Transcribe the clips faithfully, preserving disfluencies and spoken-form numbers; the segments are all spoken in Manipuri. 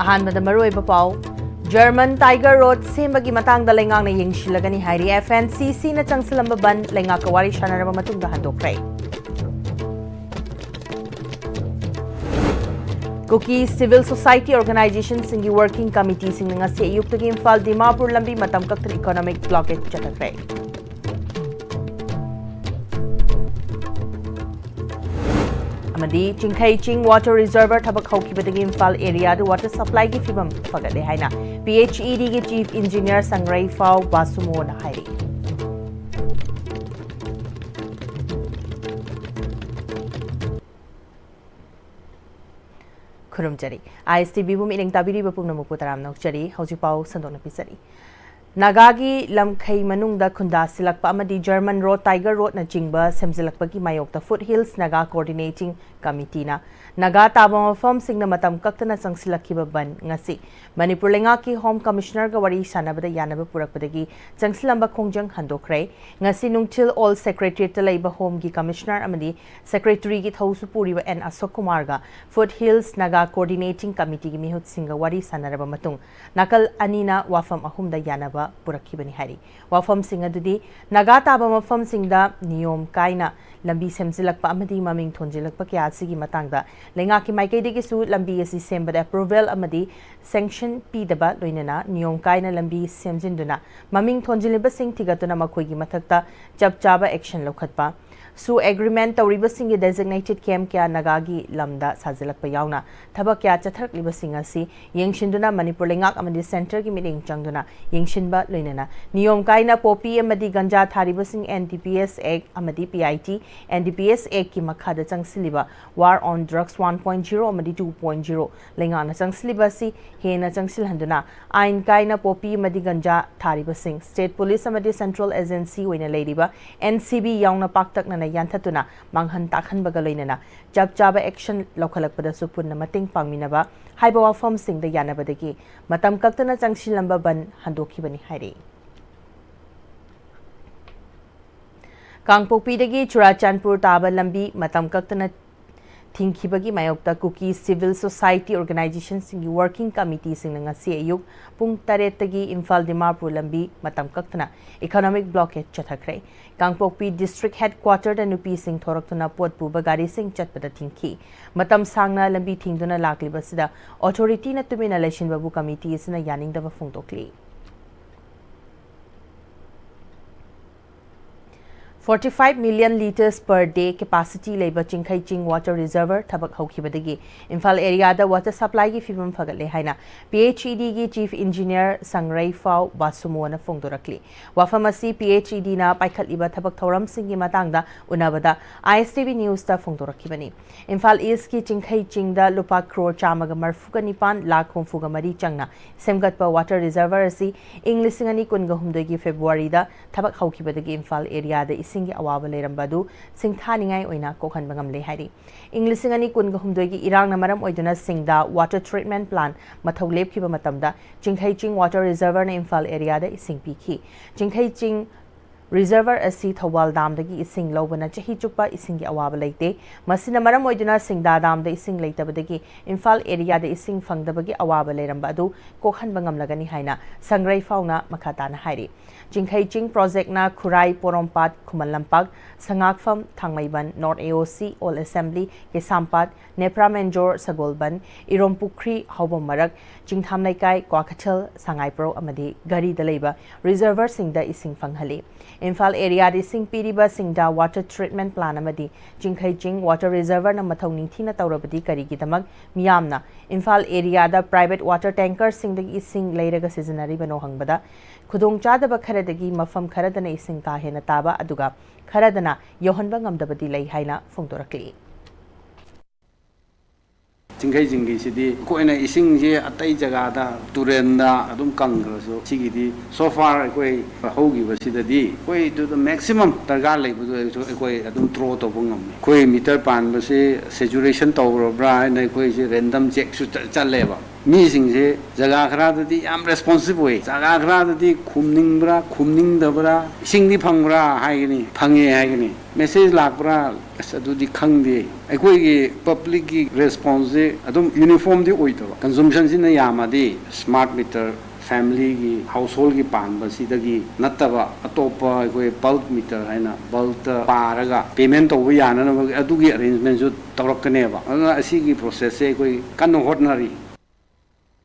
ꯑꯍꯥꯟꯕꯗ ꯃꯔꯨꯑꯣꯏꯕ ꯄꯥꯎ꯫ ꯖꯔꯃꯟ ꯇꯥꯏꯒꯔ ꯔꯣꯗ ꯁꯦꯝꯕꯒꯤ ꯃꯇꯥꯡꯗ ꯂꯩꯉꯥꯛꯅ ꯌꯦꯡꯁꯤꯜꯂꯒꯅꯤ ꯍꯥꯏꯔꯤ꯫ ꯑꯦꯐ ꯑꯦꯟ ꯁꯤ ꯁꯤꯅ ꯆꯪꯁꯤꯜꯂꯝꯕ ꯕꯟ ꯂꯩꯉꯥꯛꯀ ꯋꯥꯔꯤ ꯁꯥꯟꯅꯔꯕ ꯃꯇꯨꯡꯗ ꯍꯟꯗꯣꯛꯈ꯭ꯔꯦ꯫ ꯀꯨꯀꯤ ꯁꯤꯚꯤꯜ ꯁꯣꯁꯥꯏꯇꯤ ꯑꯣꯔꯒꯅꯥꯏꯖꯦꯁꯟꯁꯤꯡꯒꯤ ꯋꯥꯔꯀꯤꯡ ꯀꯃꯤꯇꯤꯁꯤꯡꯅ ꯉꯁꯤ ꯑꯌꯨꯛꯇꯒꯤ ꯏꯝꯐꯥꯜ ꯗꯤꯃꯥꯄꯨꯔ ꯂꯝꯕꯤ ꯃꯇꯝ ꯀꯛꯇꯅ ꯏꯀꯣꯅꯣꯃꯤꯛ ꯕ꯭ꯂꯣꯀꯦꯠ ꯆꯠꯊꯈ꯭ꯔꯦ꯫ ꯑꯃꯗꯤ ꯆꯤꯡꯈꯩ ꯆꯤꯡ ꯋꯥꯇꯔ ꯔꯤꯖꯔꯚꯔ ꯊꯕꯛ ꯍꯧꯈꯤꯕꯗꯒꯤ ꯏꯝꯐꯥꯜ ꯑꯦꯔꯤꯌꯥꯗ ꯋꯥꯇꯔ ꯁꯄ꯭ꯂꯥꯏꯒꯤ ꯐꯤꯕꯝ ꯐꯒꯠꯂꯦ ꯍꯥꯏꯅ P H E ꯗꯤꯒꯤ chief engineer ꯁꯪꯔꯩꯐꯥꯎ ꯕꯥꯁꯨꯃꯣꯅ ꯍꯥꯏꯔꯤ꯫ ꯈꯨꯔꯨꯝꯖꯔꯤ꯫ ꯑꯥꯏ ꯑꯦꯁ ꯇꯤ ꯚꯤꯕꯨ ꯃꯤꯠꯌꯦꯡ ꯇꯥꯕꯤꯔꯤꯕ ꯄꯨꯝꯅꯃꯛꯄꯨ ꯇꯔꯥꯝꯅ ꯑꯣꯛꯆꯔꯤ꯫ ꯍꯧꯖꯤꯛ ꯄꯥꯎ ꯁꯟꯗꯣꯛꯅ ꯄꯤꯖꯔꯤ꯫ ꯅꯥꯒꯥꯒꯤ ꯂꯝꯈꯩ ꯃꯅꯨꯡꯗ ꯈꯨꯟꯗꯥꯁꯤꯜꯂꯛꯄ ꯑꯃꯗꯤ ꯖꯔꯃꯟ ꯔꯣꯗ, ꯇꯥꯏꯒꯔ ꯔꯣꯗꯅꯆꯤꯡꯕ ꯁꯦꯝꯖꯤꯜꯂꯛꯄꯒꯤ ꯃꯥꯌꯣꯛꯇ ꯐꯨꯠ ꯍꯤꯜꯁ ꯅꯥꯒꯥ ꯀꯣꯑꯣꯔꯗꯤꯅꯦꯇꯤꯡ ꯀꯃꯤꯇꯤꯅ ꯅꯥꯒꯥ ꯇꯥꯕ ꯃꯐꯝꯁꯤꯡꯗ ꯃꯇꯝ ꯀꯛꯇꯅ ꯆꯪꯁꯤꯜꯂꯛꯈꯤꯕ ꯕꯟ ꯉꯁꯤ ꯃꯅꯤꯄꯨꯔ ꯂꯩꯉꯥꯛꯀꯤ ꯍꯣꯝ ꯀꯃꯤꯁꯅꯔꯒ ꯋꯥꯔꯤ ꯁꯥꯟꯅꯕꯗ ꯌꯥꯅꯕ ꯄꯨꯔꯛꯄꯗꯒꯤ ꯆꯪꯁꯤꯜꯂꯝꯕ ꯈꯣꯡꯖꯪ ꯍꯟꯗꯣꯛꯈ꯭ꯔꯦ꯫ ꯉꯁꯤ ꯅꯨꯡꯊꯤꯜ ꯑꯣꯜ ꯁꯦꯀ꯭ꯔꯦꯇꯔꯤꯌꯦꯠꯇ ꯂꯩꯕ ꯍꯣꯝꯒꯤ ꯀꯃꯤꯁꯅꯔ ꯑꯃꯗꯤ ꯁꯦꯀ꯭ꯔꯦꯇꯔꯤꯒꯤ ꯊꯧꯁꯨ ꯄꯨꯔꯤꯕ ꯑꯦꯟ ꯑꯁꯣꯛ ꯀꯨꯃꯥꯔꯒ ꯐꯨꯠ ꯍꯤꯜꯁ ꯅꯥꯒꯥ ꯀꯣꯑꯣꯔꯗꯤꯅꯦꯇꯤꯡ ꯀꯃꯤꯇꯤꯒꯤ ꯃꯤꯍꯨꯠꯁꯤꯡꯒ ꯋꯥꯔꯤ ꯁꯥꯟꯅꯔꯕ ꯃꯇꯨꯡ ꯅꯥꯀꯜ ꯑꯅꯤꯅ ꯋꯥꯐꯝ ꯑꯍꯨꯝꯗ ꯌꯥꯅꯕ ꯄꯨꯔꯛꯈꯤꯕꯅꯤ ꯍꯥꯏꯔꯤ꯫ ꯋꯥꯐꯝꯁꯤꯡ ꯑꯗꯨꯗꯤ ꯅꯥꯒꯥ ꯇꯥꯕ ꯃꯐꯝꯁꯤꯡꯗ ꯅꯤꯌꯣꯝ ꯀꯥꯏꯅ ꯂꯝꯕꯤ ꯁꯦꯝꯖꯤꯜꯂꯛꯄ ꯑꯃꯗꯤ ꯃꯃꯤꯡ ꯊꯣꯟꯖꯤꯜꯂꯛꯄ ꯀꯌꯥ ꯑꯁꯤꯒꯤ ꯃꯇꯥꯡꯗ ꯂꯩꯉꯥꯛꯀꯤ ꯃꯥꯏꯀꯩꯗꯒꯤꯁꯨ ꯂꯝꯕꯤ ꯑꯁꯤ ꯁꯦꯝꯕꯗ ꯑꯦꯄ꯭ꯔꯨꯚꯦꯜ ꯑꯃꯗꯤ ꯁꯦꯡꯁꯟ ꯄꯤꯗꯕ, ꯂꯣꯏꯅꯅ ꯅꯤꯌꯣꯝ ꯀꯥꯏꯅ ꯂꯝꯕꯤ ꯁꯦꯝꯖꯤꯟꯗꯨꯅ ꯃꯃꯤꯡ ꯊꯣꯟꯖꯤꯜꯂꯤꯕꯁꯤꯡ ꯊꯤꯒꯠꯇꯨꯅ ꯃꯈꯣꯏꯒꯤ ꯃꯊꯛꯇ ꯆꯞ ꯆꯥꯕ ꯑꯦꯛꯁꯟ ꯂꯧꯈꯠꯄ, ꯁꯨ ꯑꯦꯒ꯭ꯔꯤꯃꯦꯟ ꯇꯧꯔꯤꯕꯁꯤꯡꯒꯤ ꯗꯦꯖꯤꯒꯅꯦꯇꯦꯗ ꯀꯦꯝꯞ ꯀꯌꯥ ꯅꯥꯒꯥꯒꯤ ꯂꯝꯗ ꯁꯥꯖꯤꯜꯂꯛꯄ ꯌꯥꯎꯅ ꯊꯕꯛ ꯀꯌꯥ ꯆꯠꯊꯔꯛꯂꯤꯕꯁꯤꯡ ꯑꯁꯤ ꯌꯦꯡꯁꯤꯟꯗꯨꯅ ꯃꯅꯤꯄꯨꯔ ꯂꯩꯉꯥꯛ ꯑꯃꯗꯤ ꯁꯦꯟꯇꯔꯒꯤ ꯃꯤꯠꯌꯦꯡ ꯆꯪꯗꯨꯅ ꯌꯦꯡꯁꯤꯟꯕ, ꯂꯣꯏꯅꯅ ꯅꯤꯌꯣꯝ ꯀꯥꯏꯅ ꯄꯣꯄꯤ ꯑꯃꯗꯤ ganja ꯊꯥꯔꯤꯕꯁꯤꯡ N D P S ꯑꯦꯛ ꯑꯃꯗꯤ P I T N D P S ꯑꯦꯛꯀꯤ ꯃꯈꯥꯗ ꯆꯪꯁꯤꯜꯂꯤꯕ ꯋꯥꯔ ꯑꯣꯟ ꯗ꯭ꯔꯒꯁ ꯋꯥꯟ ꯄꯣꯏꯟꯠ ꯖꯤꯔꯣ ꯑꯃꯗꯤ ꯇꯨ ꯄꯣꯏꯟꯠ ꯖꯤꯔꯣ ꯂꯩꯉꯥꯛꯅ ꯆꯪꯁꯤꯜꯂꯤꯕ ꯑꯁꯤ ꯍꯦꯟꯅ ꯆꯪꯁꯤꯜꯍꯟꯗꯨꯅ ꯑꯥꯏꯟ ꯀꯥꯏꯅ ꯄꯣꯄꯤ ꯑꯃꯗꯤ ꯒꯟꯖꯥ ꯊꯥꯔꯤꯕꯁꯤꯡ ꯁ꯭ꯇꯦꯠ ꯄꯨꯂꯤꯁ ꯑꯃꯗꯤ ꯁꯦꯟꯇ꯭ꯔꯦꯜ ꯑꯦꯖꯦꯟꯁꯤ ꯑꯣꯏꯅ ꯂꯩꯔꯤꯕ ꯑꯦꯟ ꯁꯤ ꯕꯤ ꯌꯥꯎꯅ ꯄꯥꯛꯇꯛꯅꯅ ꯌꯥꯟꯊꯠꯇꯨꯅ ꯃꯥꯡꯍꯟ ꯇꯥꯛꯍꯟꯕꯒ ꯂꯣꯏꯅꯅ ꯆꯞ ꯆꯥꯕ ꯑꯦꯛꯁꯟ ꯂꯧꯈꯠꯂꯛꯄꯗꯁꯨ ꯄꯨꯟꯅ ꯃꯇꯦꯡ ꯄꯥꯡꯃꯤꯟꯅꯕ ꯍꯥꯏꯕ ꯋꯥꯐꯝꯁꯤꯡꯗ ꯌꯥꯅꯕꯗꯒꯤ ꯃꯇꯝ ꯀꯛꯇꯅ ꯆꯪꯁꯤꯜꯂꯝꯕ ꯕꯟ ꯍꯟꯗꯣꯛꯈꯤꯕꯅꯤ ꯍꯥꯏꯔꯤ꯫ ꯀꯥꯡꯄꯣꯛꯄꯤꯗꯒꯤ ꯆꯨꯔꯥꯆꯥꯟꯄꯨꯔ ꯇꯥꯕ ꯂꯝꯕꯤ ꯃꯇꯝ ꯀꯛꯇꯅ ꯊꯤꯡꯈꯤꯕꯒꯤ ꯃꯥꯌꯣꯛꯇ ꯀꯨꯀꯤ civil society organizationꯁꯤꯡꯒꯤ working committeeꯁꯤꯡꯅ ꯉꯁꯤ ꯑꯌꯨꯛ ꯄꯨꯡ ꯇꯔꯦꯠꯇꯒꯤ ꯏꯝꯐꯥꯜ ꯗꯤꯃꯥꯄꯨꯔ ꯂꯝꯕꯤ ꯃꯇꯝ ꯀꯛꯇꯅ economic blockade ꯆꯠꯊꯈ꯭ꯔꯦ꯫ ꯀꯥꯡꯄꯣꯛꯄꯤ district headquarterꯗ ꯅꯨꯄꯤꯁꯤꯡ ꯊꯣꯔꯛꯇꯨꯅ ꯄꯣꯠ ꯄꯨꯕ ꯒꯥꯔꯤꯁꯤꯡ ꯆꯠꯄꯗ ꯊꯤꯡꯈꯤ꯫ ꯃꯇꯝ ꯁꯥꯡꯅ ꯂꯝꯕꯤ ꯊꯤꯡꯗꯨꯅ ꯂꯥꯛꯂꯤꯕꯁꯤꯗ authorityꯅ ꯇꯨꯃꯤꯟꯅ ꯂꯩꯁꯤꯟꯕꯕꯨ committeeꯁꯤꯅ ꯌꯥꯅꯤꯡꯗꯕ ꯐꯣꯡꯗꯣꯛꯂꯤ꯫ Forty five million litres per day capacity ꯂꯩꯕ ꯆꯤꯡꯈꯩ ꯆꯤꯡ water reservoir ꯊꯕꯛ ꯍꯧꯈꯤꯕꯗꯒꯤ ꯏꯝꯐꯥꯜ areaꯗ water supplyꯒꯤ ꯐꯤꯕꯝ ꯐꯒꯠꯂꯦ ꯍꯥꯏꯅ PHEDꯒꯤ chief engineer ꯁꯪꯔꯩꯐꯥꯎ ꯕꯥꯁꯨꯃꯣꯅ ꯐꯣꯡꯗꯣꯔꯛꯂꯤ꯫ ꯋꯥꯐꯝ ꯑꯁꯤ PHEDꯅ ꯄꯥꯏꯈꯠꯂꯤꯕ ꯊꯕꯛ ꯊꯧꯔꯝꯁꯤꯡꯒꯤ ꯃꯇꯥꯡꯗ ꯎꯅꯕꯗ ISTV newsꯇ ꯐꯣꯡꯗꯣꯔꯛꯈꯤꯕꯅꯤ꯫ ꯏꯝꯐꯥꯜ Eastꯀꯤ ꯆꯤꯡꯈꯩ ꯆꯤꯡꯗ ꯂꯨꯄꯥ crore ꯆꯥꯝꯃꯒ ꯃꯔꯤꯐꯨꯒ ꯅꯤꯄꯥꯟ ꯂꯥꯈ ꯍꯨꯝꯐꯨꯒ ꯃꯔꯤ ꯆꯪꯅ ꯁꯦꯝꯒꯠꯄ water reservoir ꯑꯁꯤ ꯏꯪ ꯂꯤꯁꯤꯡ ꯑꯅꯤ ꯀꯨꯟꯒ ꯍꯨꯝꯗꯣꯏꯒꯤ Februaryꯗ ꯊꯕꯛ ꯍꯧꯈꯤꯕꯗꯒꯤ ꯏꯝꯐꯥꯜ areaꯗ ꯏꯁꯤꯡꯒꯤ ꯑꯋꯥꯕ ꯂꯩꯔꯝꯕ ꯑꯗꯨ ꯁꯤꯡꯊꯥꯅꯤꯡꯉꯥꯏ ꯑꯣꯏꯅ ꯀꯣꯛꯍꯟꯕ ꯉꯝꯂꯦ ꯍꯥꯏꯔꯤ꯫ ꯏꯪ ꯂꯤꯁꯤꯡ ꯑꯅꯤ ꯀꯨꯟꯒ ꯍꯨꯝꯗꯣꯏꯒꯤ ꯏꯔꯥꯡꯅ ꯃꯔꯝ ꯑꯣꯏꯗꯨꯅ ꯁꯤꯡꯗꯥ water treatment plant ꯃꯊꯧ ꯂꯦꯞꯈꯤꯕ ꯃꯇꯝꯗ ꯆꯤꯡꯈꯩ ꯆꯤꯡ water reservoirꯅ ꯏꯝꯐꯥꯜ areaꯗ ꯏꯁꯤꯡ ꯄꯤꯈꯤ꯫ ꯆꯤꯡꯈꯩ ꯆꯤꯡ reservoir ꯑꯁꯤ ꯊꯧꯕꯥꯜ damꯗꯒꯤ ꯏꯁꯤꯡ ꯂꯧꯕꯅ ꯆꯍꯤ ꯆꯨꯞꯄ ꯏꯁꯤꯡꯒꯤ ꯑꯋꯥꯕ ꯂꯩꯇꯦ꯫ ꯃꯁꯤꯅ ꯃꯔꯝ ꯑꯣꯏꯗꯨꯅ ꯁꯤꯡꯗꯥ damꯗ ꯏꯁꯤꯡ ꯂꯩꯇꯕꯗꯒꯤ ꯏꯝꯐꯥꯜ areaꯗ ꯏꯁꯤꯡ ꯐꯪꯗꯕꯒꯤ ꯑꯋꯥꯕ ꯂꯩꯔꯝꯕ ꯑꯗꯨ ꯀꯣꯛꯍꯟꯕ ꯉꯝꯂꯒꯅꯤ ꯍꯥꯏꯅ ꯁꯪꯔꯩꯐꯥꯎꯅ ꯃꯈꯥ ꯇꯥꯅ ꯍꯥꯏꯔꯤ꯫ ꯆꯤꯡꯈꯩ ꯆꯤꯡ projectꯅ ꯈꯨꯔꯥꯏ, ꯄꯣꯔꯣꯝꯄꯥꯠ, ꯈꯨꯃꯟ ꯂꯝꯄꯥꯛ, ꯁꯉꯥꯛꯐꯝ, ꯊꯥꯡꯃꯩꯕꯟ, North AOC, Old Assembly, ꯀꯩꯁꯥꯝꯄꯥꯠ, ꯅꯦꯄ꯭ꯔꯥꯃꯦꯟꯖꯣꯔ, ꯁꯒꯣꯜꯕꯟ, ꯏꯔꯣꯝꯄꯨꯈ꯭ꯔꯤ, ꯍꯥꯎꯕꯝ ꯃꯔꯛ, ꯆꯤꯡꯊꯥꯝ ꯂꯩꯀꯥꯏ, ꯀ꯭ꯋꯥꯀꯩꯊꯦꯜ, ꯁꯉꯥꯏꯄ꯭ꯔꯧ ꯑꯃꯗꯤ ꯒꯥꯔꯤꯗ ꯂꯩꯕ reservoirꯁꯤꯡꯗ ꯏꯁꯤꯡ ꯐꯪꯍꯜꯂꯤ꯫ ꯏꯝꯐꯥꯜ areaꯗ ꯏꯁꯤꯡ ꯄꯤꯔꯤꯕ ꯁꯤꯡꯗꯥ water treatment plant ꯑꯃꯗꯤ ꯆꯤꯡꯈꯩ ꯆꯤꯡ water reservoirꯅ ꯃꯊꯧ ꯅꯤꯡꯊꯤꯅ ꯇꯧꯔꯕꯗꯤ ꯀꯔꯤꯒꯤꯗꯃꯛ ꯃꯤꯌꯥꯝꯅ ꯏꯝꯐꯥꯜ areaꯗ private water tankerꯁꯤꯡꯗꯒꯤ ꯏꯁꯤꯡ ꯂꯩꯔꯒ ꯁꯤꯖꯤꯟꯅꯔꯤꯕꯅꯣ ꯍꯪꯕꯗ, ꯈꯨꯗꯣꯡꯆꯥꯗꯕ ꯈꯔꯗꯒꯤ ꯃꯐꯝ ꯈꯔꯗꯅ ꯏꯁꯤꯡ ꯀꯥ ꯍꯦꯟꯅ ꯇꯥꯕ ꯑꯗꯨꯒ ꯈꯔꯗꯅ ꯌꯧꯍꯟꯕ ꯉꯝꯗꯕꯗꯤ ꯂꯩ ꯍꯥꯏꯅ ꯐꯣꯡꯗꯣꯔꯛꯂꯤ꯫ ꯆꯤꯡꯈꯩ ꯆꯤꯡꯒꯤꯁꯤꯗꯤ ꯑꯩꯈꯣꯏꯅ ꯏꯁꯤꯡꯁꯤ ꯑꯇꯩ ꯖꯒꯥꯗ ꯇꯨꯔꯦꯟꯗ ꯑꯗꯨꯝ ꯀꯪꯈ꯭ꯔꯁꯨ, ꯁꯤꯒꯤꯗꯤ so far ꯑꯩꯈꯣꯏ ꯍꯧꯈꯤꯕꯁꯤꯗꯗꯤ ꯑꯩꯈꯣꯏ to the maximum ꯗꯔꯀꯥꯔ ꯂꯩꯕꯗꯨ ꯑꯩꯈꯣꯏ ꯑꯗꯨꯝ draw ꯇꯧꯕ ꯉꯝꯃꯤ꯫ ꯑꯩꯈꯣꯏ meter ꯄꯥꯟꯕꯁꯤ saturation ꯇꯧꯔꯕ꯭ꯔꯥ ꯍꯥꯏꯅ ꯑꯩꯈꯣꯏꯁꯤ random checkꯁꯨ ꯆꯠ-, ꯆꯠꯂꯦꯕ꯫ ꯃꯤꯁꯤꯡꯁꯦ ꯖꯒꯥ ꯈꯔꯗꯗꯤ ꯌꯥꯝ ꯔꯦꯁꯄꯣꯟꯁꯤꯕ ꯑꯣꯏ, ꯖꯒꯥ ꯈꯔꯗꯗꯤ ꯈꯨꯝꯅꯤꯡꯕ꯭ꯔꯥ ꯈꯨꯝꯅꯤꯡꯗꯕ꯭ꯔꯥ, ꯏꯁꯤꯡꯗꯤ ꯐꯪꯕ꯭ꯔꯥ ꯍꯥꯏꯒꯅꯤ, ꯐꯪꯉꯦ ꯍꯥꯏꯒꯅꯤ, ꯃꯦꯁꯦꯖ ꯂꯥꯛꯄ꯭ꯔꯥ, ꯑꯁ ꯑꯗꯨꯗꯤ ꯈꯪꯗꯦ꯫ ꯑꯩꯈꯣꯏꯒꯤ ꯄꯕ꯭ꯂꯤꯛꯀꯤ ꯔꯦꯁꯄꯣꯟꯁꯁꯦ ꯑꯗꯨꯝ ꯌꯨꯅꯤꯐꯣꯔꯝꯗꯤ ꯑꯣꯏꯗꯕ, ꯀꯟꯖꯨꯝꯁꯟꯁꯤꯅ ꯌꯥꯝꯃꯗꯤ ꯁ꯭ꯃꯥꯔꯠ ꯃꯤꯇꯔ ꯐꯦꯃꯤꯂꯤꯒꯤ ꯍꯥꯎꯁꯍꯣꯜꯒꯤ ꯄꯥꯟꯕꯁꯤꯗꯒꯤ ꯅꯠꯇꯕ ꯑꯇꯣꯞꯄ ꯑꯩꯈꯣꯏ ꯕꯜꯛ ꯃꯤꯇꯔ ꯍꯥꯏꯅ ꯕꯜꯛꯇ ꯄꯥꯔꯒ ꯄꯦꯃꯦꯟ ꯇꯧꯕ ꯌꯥꯅꯅꯕꯒꯤ ꯑꯗꯨꯒꯤ ꯑꯔꯦꯟꯖꯃꯦꯟꯁꯨ ꯇꯧꯔꯛꯀꯅꯦꯕ꯫ ꯑꯗꯨꯅ ꯑꯁꯤꯒꯤ ꯄ꯭ꯔꯣꯁꯦꯁꯁꯦ ꯑꯩꯈꯣꯏ ꯀꯟꯅ ꯍꯣꯠꯅꯔꯤ꯫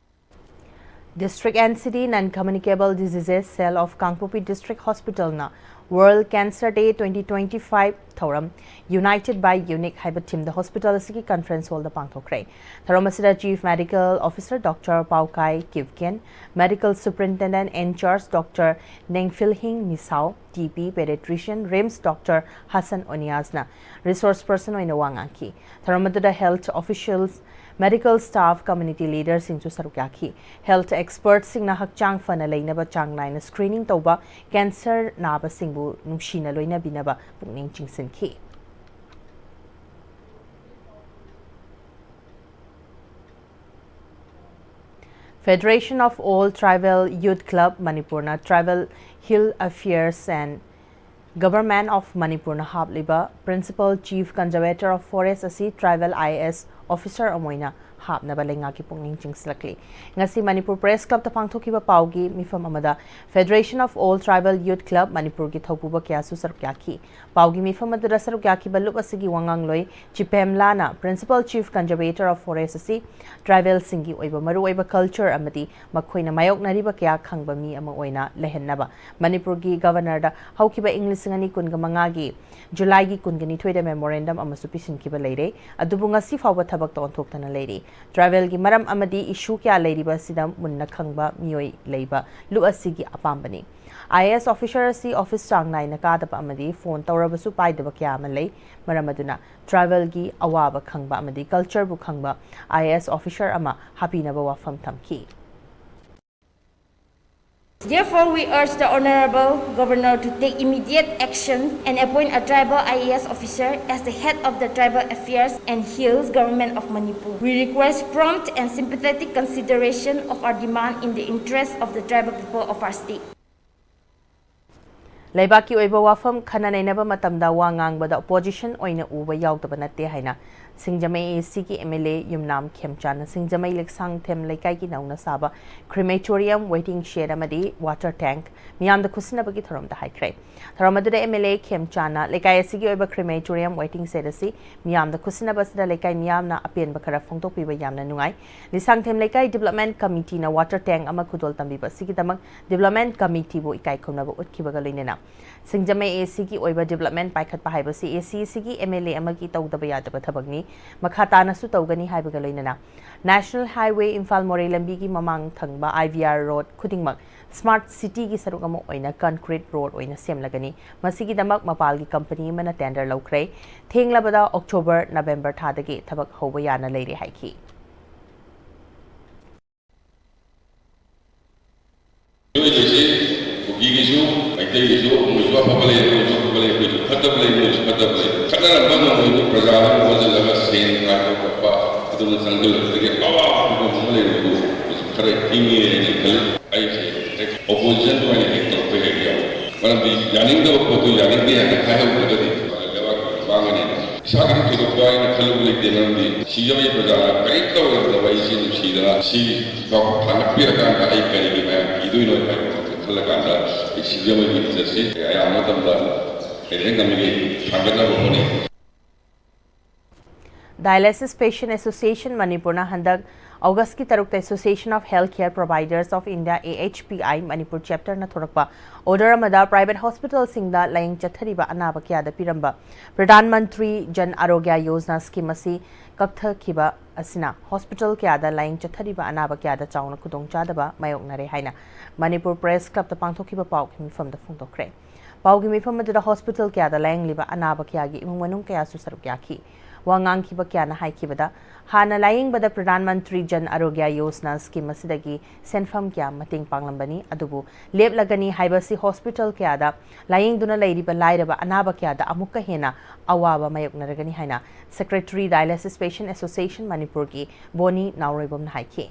District N C D Non Communicable Diseases Cell of Kangpokpi District Hospitalꯅ World Cancer Day twenty twenty-five ꯊꯧꯔꯝ United by Unique ꯍꯥꯏꯕ ꯊꯤꯝꯗ ꯍꯣꯁꯄꯤꯇꯥꯜ ꯑꯁꯤꯒꯤ ꯀꯟꯐꯔꯦꯟꯁ ꯍꯣꯜꯗ ꯄꯥꯡꯊꯣꯛꯈ꯭ꯔꯦ꯫ ꯊꯧꯔꯝ ꯑꯁꯤꯗ Chief Medical Officer Doctor Paokai Kipgen, Medical Superintendent in Charge Doctor Nengfilhing Misao, T P Pediatrician, RIMS Doctor Hassan Oniazꯅ Resource Person ꯑꯣꯏꯅ ꯋꯥ ꯉꯥꯡꯈꯤ꯫ ꯊꯧꯔꯝ ꯑꯗꯨꯗ health officials, medical staff, community leaderꯁꯤꯡꯁꯨ ꯁꯔꯨꯛ ꯌꯥꯈꯤ꯫ Health expertꯁꯤꯡꯅ ꯍꯛꯆꯥꯡ ꯐꯅ ꯂꯩꯅꯕ ꯆꯥꯡ ꯅꯥꯏꯅ screening ꯇꯧꯕ, cancer ꯅꯥꯕꯁꯤꯡꯕꯨ ꯅꯨꯡꯁꯤꯅ ꯂꯣꯏꯅꯕꯤꯅꯕ ꯄꯨꯛꯅꯤꯡ ꯆꯤꯡꯁꯤꯟꯈꯤ꯫ Federation of All Tribal Youth Club ꯃꯅꯤꯄꯨꯔꯅ Tribal Hill Affairs and Government of ꯃꯅꯤꯄꯨꯔꯅ ꯍꯥꯞꯂꯤꯕ Principal Chief Conservator of Forest ꯑꯁꯤ Tribal I A S officer ꯑꯃ ꯑꯣꯏꯅ ꯍꯥꯞꯅꯕ ꯂꯩꯉꯥꯛꯀꯤ ꯄꯨꯛꯅꯤꯡ ꯆꯤꯡꯁꯤꯜꯂꯛꯂꯤ꯫ ꯉꯁꯤ ꯃꯅꯤꯄꯨꯔ Press Clubꯇ ꯄꯥꯡꯊꯣꯛꯈꯤꯕ ꯄꯥꯎꯒꯤ ꯃꯤꯐꯝ ꯑꯃꯗ Federation of All Tribal Youth Club ꯃꯅꯤꯄꯨꯔꯒꯤ ꯊꯧꯄꯨꯕ ꯀꯌꯥꯁꯨ ꯁꯔꯨꯛ ꯌꯥꯈꯤ꯫ ꯄꯥꯎꯒꯤ ꯃꯤꯐꯝ ꯑꯗꯨꯗ ꯁꯔꯨꯛ ꯌꯥꯈꯤꯕ ꯂꯨꯞ ꯑꯁꯤꯒꯤ ꯋꯥꯉꯥꯡꯂꯣꯏ ꯆꯤꯄꯦꯝꯂꯥꯅ Principal Chief Conservator of Forest ꯑꯁꯤ ꯇ꯭ꯔꯥꯏꯕꯦꯜꯁꯤꯡꯒꯤ ꯑꯣꯏꯕ ꯃꯔꯨꯑꯣꯏꯕ culture ꯑꯃꯗꯤ ꯃꯈꯣꯏꯅ ꯃꯥꯌꯣꯛꯅꯔꯤꯕ ꯀꯌꯥ ꯈꯪꯕ ꯃꯤ ꯑꯃ ꯑꯣꯏꯅ ꯂꯩꯍꯟꯅꯕ ꯃꯅꯤꯄꯨꯔꯒꯤ Governorꯗ ꯍꯧꯈꯤꯕ ꯏꯪ ꯂꯤꯁꯤꯡ ꯑꯅꯤ ꯀꯨꯟꯒ ꯃꯉꯥꯒꯤ ꯖꯨꯂꯥꯏꯒꯤ ꯀꯨꯟꯒ ꯅꯤꯊꯣꯏꯗ memorandum ꯑꯃꯁꯨ ꯄꯤꯁꯤꯟꯈꯤꯕ ꯂꯩꯔꯦ꯫ ꯑꯗꯨꯕꯨ ꯉꯁꯤ ꯐꯥꯎꯕ ꯊꯕꯛꯇ ꯑꯣꯟꯊꯣꯛꯇꯅ ꯂꯩꯔꯤ꯫ Tribalꯒꯤ ꯃꯔꯝ ꯑꯃꯗꯤ issue ꯀꯌꯥ ꯂꯩꯔꯤꯕ ꯑꯁꯤꯗ ꯃꯨꯟꯅ ꯈꯪꯕ ꯃꯤꯑꯣꯏ ꯂꯩꯕ ꯂꯨꯞ ꯑꯁꯤꯒꯤ ꯑꯄꯥꯝꯕꯅꯤ꯫ I A S officer ꯑꯁꯤ office ꯆꯥꯡ ꯅꯥꯏꯅ ꯀꯥꯗꯕ ꯑꯃꯗꯤ phone ꯇꯧꯔꯕꯁꯨ ꯄꯥꯏꯗꯕ ꯀꯌꯥ ꯑꯃ ꯂꯩ꯫ ꯃꯔꯝ ꯑꯗꯨꯅ tribalꯒꯤ ꯑꯋꯥꯕ ꯈꯪꯕ ꯑꯃꯗꯤ cultureꯕꯨ ꯈꯪꯕ I A S officer ꯑꯃ ꯍꯥꯞꯄꯤꯅꯕ ꯋꯥꯐꯝ ꯊꯝꯈꯤ꯫ Therefore, we urge the Honorable Governor to take immediate action and appoint a tribal I A S officer as the head of the Tribal Affairs and Hills Government of Manipur. We request prompt and sympathetic consideration of our demand in the interest of the tribal people of our state. ꯂꯩꯕꯥꯛꯀꯤ ꯑꯣꯏꯕ ꯋꯥꯐꯝ ꯈꯟꯅ ꯅꯩꯅꯕ ꯃꯇꯝꯗ ꯋꯥ ꯉꯥꯡꯕꯗ ꯑꯣꯄꯣꯖꯤꯁꯟ ꯑꯣꯏꯅ ꯎꯕ ꯌꯥꯎꯗꯕ ꯅꯠꯇꯦ ꯍꯥꯏꯅ ꯁꯤꯡꯖꯃꯩ ꯑꯦ ꯁꯤꯒꯤ ꯑꯦꯝ ꯑꯦꯜ ꯑꯦ ꯌꯨꯝꯅꯥꯝ ꯈꯦꯝꯆꯥꯟꯅ ꯁꯤꯡꯖꯃꯩ ꯂꯤꯛꯁꯥꯡꯊꯦꯝ ꯂꯩꯀꯥꯏꯒꯤ ꯅꯧꯅ ꯁꯥꯕ ꯀ꯭ꯔꯤꯃꯦꯇꯣꯔꯤꯌꯝ ꯋꯦꯇꯤꯡ ꯁꯦꯗ ꯑꯃꯗꯤ ꯋꯥꯇꯔ ꯇꯦꯡꯛ ꯃꯤꯌꯥꯝꯗ ꯈꯨꯠꯁꯤꯟꯅꯕꯒꯤ ꯊꯧꯔꯝꯗ ꯍꯥꯏꯈ꯭ꯔꯦ꯫ ꯊꯧꯔꯝ ꯑꯗꯨꯗ ꯑꯦꯝ ꯑꯦꯜ ꯑꯦ ꯈꯦꯝꯆꯥꯟꯅ ꯂꯩꯀꯥꯏ ꯑꯁꯤꯒꯤ ꯑꯣꯏꯕ ꯀ꯭ꯔꯤꯃꯦꯇꯣꯔꯤꯌꯝ ꯋꯦꯇꯤꯡ ꯁꯦꯗ ꯑꯁꯤ ꯃꯤꯌꯥꯝꯗ ꯈꯨꯠꯁꯤꯟꯅꯕ ꯑꯁꯤꯗ ꯂꯩꯀꯥꯏ ꯃꯤꯌꯥꯝꯅ ꯑꯄꯦꯟꯕ ꯈꯔ ꯐꯣꯡꯗꯣꯛꯄꯤꯕ ꯌꯥꯝꯅ ꯅꯨꯡꯉꯥꯏ꯫ ꯂꯤꯁꯥꯡꯊꯦꯝ ꯂꯩꯀꯥꯏ ꯗꯤꯕꯂꯞꯃꯦꯟ ꯀꯃꯤꯇꯤꯅ ꯋꯥꯇꯔ ꯇꯦꯡꯛ ꯑꯃ ꯈꯨꯗꯣꯜ ꯇꯝꯕꯤꯕ ꯑꯁꯤꯒꯤꯗꯃꯛ ꯗꯤꯕꯂꯞꯃꯦꯟ ꯀꯃꯤꯇꯤꯕꯨ ꯏꯀꯥꯏ ꯈꯨꯝꯅꯕ ꯎꯠꯈꯤꯕꯒ ꯂꯣꯏꯅꯅ ꯁꯤꯡꯖꯃꯩ ꯑꯦ ꯁꯤꯒꯤ ꯑꯣꯏꯕ ꯗꯤꯕꯂꯞꯃꯦꯟ ꯄꯥꯏꯈꯠꯄ ꯍꯥꯏꯕꯁꯤ ꯑꯦ ꯁꯤ ꯑꯁꯤꯒꯤ ꯑꯦꯝ ꯑꯦꯜ ꯑꯦ ꯑꯃꯒꯤ ꯇꯧꯗꯕ ꯌꯥꯗꯕ ꯊꯕꯛꯅꯤ꯫ ꯃꯈꯥ ꯇꯥꯅꯁꯨ ꯇꯧꯒꯅꯤ ꯍꯥꯏꯕꯒ ꯂꯣꯏꯅꯅ ꯅꯦꯁꯅꯦꯜ ꯍꯥꯏꯋꯦ ꯏꯝꯐꯥꯜ ꯃꯣꯔꯦ ꯂꯝꯕꯤꯒꯤ ꯃꯃꯥꯡ ꯊꯪꯕ ꯑꯥꯏ ꯚꯤ ꯑꯥꯔ ꯔꯣꯗ ꯈꯨꯗꯤꯡꯃꯛ ꯁ꯭ꯃꯥꯔꯠ ꯁꯤꯇꯤꯒꯤ ꯁꯔꯨꯛ ꯑꯃ ꯑꯣꯏꯅ ꯀꯟꯀ꯭ꯔꯤꯠ ꯔꯣꯗ ꯑꯣꯏꯅ ꯁꯦꯝꯂꯒꯅꯤ꯫ ꯃꯁꯤꯒꯤꯗꯃꯛ ꯃꯄꯥꯜꯒꯤ ꯀꯝꯄꯅꯤ ꯑꯃꯅ ꯇꯦꯟꯗꯔ ꯂꯧꯈ꯭ꯔꯦ꯫ ꯊꯦꯡꯂꯕꯗ ꯑꯣꯛꯇꯣꯕꯔ, ꯅꯕꯦꯝꯕꯔ ꯊꯥꯗꯒꯤ ꯊꯕꯛ ꯍꯧꯕ ꯌꯥꯅ ꯂꯩꯔꯦ ꯍꯥꯏꯈꯤ꯫ ꯃꯤꯑꯣꯏꯕꯁꯤ ꯀꯨꯀꯤꯒꯤꯁꯨ ꯃꯩꯇꯩꯒꯤꯁꯨ ꯃꯣꯏꯁꯨ ꯑꯐꯕ ꯂꯩ, ꯃꯣꯏꯁꯨ ꯑꯐꯕ ꯂꯩ, ꯑꯩꯈꯣꯏꯁꯨ ꯐꯠꯇꯕ ꯂꯩ, ꯃꯣꯏꯁꯨ ꯐꯠꯇꯕ ꯂꯩ꯫ ꯈꯠꯅꯔꯝꯕ ꯅꯣꯡꯃꯩꯗꯨ ꯄ꯭ꯔꯖꯥ ꯑꯃ ꯑꯣꯟꯁꯤꯜꯂꯒ ꯁꯦꯟ ꯈꯥꯏꯕ ꯈꯣꯠꯄ ꯑꯗꯨꯝꯅ ꯆꯪꯁꯤꯜꯂꯛꯄꯗꯒꯤ ꯑꯋꯥꯕ ꯐꯤꯕꯝ ꯑꯃ ꯂꯩꯔꯝꯕꯗꯨ ꯍꯧꯖꯤꯛ ꯈꯔ ꯏꯪꯉꯦ ꯍꯥꯏꯅ ꯈꯜꯂꯤ꯫ ꯑꯩꯁꯦ ꯍꯦꯛ ꯑꯣꯄꯣꯖꯤꯁꯟ ꯑꯣꯏꯅ ꯍꯦꯛ ꯇꯧꯔꯛꯄ ꯍꯦꯛ ꯌꯥꯎꯏ꯫ ꯃꯔꯝꯗꯤ ꯌꯥꯅꯤꯡꯗꯕ ꯄꯣꯠꯇꯨ ꯌꯥꯅꯤꯡꯗꯦ ꯍꯥꯏꯅ ꯍꯥꯏꯍꯧꯗ꯭ꯔꯒꯗꯤ ꯂꯩꯕꯥꯛꯀꯤ ꯃꯥꯡꯒꯅꯤ꯫ ꯏꯁꯥꯒꯤꯗꯤ ꯊꯣꯏꯗꯣꯛꯄ ꯑꯩꯅ ꯈꯜꯂꯨꯕ ꯂꯩꯇꯦ, ꯃꯔꯝꯗꯤ ꯁꯤꯡꯖꯃꯩ ꯄ꯭ꯔꯖꯥꯅ ꯀꯔꯤꯝꯇ ꯑꯣꯏꯔꯝꯗꯕ ꯑꯩꯁꯤ ꯅꯨꯡꯁꯤꯗꯅ ꯁꯤ ꯐꯥꯎ ꯊꯥꯡꯒꯠꯄꯤꯔꯀꯥꯟꯗ ꯑꯩ ꯀꯔꯤꯒꯤ ꯃꯌꯥꯝ ꯀꯤꯗꯣꯏꯅꯣ ꯍꯥꯏꯕ ꯈꯜꯂꯀꯥꯟꯗ ꯑꯩ ꯁꯤꯡꯖꯃꯩꯒꯤ ꯏꯖꯠꯁꯤ ꯑꯌꯥꯝꯕ ꯃꯇꯝꯗ ꯑꯩꯅ ꯍꯦꯛ ꯉꯝꯃꯤꯒꯩ ꯊꯥꯡꯒꯠꯅꯕ ꯍꯣꯠꯅꯩ꯫ Dialysis Patient Association ꯃꯅꯤꯄꯨꯔꯅ ꯍꯟꯗꯛ ꯑꯣꯒꯁꯀꯤ ꯇꯔꯨꯛꯇ Association of Healthcare Providers of India, A H P I, Manipur ꯆꯦꯞꯇꯔꯅ ꯊꯣꯔꯛꯄ ꯑꯣꯔꯗꯔ ꯑꯃꯗ ꯄ꯭ꯔꯥꯏꯚꯦꯠ ꯍꯣꯁꯄꯤꯇꯥꯜꯁꯤꯡꯗ ꯂꯥꯌꯦꯡ ꯆꯠꯊꯔꯤꯕ ꯑꯅꯥꯕ ꯀꯌꯥꯗ ꯄꯤꯔꯝꯕ ꯄ꯭ꯔꯙꯥꯟ ꯃꯟꯇ꯭ꯔꯤ ꯖꯟ ꯑꯥꯔꯣꯒ꯭ꯌ ꯌꯣꯖꯅꯥ ꯁ꯭ꯀꯤꯝ ꯑꯁꯤ ꯀꯛꯊꯈꯤꯕ ꯑꯁꯤꯅ ꯍꯣꯁꯄꯤꯇꯥꯜ ꯀꯌꯥꯗ ꯂꯥꯌꯦꯡ ꯆꯠꯊꯔꯤꯕ ꯑꯅꯥꯕ ꯀꯌꯥꯗ ꯆꯥꯎꯅ ꯈꯨꯗꯣꯡꯆꯥꯗꯕ ꯃꯥꯌꯣꯛꯅꯔꯦ ꯍꯥꯏꯅ ꯃꯅꯤꯄꯨꯔ ꯄ꯭ꯔꯦꯁ ꯀ꯭ꯂꯕꯇ ꯄꯥꯡꯊꯣꯛꯈꯤꯕ ꯄꯥꯎꯒꯤ ꯃꯤꯐꯝꯗ ꯐꯣꯡꯗꯣꯛꯈ꯭ꯔꯦ꯫ ꯄꯥꯎꯒꯤ ꯃꯤꯐꯝ ꯑꯗꯨꯗ ꯍꯣꯁꯄꯤꯇꯥꯜ ꯀꯌꯥꯗ ꯂꯥꯌꯦꯡꯂꯤꯕ ꯑꯅꯥꯕ ꯀꯌꯥꯒꯤ ꯏꯃꯨꯡ ꯃꯅꯨꯡ ꯀꯌꯥꯁꯨ ꯁꯔꯨꯛ ꯌꯥꯈꯤ꯫ ꯋꯥ ꯉꯥꯡꯈꯤꯕ ꯀꯌꯥꯅ ꯍꯥꯏꯈꯤꯕꯗ, ꯍꯥꯟꯅ ꯂꯥꯌꯦꯡꯕꯗ ꯄ꯭ꯔꯙꯥꯟ ꯃꯟꯇ꯭ꯔꯤ ꯖꯟ ꯑꯥꯔꯣꯒ꯭ꯌ ꯌꯣꯖꯅꯥ ꯁ꯭ꯀꯤꯝ ꯑꯁꯤꯗꯒꯤ ꯁꯦꯟꯐꯝ ꯀꯌꯥ ꯃꯇꯦꯡ ꯄꯥꯡꯂꯝꯕꯅꯤ, ꯑꯗꯨꯕꯨ ꯂꯦꯞꯂꯒꯅꯤ ꯍꯥꯏꯕꯁꯤ ꯍꯣꯁꯄꯤꯇꯥꯜ ꯀꯌꯥꯗ ꯂꯥꯌꯦꯡꯗꯨꯅ ꯂꯩꯔꯤꯕ ꯂꯥꯏꯔꯕ ꯑꯅꯥꯕ ꯀꯌꯥꯗ ꯑꯃꯨꯛꯀ ꯍꯦꯟꯅ ꯑꯋꯥꯕ ꯃꯥꯌꯣꯛꯅꯔꯒꯅꯤ ꯍꯥꯏꯅ Secretary Dialysis Patient Association ꯃꯅꯤꯄꯨꯔꯒꯤ ꯕꯣꯅꯤ ꯅꯥꯎꯔꯣꯏꯕꯝꯅ ꯍꯥꯏꯈꯤ꯫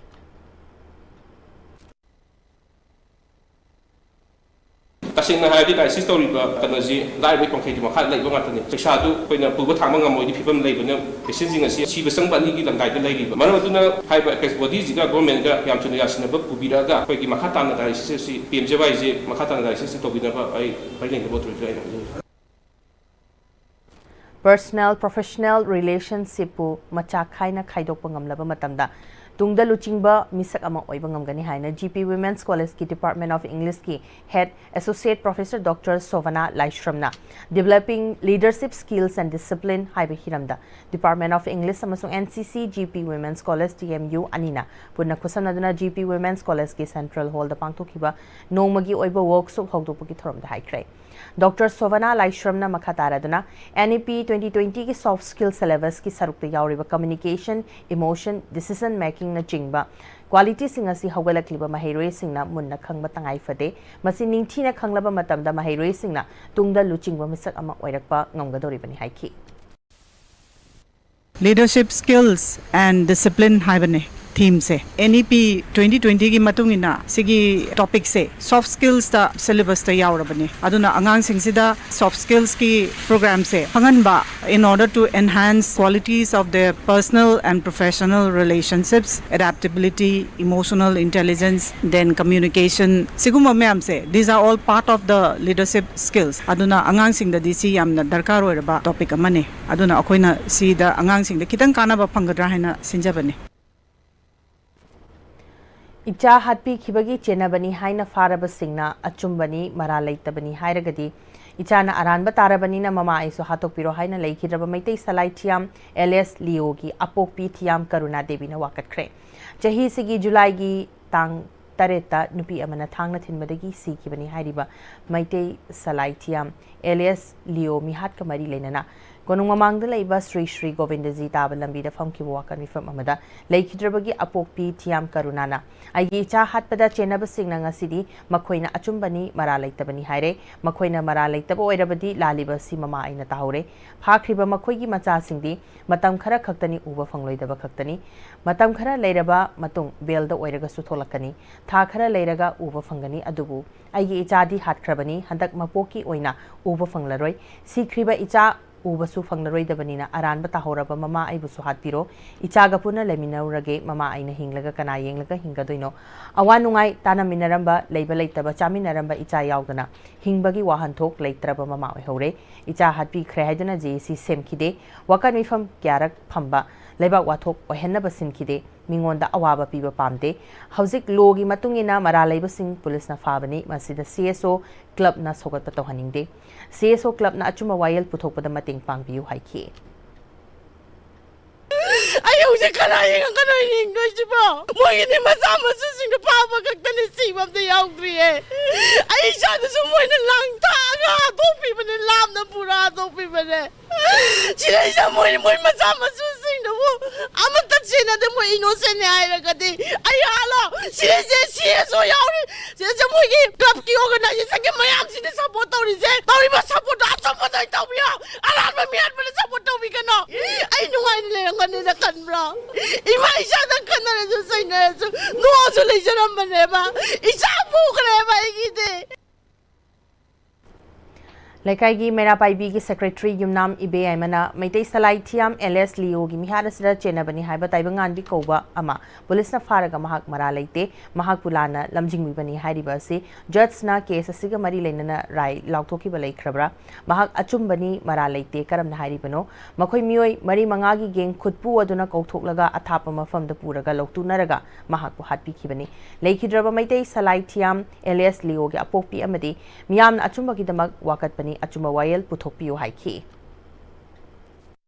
ꯇꯁꯦꯡꯅ ꯍꯥꯏꯔꯗꯤ dialysis ꯇꯧꯔꯤꯕ ꯀꯩꯅꯣꯁꯤ ꯂꯥꯏꯔꯕꯒꯤ ꯄꯣꯡꯈꯩꯗꯨ ꯃꯈꯥꯗ ꯂꯩꯕ ꯉꯥꯛꯇꯅꯤ꯫ ꯄꯩꯁꯥꯗꯨ ꯑꯩꯈꯣꯏꯅ ꯄꯨꯕ ꯊꯥꯡꯕ ꯉꯝꯃꯣꯏꯗꯤ ꯐꯤꯕꯝ ꯂꯩꯕꯅ, patientꯁꯤꯡ ꯑꯁꯤ ꯁꯤꯕ ꯆꯪꯕ ꯑꯅꯤꯒꯤ ꯂꯝꯗꯥꯏꯗ ꯂꯩꯔꯤꯕ꯫ ꯃꯔꯝ ꯑꯗꯨꯅ ꯍꯥꯏꯔꯤꯕ ꯑꯦꯄꯦꯛꯁ ꯕꯣꯗꯤꯁꯤꯒ ꯒꯣꯔꯃꯦꯟꯒ ꯌꯥꯝ ꯊꯨꯅ ꯌꯥꯁꯤꯟꯅꯕ ꯄꯨꯕꯤꯔꯛꯑꯒ ꯑꯩꯈꯣꯏꯒꯤ ꯃꯈꯥ ꯇꯥꯅ dialysis ꯑꯁꯤ ꯄꯤ ꯑꯦꯝ ꯖꯦ ꯋꯥꯏꯁꯦ ꯃꯈꯥ ꯇꯥꯅ dialysis ꯑꯁꯤ ꯇꯧꯕꯤꯅꯕ ꯑꯩ ꯃꯔꯤ ꯂꯩꯅꯕ ꯑꯣꯊꯣꯔꯤꯇꯤꯗ ꯑꯩꯅ ꯍꯥꯏꯖꯅꯤꯡꯉꯤ꯫ Personal professional relationshipꯄꯨ ꯃꯆꯥꯛ ꯈꯥꯏꯅ ꯈꯥꯏꯗꯣꯛꯄ ꯉꯝꯂꯕ ꯃꯇꯝꯗ ꯇꯨꯡꯗ ꯂꯨꯆꯤꯡꯕ ꯃꯤꯁꯛ ꯑꯃ ꯑꯣꯏꯕ ꯉꯝꯒꯅꯤ ꯍꯥꯏꯅ G P Women's Collegeꯀꯤ Department of Englishꯀꯤ Head Associate Professor Doctor ꯁꯣꯚꯅꯥ ꯂꯥꯏꯁ꯭ꯔꯝꯅ Developing Leadership Skills and Discipline ꯍꯥꯏꯕ ꯍꯤꯔꯝꯗ Department of English ꯑꯃꯁꯨꯡ N C C G P Women's College D M U ꯑꯅꯤꯅ ꯄꯨꯟꯅ ꯈꯨꯠꯁꯝꯅꯗꯨꯅ G P Women's Collegeꯀꯤ Central Hallꯗ ꯄꯥꯡꯊꯣꯛꯈꯤꯕ ꯅꯣꯡꯃꯒꯤ ꯑꯣꯏꯕ workshop ꯍꯧꯗꯣꯛꯄꯒꯤ ꯊꯧꯔꯝꯗ ꯍꯥꯏꯈ꯭ꯔꯦ꯫ ꯗꯣꯛꯇꯔ ꯁꯣꯚꯅꯥ ꯂꯥꯏꯁ꯭ꯔꯝꯅ ꯃꯈꯥ ꯇꯥꯔꯗꯨꯅ N E P twenty twentyꯒꯤ soft skill syllabusꯀꯤ ꯁꯔꯨꯛꯇ ꯌꯥꯎꯔꯤꯕ communication, emotion, decision makingꯅꯆꯤꯡꯕ qualityꯁꯤꯡ ꯑꯁꯤ ꯍꯧꯒꯠꯂꯛꯂꯤꯕ ꯃꯍꯩꯔꯣꯏꯁꯤꯡꯅ ꯃꯨꯟꯅ ꯈꯪꯕ ꯇꯉꯥꯏ ꯐꯗꯦ꯫ ꯃꯁꯤ ꯅꯤꯡꯊꯤꯅ ꯈꯪꯂꯕ ꯃꯇꯝꯗ ꯃꯍꯩꯔꯣꯏꯁꯤꯡꯅ ꯇꯨꯡꯗ ꯂꯨꯆꯤꯡꯕ ꯃꯤꯁꯛ ꯑꯃ ꯑꯣꯏꯔꯛꯄ ꯉꯝꯒꯗꯧꯔꯤꯕꯅꯤ ꯍꯥꯏꯈꯤ꯫ Leadership Skills and Discipline ꯍꯥꯏꯕꯅꯦ themeꯁꯦ꯫ N E P twenty twentyꯒꯤ ꯃꯇꯨꯡ ꯏꯟꯅ ꯁꯤꯒꯤ topicꯁꯦ soft skillsꯇ syllabusꯇ ꯌꯥꯎꯔꯕꯅꯦ꯫ ꯑꯗꯨꯅ ꯑꯉꯥꯡꯁꯤꯡꯁꯤꯗ soft skillsꯀꯤ programꯁꯦ ꯈꯪꯍꯟꯕ, in order to enhance qualities of their personal and professional relationships, adaptability, emotional intelligence, then communication, ꯁꯤꯒꯨꯝꯕ ꯃꯌꯥꯝꯁꯦ, these are all part of the leadership skills꯫ ꯑꯗꯨꯅ ꯑꯉꯥꯡꯁꯤꯡꯗꯗꯤ ꯁꯤ ꯌꯥꯝꯅ ꯗꯔꯀꯥꯔ ꯑꯣꯏꯔꯕ topic ꯑꯃꯅꯦ꯫ ꯑꯗꯨꯅ ꯑꯩꯈꯣꯏꯅ ꯁꯤꯗ ꯑꯉꯥꯡꯁꯤꯡꯗ ꯈꯤꯇꯪ ꯀꯥꯟꯅꯕ ꯐꯪꯒꯗ꯭ꯔꯥ ꯍꯥꯏꯅ ꯁꯤꯟꯖꯕꯅꯦ꯫ ꯏꯆꯥ ꯍꯥꯠꯄꯤꯈꯤꯕꯒꯤ ꯆꯦꯟꯅꯕꯅꯤ ꯍꯥꯏꯅ ꯐꯥꯔꯕꯁꯤꯡꯅ ꯑꯆꯨꯝꯕꯅꯤ, ꯃꯔꯥꯜ ꯂꯩꯇꯕꯅꯤ ꯍꯥꯏꯔꯒꯗꯤ, ꯏꯆꯥꯅ ꯑꯔꯥꯟꯕ ꯇꯥꯔꯕꯅꯤꯅ ꯃꯃꯥ ꯑꯩꯁꯨ ꯍꯥꯠꯇꯣꯛꯄꯤꯔꯣ ꯍꯥꯏꯅ ꯂꯩꯈꯤꯗ꯭ꯔꯕ ꯃꯩꯇꯩ ꯁꯂꯥꯏ ꯊꯤꯌꯥꯝ alias ꯂꯤꯑꯣꯒꯤ ꯑꯄꯣꯛꯄꯤ ꯊꯤꯌꯥꯝ ꯀꯔꯨꯅꯥ ꯗꯦꯕꯤꯅ ꯋꯥꯀꯠꯈ꯭ꯔꯦ꯫ ꯆꯍꯤꯁꯤꯒꯤ ꯖꯨꯂꯥꯏꯒꯤ ꯇꯥꯡ ꯇꯔꯦꯠꯇ ꯅꯨꯄꯤ ꯑꯃꯅ ꯊꯥꯡꯅ ꯊꯤꯟꯕꯗꯒꯤ ꯁꯤꯈꯤꯕꯅꯤ ꯍꯥꯏꯔꯤꯕ ꯃꯩꯇꯩ ꯁꯂꯥꯏ ꯊꯤꯌꯥꯝ alias ꯂꯤꯑꯣ ꯃꯤꯍꯥꯠꯀ ꯃꯔꯤ ꯂꯩꯅꯅ ꯀꯣꯅꯨꯡ ꯃꯃꯥꯡꯗ ꯂꯩꯕ ꯁ꯭ꯔꯤ ꯁ꯭ꯔꯤ ꯒꯣꯕꯤꯟꯗꯖꯤ ꯇꯥꯕ ꯂꯝꯕꯤꯗ ꯐꯝꯈꯤꯕ ꯋꯥꯀꯠ ꯃꯤꯐꯝ ꯑꯃꯗ ꯂꯩꯈꯤꯗ꯭ꯔꯕꯒꯤ ꯑꯄꯣꯛꯄꯤ ꯊꯤꯌꯥꯝ ꯀꯔꯨꯅꯥꯅ, "ꯑꯩꯒꯤ ꯏꯆꯥ ꯍꯥꯠꯄꯗ ꯆꯦꯟꯅꯕꯁꯤꯡꯅ ꯉꯁꯤꯗꯤ ꯃꯈꯣꯏꯅ ꯑꯆꯨꯝꯕꯅꯤ, ꯃꯔꯥꯜ ꯂꯩꯇꯕꯅꯤ ꯍꯥꯏꯔꯦ꯫ ꯃꯈꯣꯏꯅ ꯃꯔꯥꯜ ꯂꯩꯇꯕ ꯑꯣꯏꯔꯕꯗꯤ ꯂꯥꯜꯂꯤꯕ ꯑꯁꯤ ꯃꯃꯥ ꯑꯩꯅ ꯇꯥꯍꯧꯔꯦ꯫ ꯐꯥꯈ꯭ꯔꯤꯕ ꯃꯈꯣꯏꯒꯤ ꯃꯆꯥꯁꯤꯡꯗꯤ ꯃꯇꯝ ꯈꯔ ꯈꯛꯇꯅꯤ ꯎꯕ ꯐꯪꯂꯣꯏꯗꯕ ꯈꯛꯇꯅꯤ꯫ ꯃꯇꯝ ꯈꯔ ꯂꯩꯔꯕ ꯃꯇꯨꯡ ꯕꯦꯜꯗ ꯑꯣꯏꯔꯒꯁꯨ ꯊꯣꯛꯂꯛꯀꯅꯤ꯫ ꯊꯥ ꯈꯔ ꯂꯩꯔꯒ ꯎꯕ ꯐꯪꯒꯅꯤ, ꯑꯗꯨꯕꯨ ꯑꯩꯒꯤ ꯏꯆꯥꯗꯤ ꯍꯥꯠꯈ꯭ꯔꯕꯅꯤ, ꯍꯟꯗꯛ ꯃꯄꯣꯛꯀꯤ ꯑꯣꯏꯅ ꯎꯕ ꯐꯪꯂꯔꯣꯏ꯫ ꯁꯤꯈ꯭ꯔꯤꯕ ꯏꯆꯥ ꯎꯕꯁꯨ ꯐꯪꯂꯔꯣꯏꯗꯕꯅꯤꯅ ꯑꯔꯥꯟꯕ ꯇꯥꯍꯧꯔꯕ ꯃꯃꯥ ꯑꯩꯕꯨꯁꯨ ꯍꯥꯠꯄꯤꯔꯣ꯫ ꯏꯆꯥꯒ ꯄꯨꯟꯅ ꯂꯩꯃꯤꯟꯅꯔꯨꯔꯒꯦ꯫ ꯃꯃꯥ ꯑꯩꯅ ꯍꯤꯡꯂꯒ ꯀꯅꯥ ꯌꯦꯡꯂꯒ ꯍꯤꯡꯒꯗꯣꯏꯅꯣ? ꯑꯋꯥ ꯅꯨꯡꯉꯥꯏ ꯇꯥꯟꯅꯃꯤꯟꯅꯔꯝꯕ, ꯂꯩꯕ ꯂꯩꯇꯕ ꯆꯥꯃꯤꯟꯅꯔꯝꯕ ꯏꯆꯥ ꯌꯥꯎꯗꯅ ꯍꯤꯡꯕꯒꯤ ꯋꯥꯍꯟꯊꯣꯛ ꯂꯩꯇ꯭ꯔꯕ ꯃꯃꯥ ꯑꯣꯏꯍꯧꯔꯦ꯫ ꯏꯆꯥ ꯍꯥꯠꯄꯤꯈ꯭ꯔꯦ ꯍꯥꯏꯗꯨꯅ ꯖꯦ ꯑꯦ ꯁꯤ ꯁꯦꯝꯈꯤꯗꯦ꯫ ꯋꯥꯀꯠ ꯃꯤꯐꯝ ꯀꯌꯥꯔꯛ ꯐꯝꯕ, ꯂꯩꯕꯥꯛ ꯋꯥꯊꯣꯛ ꯑꯣꯏꯍꯟꯅꯕ ꯁꯤꯟꯈꯤꯗꯦ꯫ ꯃꯤꯉꯣꯟꯗ ꯑꯋꯥꯕ ꯄꯤꯕ ꯄꯥꯝꯗꯦ꯫ ꯍꯧꯖꯤꯛ ꯂꯣꯒꯤ ꯃꯇꯨꯡ ꯏꯟꯅ ꯃꯔꯥꯜ ꯂꯩꯕꯁꯤꯡ ꯄꯨꯂꯤꯁꯅ ꯐꯥꯕꯅꯤ꯫ ꯃꯁꯤꯗ ꯁꯤ ꯑꯦꯁ ꯑꯣ ꯀ꯭ꯂꯕꯅ ꯁꯧꯒꯠꯄ ꯇꯧꯍꯟꯅꯤꯡꯗꯦ꯫ ꯁꯤ ꯑꯦꯁ ꯑꯣ ꯀ꯭ꯂꯕꯅ ꯑꯆꯨꯝꯕ ꯋꯥꯌꯦꯜ ꯄꯨꯊꯣꯛꯄꯗ ꯃꯇꯦꯡ ꯄꯥꯡꯕꯤꯌꯨ ꯍꯥꯏꯈꯤ꯫ ꯑꯩ ꯍꯧꯖꯤꯛ ꯀꯅꯥ ꯌꯦꯡꯉꯒꯅꯣ ꯍꯤꯡꯗꯣꯏꯁꯤꯕꯣ? ꯃꯣꯏꯒꯤꯗꯤ ꯃꯆꯥ ꯃꯁꯨꯁꯤꯡꯗꯣ ꯐꯥꯕ ꯈꯛꯇꯅꯤ, ꯁꯤꯕ ꯑꯝꯇ ꯌꯥꯎꯗ꯭ꯔꯤꯌꯦ꯫ ꯑꯩ ꯏꯆꯥꯗꯨꯁꯨ ꯃꯣꯏꯅ ꯂꯥꯡ ꯊꯥꯛꯑꯒ ꯍꯥꯠꯇꯣꯛꯄꯤꯕꯅꯦ, ꯂꯥꯝꯅ ꯄꯨꯔꯥ ꯍꯥꯠꯇꯣꯛꯄꯤꯕꯅꯦ꯫ ꯁꯤꯗꯩꯁꯤꯗ ꯃꯣꯏ, ꯃꯣꯏ ꯃꯆꯥ ꯃꯁꯨꯁꯤꯡꯗꯨꯕꯨ ꯑꯃꯠꯇ ꯆꯦꯟꯅꯗꯦ, ꯃꯣꯏ ꯏꯅꯣꯁꯦꯟꯅꯦ ꯍꯥꯏꯔꯒꯗꯤ ꯑꯩ ꯍꯥꯠꯂꯣ? ꯁꯤꯗꯩꯁꯦ ꯁꯤ ꯑꯦꯁ ꯑꯣ ꯌꯥꯎꯔꯤ, ꯁꯤꯗꯩꯁꯦ ꯃꯣꯏꯒꯤ ꯀ꯭ꯂꯕꯀꯤ ꯑꯣꯔꯒꯅꯥꯏꯖꯦꯁꯟꯒꯤ ꯃꯌꯥꯝꯁꯤꯅ ꯁꯄꯣꯔꯠ ꯇꯧꯔꯤꯁꯦ, ꯇꯧꯔꯤꯕ ꯁꯄꯣꯔꯠꯇꯣ ꯑꯆꯨꯝꯕꯗ ꯑꯣꯏꯅ ꯇꯧꯕꯤꯌꯣ, ꯑꯔꯥꯟꯕ ꯃꯤ ꯍꯥꯠꯄꯗ ꯁꯄꯣꯔꯠ ꯇꯧꯕꯤꯒꯅꯣ꯫ ꯑꯩ ꯅꯨꯡꯉꯥꯏꯅ ꯂꯩꯔꯝꯒꯅꯤꯅ ꯈꯟꯕ꯭ꯔꯣ? ꯏꯃꯥ ꯏꯆꯥꯗ ꯈꯠꯅꯔꯁꯨ ꯆꯩꯅꯔꯁꯨ ꯅꯣꯛꯑꯁꯨ ꯂꯩꯖꯔꯝꯕꯅꯦꯕ, ꯏꯆꯥ ꯄꯨꯈ꯭ꯔꯦꯕ ꯑꯩꯒꯤꯗꯤ꯫ ꯂꯩꯀꯥꯏꯒꯤ ꯃꯩꯔꯥ ꯄꯥꯏꯕꯤꯒꯤ ꯁꯦꯀ꯭ꯔꯦꯇꯔꯤ ꯌꯨꯝꯅꯥꯝ ꯏꯕꯦ ꯌꯥꯏꯃꯅ ꯃꯩꯇꯩ ꯁꯂꯥꯏ ꯊꯤꯌꯥꯝ ꯑꯦꯂꯤꯌꯥꯁ ꯂꯤꯌꯣꯒꯤ ꯃꯤꯍꯥꯠ ꯑꯁꯤꯗ ꯆꯦꯟꯅꯕꯅꯤ ꯍꯥꯏꯕ ꯇꯥꯏꯕꯪꯉꯥꯟꯕꯤ ꯀꯧꯕ ꯑꯃ ꯄꯨꯂꯤꯁꯅ ꯐꯥꯔꯒ ꯃꯍꯥꯛ ꯃꯔꯥꯜ ꯂꯩꯇꯦ, ꯃꯍꯥꯛꯄꯨ ꯂꯥꯟꯅ ꯂꯝꯖꯤꯡꯕꯤꯕꯅꯤ ꯍꯥꯏꯔꯤꯕ ꯑꯁꯤ ꯖꯖꯅ ꯀꯦꯁ ꯑꯁꯤꯒ ꯃꯔꯤ ꯂꯩꯅꯅ ꯔꯥꯏ ꯂꯥꯎꯊꯣꯛꯈꯤꯕ ꯂꯩꯈ꯭ꯔꯕ꯭ꯔꯥ? ꯃꯍꯥꯛ ꯑꯆꯨꯝꯕꯅꯤ, ꯃꯔꯥꯜ ꯂꯩꯇꯦ, ꯀꯔꯝꯅ ꯍꯥꯏꯔꯤꯕꯅꯣ? ꯃꯈꯣꯏ ꯃꯤꯑꯣꯏ ꯃꯔꯤ ꯃꯉꯥꯒꯤ ꯒꯦꯡ ꯈꯨꯠꯄꯨ ꯑꯗꯨꯅ ꯀꯧꯊꯣꯛꯂꯒ ꯑꯊꯥꯞꯄ ꯃꯐꯝꯗ ꯄꯨꯔꯒ ꯂꯧꯇꯨꯅꯔꯒ ꯃꯍꯥꯛꯄꯨ ꯍꯥꯠꯄꯤꯈꯤꯕꯅꯤ꯫ ꯂꯩꯈꯤꯗ꯭ꯔꯕ ꯃꯩꯇꯩ ꯁꯂꯥꯏ ꯊꯤꯌꯥꯝ ꯑꯦꯂꯤꯌꯥꯁ ꯂꯤꯌꯣꯒꯤ ꯑꯄꯣꯛꯄꯤ ꯑꯃꯗꯤ ꯃꯤꯌꯥꯝꯅ ꯑꯆꯨꯝꯕꯒꯤꯗꯃꯛ ꯋꯥꯀꯠꯄꯅꯤ, ꯑꯆꯨꯝꯕ ꯋꯥꯌꯦꯜ ꯄꯨꯊꯣꯛꯄꯤꯌꯨ ꯍꯥꯏꯈꯤ꯫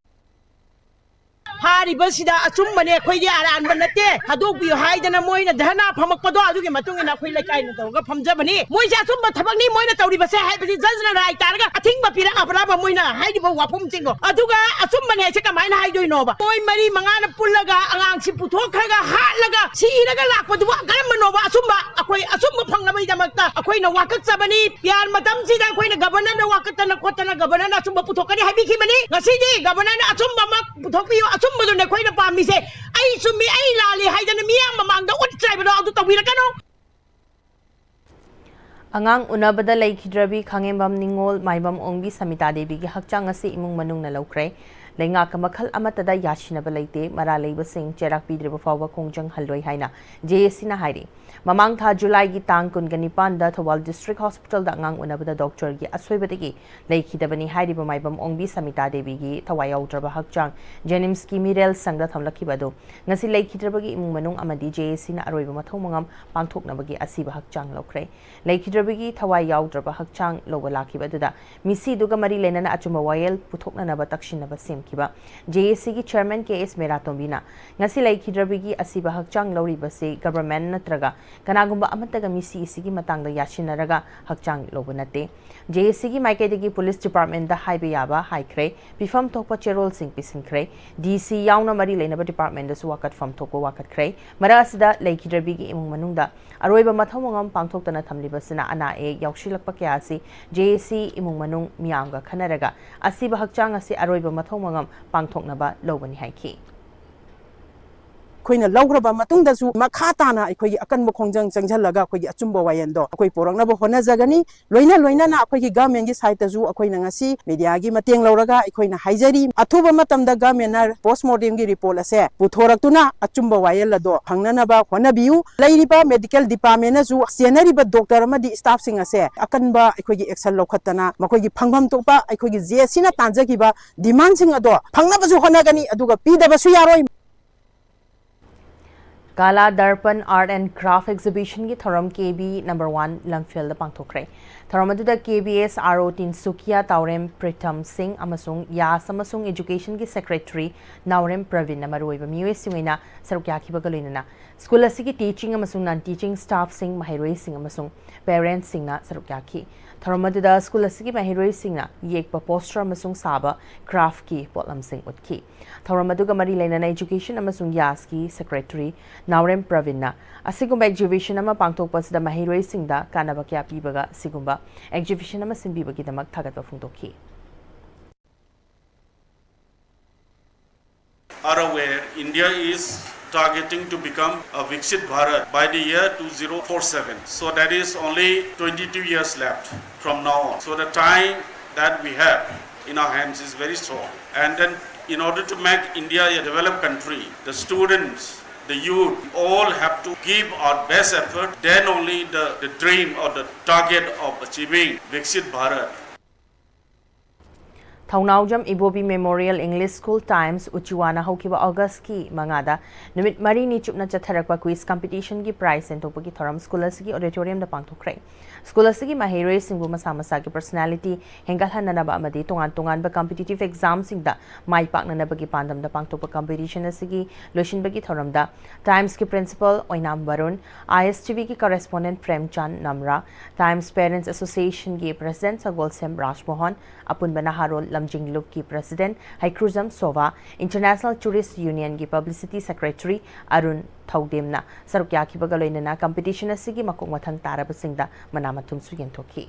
ꯐꯥꯔꯤꯕꯁꯤꯗ ꯑꯆꯨꯝꯕꯅꯦ, ꯑꯩꯈꯣꯏꯗꯤ ꯑꯔꯥꯟꯕ ꯅꯠꯇꯦ, ꯊꯥꯗꯣꯛꯄꯤꯌꯨ ꯍꯥꯏꯗꯅ ꯃꯣꯏꯅ ꯙꯔꯅꯥ ꯐꯝꯃꯛꯄꯗꯣ, ꯑꯗꯨꯒꯤ ꯃꯇꯨꯡ ꯏꯟꯅ ꯑꯩꯈꯣꯏ ꯂꯩꯀꯥꯏꯅ ꯇꯧꯔꯒ ꯐꯝꯖꯕꯅꯤ꯫ ꯃꯣꯏꯁꯦ ꯑꯆꯨꯝꯕ ꯊꯕꯛꯅꯤ ꯃꯣꯏꯅ ꯇꯧꯔꯤꯕꯁꯦ ꯍꯥꯏꯕꯁꯤ ꯖꯖꯅ ꯔꯥꯏ ꯇꯥꯔꯒ ꯑꯊꯤꯡꯕ ꯄꯤꯔꯛꯑꯕ꯭ꯔꯕ ꯃꯣꯏꯅ ꯍꯥꯏꯔꯤꯕ ꯋꯥꯐꯝꯁꯤꯡꯗꯣ? ꯑꯗꯨꯒ ꯑꯆꯨꯝꯕꯅꯦ ꯍꯥꯏꯁꯦ ꯀꯃꯥꯏꯅ ꯍꯥꯏꯗꯣꯏꯅꯣꯕ? ꯃꯣꯏ ꯃꯔꯤ ꯃꯉꯥꯅ ꯄꯨꯜꯂꯒ ꯑꯉꯥꯡꯁꯤ ꯄꯨꯊꯣꯛꯈ꯭ꯔꯒ ꯍꯥꯠꯂꯒ ꯁꯤꯔꯒ ꯂꯥꯛꯄꯗꯨꯕꯨ ꯀꯔꯝꯕꯅꯣꯕ? ꯑꯆꯨꯝꯕ, ꯑꯩꯈꯣꯏ ꯑꯆꯨꯝꯕ ꯐꯪꯅꯕꯒꯤꯗꯃꯛꯇ ꯑꯩꯈꯣꯏꯅ ꯋꯥꯀꯠꯆꯕꯅꯤ꯫ ꯄꯤꯌꯥꯔ ꯃꯇꯝꯁꯤꯗ ꯑꯩꯈꯣꯏꯅ ꯒꯕꯔꯅꯔꯗ ꯋꯥꯀꯠꯇꯅ ꯈꯣꯠꯇꯅ ꯒꯕꯔꯅꯔꯅ ꯑꯆꯨꯝꯕ ꯄꯨꯊꯣꯛꯀꯅꯤ ꯍꯥꯏꯕꯤꯈꯤꯕꯅꯤ꯫ ꯉꯁꯤꯗꯤ ꯒꯕꯔꯅꯔꯅ ꯑꯆꯨꯝꯕ ꯑꯃ ꯄꯨꯊꯣꯛꯄꯤꯌꯨ꯫ ꯑꯆꯨꯝꯕꯗꯨꯅꯦ ꯑꯩꯈꯣꯏꯅ ꯄꯥꯝꯃꯤꯁꯦ꯫ ꯑꯩ ꯆꯨꯝꯃꯤ, ꯑꯩ ꯂꯥꯜꯂꯤ ꯍꯥꯏꯗꯅ ꯃꯤꯌꯥꯝ ꯃꯃꯥꯡꯗ ꯎꯠꯆꯥꯏꯕꯗꯣ ꯑꯗꯨ ꯇꯧꯕꯤꯔꯛꯀꯅꯨ꯫ ꯑꯉꯥꯡ ꯎꯅꯕꯗ ꯂꯩꯈꯤꯗ꯭ꯔꯕꯤ ꯈꯥꯉꯦꯝꯕꯝ ꯅꯤꯉꯣꯜ ꯃꯥꯏꯕꯝ ꯑꯣꯡꯕꯤ ꯁꯃꯤꯇꯥ ꯗꯦꯕꯤꯒꯤ ꯍꯛꯆꯥꯡ ꯑꯁꯤ ꯏꯃꯨꯡ ꯃꯅꯨꯡꯅ ꯂꯧꯈ꯭ꯔꯦ꯫ ꯂꯩꯉꯥꯛꯀ ꯃꯈꯜ ꯑꯃꯠꯇꯗ ꯌꯥꯁꯤꯟꯅꯕ ꯂꯩꯇꯦ꯫ ꯃꯔꯥꯜ ꯂꯩꯕꯁꯤꯡ ꯆꯩꯔꯥꯛ ꯄꯤꯗ꯭ꯔꯤꯕ ꯐꯥꯎꯕ ꯈꯣꯡꯖꯪ ꯍꯜꯂꯣꯏ ꯍꯥꯏꯅ ꯖꯦ ꯑꯦ ꯁꯤꯅ ꯍꯥꯏꯔꯤ꯫ ꯃꯃꯥꯡ ꯊꯥ ꯖꯨꯂꯥꯏꯒꯤ ꯇꯥꯡ ꯀꯨꯟꯒ ꯅꯤꯄꯥꯟꯗ ꯊꯧꯕꯥꯜ ꯗꯤꯁꯇ꯭ꯔꯤꯛ ꯍꯣꯁꯄꯤꯇꯥꯜꯗ ꯑꯉꯥꯡ ꯎꯅꯕꯗ ꯗꯣꯛꯇꯔꯒꯤ ꯑꯁꯣꯏꯕꯗꯒꯤ ꯂꯩꯈꯤꯗꯕꯅꯤ ꯍꯥꯏꯔꯤꯕ ꯃꯥꯏꯕꯝ ꯑꯣꯡꯕꯤ ꯁꯃꯤꯇꯥ ꯗꯦꯕꯤꯒꯤ ꯊꯋꯥꯏ ꯌꯥꯎꯗ꯭ꯔꯕ ꯍꯛꯆꯥꯡ ꯖꯦꯅꯤꯝꯁꯀꯤ ꯃꯤꯔꯦꯜ ꯁꯪꯗ ꯊꯝꯂꯛꯈꯤꯕ ꯑꯗꯨ ꯉꯁꯤ ꯂꯩꯈꯤꯗ꯭ꯔꯕꯒꯤ ꯏꯃꯨꯡ ꯃꯅꯨꯡ ꯑꯃꯗꯤ ꯖꯦ ꯑꯦ ꯁꯤꯅ ꯑꯔꯣꯏꯕ ꯃꯊꯧ ꯃꯉꯝ ꯄꯥꯡꯊꯣꯛꯅꯕꯒꯤ ꯑꯁꯤꯕ ꯍꯛꯆꯥꯡ ꯂꯧꯈ꯭ꯔꯦ꯫ ꯂꯩꯈꯤꯗ꯭ꯔꯕꯒꯤ ꯊꯋꯥꯏ ꯌꯥꯎꯗ꯭ꯔꯕ ꯍꯛꯆꯥꯡ ꯂꯧꯕ ꯂꯥꯛꯈꯤꯕ ꯑꯗꯨꯗ ꯃꯤꯁꯤꯗꯨꯒ ꯃꯔꯤ ꯂꯩꯅꯅ ꯑꯆꯨꯝꯕ ꯋꯥꯌꯦꯜ ꯄꯨꯊꯣꯛꯅꯅꯕ ꯇꯛꯁꯤꯟꯅꯕ ꯁꯦꯝꯈꯤꯕ ꯖꯦ ꯑꯦ ꯁꯤꯒꯤ ꯆꯦꯌꯔꯃꯦꯟ ꯀꯦ ꯑꯦꯁ ꯃꯦꯔꯥꯇꯣꯝꯕꯤꯅ ꯉꯁꯤ ꯂꯩꯈꯤꯗ꯭ꯔꯕꯒꯤ ꯑꯁꯤꯕ ꯍꯛꯆꯥꯡ ꯂꯧꯔꯤꯕꯁꯤ ꯒꯚꯔꯟꯃꯦꯟꯠ ꯅꯠꯇ꯭ꯔꯒ ꯀꯅꯥꯒꯨꯝꯕ ꯑꯃꯠꯇꯒ ꯃꯤꯁꯤ ꯑꯁꯤꯒꯤ ꯃꯇꯥꯡꯗ ꯌꯥꯁꯤꯟꯅꯔꯒ ꯍꯛꯆꯥꯡ ꯂꯧꯕ ꯅꯠꯇꯦ꯫ ꯖꯦ ꯑꯦ ꯁꯤꯒꯤ ꯃꯥꯏꯀꯩꯗꯒꯤ ꯄꯨꯂꯤꯁ ꯗꯤꯄꯥꯔꯠꯃꯦꯟꯠꯇ ꯍꯥꯏꯕ ꯌꯥꯕ ꯍꯥꯏꯈ꯭ꯔꯦ, ꯄꯤꯐꯝ ꯊꯣꯛꯄ ꯆꯦꯔꯣꯜꯁꯤꯡ ꯄꯤꯁꯤꯟꯈ꯭ꯔꯦ꯫ ꯗꯤ ꯁꯤ ꯌꯥꯎꯅ ꯃꯔꯤ ꯂꯩꯅꯕ ꯗꯤꯄꯥꯔꯠꯃꯦꯟꯠꯇꯁꯨ ꯋꯥꯀꯠꯐꯝ ꯊꯣꯛꯄ ꯋꯥꯀꯠꯈ꯭ꯔꯦ꯫ ꯃꯔꯛ ꯑꯁꯤꯗ ꯂꯩꯈꯤꯗ꯭ꯔꯕꯤꯒꯤ ꯏꯃꯨꯡ ꯃꯅꯨꯡꯗ ꯑꯔꯣꯏꯕ ꯃꯊꯧ ꯃꯉꯝ ꯄꯥꯡꯊꯣꯛꯇꯅ ꯊꯝꯂꯤꯕꯁꯤꯅ ꯑꯅꯥ ꯑꯌꯦꯛ ꯌꯥꯎꯁꯤꯜꯂꯛꯄ ꯀꯌꯥ ꯑꯁꯤ ꯖꯦ ꯑꯦ ꯁꯤ ꯏꯃꯨꯡ ꯃꯅꯨꯡ ꯃꯤꯌꯥꯝꯒ ꯈꯟꯅꯔꯒ ꯑꯁꯤꯕ ꯍꯛꯆꯥꯡ ꯑꯁꯤ ꯑꯔꯣꯏꯕ ꯃꯊꯧ ꯃꯉꯝ ꯄꯥꯡꯊꯣꯛꯅꯕ ꯂꯧꯕꯅꯤ ꯍꯥꯏꯈꯤ꯫ ꯑꯩꯈꯣꯏꯅ ꯂꯧꯈ꯭ꯔꯕ ꯃꯇꯨꯡꯗꯁꯨ ꯃꯈꯥ ꯇꯥꯅ ꯑꯩꯈꯣꯏꯒꯤ ꯑꯀꯟꯕ ꯈꯣꯡꯖꯪ ꯆꯪꯁꯤꯜꯂꯒ ꯑꯩꯈꯣꯏꯒꯤ ꯑꯆꯨꯝꯕ ꯋꯥꯌꯦꯜꯗꯣ ꯑꯩꯈꯣꯏ ꯄꯨꯔꯛꯅꯕ ꯍꯣꯠꯅꯖꯒꯅꯤ꯫ ꯂꯣꯏꯅ ꯂꯣꯏꯅꯅ ꯑꯩꯈꯣꯏꯒꯤ ꯒꯚꯔꯟꯃꯦꯟꯠꯀꯤ ꯁꯥꯏꯠꯇꯁꯨ ꯑꯩꯈꯣꯏꯅ ꯉꯁꯤ ꯃꯤꯗꯤꯌꯥꯒꯤ ꯃꯇꯦꯡ ꯂꯧꯔꯒ ꯑꯩꯈꯣꯏꯅ ꯍꯥꯏꯖꯔꯤ, ꯑꯊꯨꯕ ꯃꯇꯝꯗ ꯒꯚꯔꯟꯃꯦꯟꯠꯅ ꯄꯣꯁꯃꯣꯔꯇꯦꯝꯒꯤ ꯔꯤꯄꯣꯔꯠ ꯑꯁꯦ ꯄꯨꯊꯣꯔꯛꯇꯨꯅ ꯑꯆꯨꯝꯕ ꯋꯥꯌꯦꯜ ꯑꯗꯣ ꯐꯪꯅꯅꯕ ꯍꯣꯠꯅꯕꯤꯌꯨ꯫ ꯂꯩꯔꯤꯕ ꯃꯦꯗꯤꯀꯦꯜ ꯗꯤꯄꯥꯔꯠꯃꯦꯟꯠꯅꯁꯨ ꯆꯦꯟꯅꯔꯤꯕ ꯗꯣꯛꯇꯔ ꯑꯃꯗꯤ ꯁ꯭ꯇꯥꯐꯁꯤꯡ ꯑꯁꯦ ꯑꯀꯟꯕ ꯑꯩꯈꯣꯏꯒꯤ ꯑꯦꯛꯁꯟ ꯂꯧꯈꯠꯇꯅ ꯃꯈꯣꯏꯒꯤ ꯐꯪꯐꯝ ꯊꯣꯛꯄ ꯑꯩꯈꯣꯏꯒꯤ ꯖꯦ ꯑꯦ ꯁꯤꯅ ꯇꯥꯟꯖꯈꯤꯕ ꯗꯤꯃꯥꯟꯁꯤꯡ ꯑꯗꯣ ꯐꯪꯅꯕꯁꯨ ꯍꯣꯠꯅꯒꯅꯤ, ꯑꯗꯨꯒ ꯄꯤꯗꯕꯁꯨ ꯌꯥꯔꯣꯏ꯫ ꯀꯥꯂꯥ ꯗꯔꯄꯟ ꯑꯥꯔꯠ ꯑꯦꯟ ꯀ꯭ꯔꯥꯐ ꯑꯦꯛꯖꯤꯕꯤꯁꯟꯒꯤ ꯊꯧꯔꯝ ꯀꯦ ꯕꯤ ꯅꯝꯕꯔ ꯋꯥꯟ ꯂꯝꯐꯦꯜꯗ ꯄꯥꯡꯊꯣꯛꯈ꯭ꯔꯦ꯫ ꯊꯧꯔꯝ ꯑꯗꯨꯗ ꯀꯦ ꯕꯤ ꯑꯦꯁ ꯑꯥꯔ ꯑꯣ ꯇꯤꯟꯁꯨꯀꯤꯌꯥ ꯇꯥꯎꯔꯦꯝ ꯄ꯭ꯔꯤꯊꯝ ꯁꯤꯡ ꯑꯃꯁꯨꯡ ꯌꯥꯁ ꯑꯃꯁꯨꯡ ꯏꯖꯨꯀꯦꯁꯟꯒꯤ ꯁꯦꯀ꯭ꯔꯦꯇꯔꯤ ꯅꯥꯎꯔꯦꯝ ꯄ꯭ꯔꯕꯤꯟꯅ ꯃꯔꯨꯑꯣꯏꯕ ꯃꯤꯑꯣꯏꯁꯤꯡ ꯑꯣꯏꯅ ꯁꯔꯨꯛ ꯌꯥꯈꯤꯕꯒ ꯂꯣꯏꯅꯅ ꯁ꯭ꯀꯨꯜ ꯑꯁꯤꯒꯤ ꯇꯤꯆꯤꯡ ꯑꯃꯁꯨꯡ ꯅꯟ ꯇꯤꯆꯤꯡ ꯁ꯭ꯇꯥꯐꯁꯤꯡ, ꯃꯍꯩꯔꯣꯏꯁꯤꯡ ꯑꯃꯁꯨꯡ ꯄꯦꯔꯦꯟꯠꯁꯤꯡꯅ ꯁꯔꯨꯛ ꯌꯥꯈꯤ꯫ ꯊꯧꯔꯝ ꯑꯗꯨꯗ ꯁ꯭ꯀꯨꯜ ꯑꯁꯤꯒꯤ ꯃꯍꯩꯔꯣꯏꯁꯤꯡꯅ ꯌꯦꯛꯄ ꯄꯣꯁꯇꯔ ꯑꯃꯁꯨꯡ ꯁꯥꯕ ꯀ꯭ꯔꯥꯐꯀꯤ ꯄꯣꯠꯂꯝꯁꯤꯡ ꯎꯠꯈꯤ꯫ ꯊꯧꯔꯝ ꯑꯗꯨꯒ ꯃꯔꯤ ꯂꯩꯅꯅ ꯏꯖꯨꯀꯦꯁꯟ ꯑꯃꯁꯨꯡ ꯌꯥꯁꯀꯤ ꯁꯦꯀ꯭ꯔꯦꯇꯔꯤ ꯅꯥꯎꯔꯦꯝ ꯄ꯭ꯔꯕꯤꯟꯅ ꯑꯁꯤꯒꯨꯝꯕ ꯑꯦꯛꯖꯤꯕꯤꯁꯟ ꯑꯃ ꯄꯥꯡꯊꯣꯛꯄ ꯑꯁꯤꯗ ꯃꯍꯩꯔꯣꯏꯁꯤꯡꯗ ꯀꯥꯟꯅꯕ ꯀꯌꯥ ꯄꯤꯕꯒ ꯑꯁꯤꯒꯨꯝꯕ ꯑꯦꯛꯖꯤꯕꯤꯁꯟ ꯑꯃ ꯁꯤꯟꯕꯤꯕꯒꯤꯗꯃꯛ ꯊꯥꯒꯠꯄ ꯐꯣꯡꯗꯣꯛꯈꯤ꯫ Are aware, India is targeting to become a Viksit Bharat by the year two zero four seven. So that is only twenty-two years left from now on. So the time that we have in our hands is very short. And then, in order to make India a developed country, the students, the youth, all have to give our best effort. Then only the, the dream or the target of achieving Viksit Bharat Thounaojam Ibobi memorial English school Times ꯎꯆꯤꯋꯥꯅ ꯍꯧꯈꯤꯕ ꯑꯣꯒꯁꯀꯤ ꯃꯉꯥꯗ ꯅꯨꯃꯤꯠ ꯃꯔꯤꯅꯤ ꯆꯨꯞꯅ ꯆꯠꯊꯔꯛꯄ ꯀ꯭ꯋꯤꯖ ꯀꯝꯄꯤꯇꯤꯁꯟꯒꯤ ꯄ꯭ꯔꯥꯏꯖ ꯌꯦꯟꯊꯣꯛꯄꯒꯤ ꯊꯧꯔꯝ ꯁ꯭ꯀꯨꯜ ꯑꯁꯤꯒꯤ ꯑꯣꯗꯤꯇꯣꯔꯤꯌꯝꯗ ꯄꯥꯡꯊꯣꯛꯈ꯭ꯔꯦ꯫ ꯁ꯭ꯀꯨꯜ ꯑꯁꯤꯒꯤ ꯃꯍꯩꯔꯣꯏꯁꯤꯡꯕꯨ ꯃꯁꯥ ꯃꯁꯥꯒꯤ ꯄꯔꯁꯣꯅꯦꯂꯤꯇꯤ ꯍꯦꯟꯒꯠꯍꯟꯅꯅꯕ ꯑꯃꯗꯤ ꯇꯣꯉꯥꯟ ꯇꯣꯉꯥꯟꯕ ꯀꯝꯄꯤꯇꯤꯇꯤꯚ ꯑꯦꯛꯖꯥꯝꯁꯤꯡꯗ ꯃꯥꯏ ꯄꯥꯛꯅꯅꯕꯒꯤ ꯄꯥꯟꯗꯝꯗ ꯄꯥꯡꯊꯣꯛꯄ ꯀꯝꯄꯤꯇꯤꯁꯟ ꯑꯁꯤꯒꯤ ꯂꯣꯏꯁꯤꯟꯕꯒꯤ ꯊꯧꯔꯝꯗ ꯇꯥꯏꯝꯁꯀꯤ principal Oinam Barun, I S T ꯚꯤꯒꯤ ꯀꯔꯦꯁꯄꯣꯟꯗꯦꯟꯠ ꯄ꯭ꯔꯦꯝꯆꯥꯟ ꯅꯝꯔꯥ, ꯇꯥꯏꯝꯁ ꯄꯦꯔꯦꯟꯠꯁ ꯑꯦꯁꯣꯁꯤꯌꯦꯁꯟꯒꯤ ꯄ꯭ꯔꯦꯁꯤꯗꯦꯟꯠ ꯁꯒꯣꯜꯁꯦꯝ ꯔꯥꯖꯃꯣꯍꯟ, ꯑꯄꯨꯟꯕ ꯅꯍꯥꯔꯣꯜ ꯂꯝꯖꯤꯡ ꯂꯨꯞꯀꯤ president Heikrujam Sova, international tourist ꯌꯨꯅꯤꯌꯟꯒꯤ ꯄꯕ꯭ꯂꯤꯁꯤꯇꯤ ꯁꯦꯀ꯭ꯔꯦꯇꯔꯤ ꯑꯔꯨꯟ ꯊꯧꯗꯦꯝꯅ ꯁꯔꯨꯛ ꯌꯥꯈꯤꯕꯒ ꯂꯣꯏꯅꯅ ꯀꯝꯄꯤꯇꯤꯁꯟ ꯑꯁꯤꯒꯤ ꯃꯀꯣꯛ ꯃꯊꯪ ꯇꯥꯔꯕꯁꯤꯡꯗ ꯃꯅꯥ ꯃꯊꯨꯝꯁꯨ ꯌꯦꯟꯊꯣꯛꯈꯤ꯫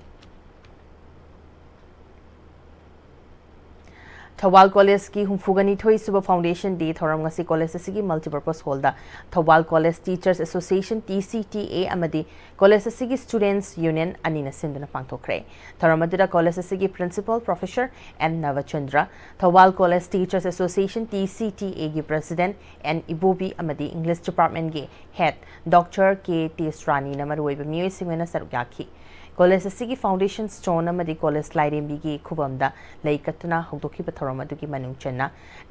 ꯊꯧꯕꯥꯜ ꯀꯣꯂꯦꯖꯀꯤ ꯍꯨꯝꯐꯨꯒ ꯅꯤꯊꯣꯏ ꯁꯨꯕ ꯐꯥꯎꯟꯗꯦꯁꯟ ꯗꯦ ꯊꯧꯔꯝ ꯉꯁꯤ ꯀꯣꯂꯦꯖ ꯑꯁꯤꯒꯤ ꯃꯜꯇꯤꯄꯔꯄꯁ ꯍꯣꯜꯗ Thoubal college teachers association, T C T A, ꯑꯃꯗꯤ ꯀꯣꯂꯦꯖ ꯑꯁꯤꯒꯤ ꯁ꯭ꯇꯨꯗꯦꯟꯠꯁ ꯌꯨꯅꯤꯌꯟ ꯑꯅꯤꯅ ꯁꯤꯟꯗꯨꯅ ꯄꯥꯡꯊꯣꯛꯈ꯭ꯔꯦ꯫ ꯊꯧꯔꯝ ꯑꯗꯨꯗ ꯀꯣꯂꯦꯖ ꯑꯁꯤꯒꯤ principal professor N Nabachandra, Thoubal college teachers association, T C T ꯑꯦꯒꯤ ꯄ꯭ꯔꯦꯁꯤꯗꯦꯟꯠ ꯑꯦꯟ ꯏꯕꯣꯕꯤ ꯑꯃꯗꯤ ꯏꯪꯂꯤꯁ ꯗꯤꯄꯥꯔꯠꯃꯦꯟꯠꯀꯤ ꯍꯦꯗ ꯗꯣꯛꯇꯔ ꯀꯦ ꯇꯦꯖꯔꯥꯅꯤꯅ ꯃꯔꯨꯑꯣꯏꯕ ꯃꯤꯑꯣꯏꯁꯤꯡ ꯑꯣꯏꯅ ꯁꯔꯨꯛ ꯌꯥꯈꯤ꯫ ꯀꯣꯂꯦꯖ ꯑꯁꯤꯒꯤ foundation stone ꯑꯃꯗꯤ ꯀꯣꯂꯦꯖ ꯂꯥꯏꯔꯦꯝꯕꯤꯒꯤ ꯈꯨꯕꯝꯗ ꯂꯩ ꯀꯠꯇꯨꯅ ꯍꯧꯗꯣꯛꯈꯤꯕ ꯊꯧꯔꯝ ꯑꯗꯨꯒꯤ ꯃꯅꯨꯡ ꯆꯟꯅ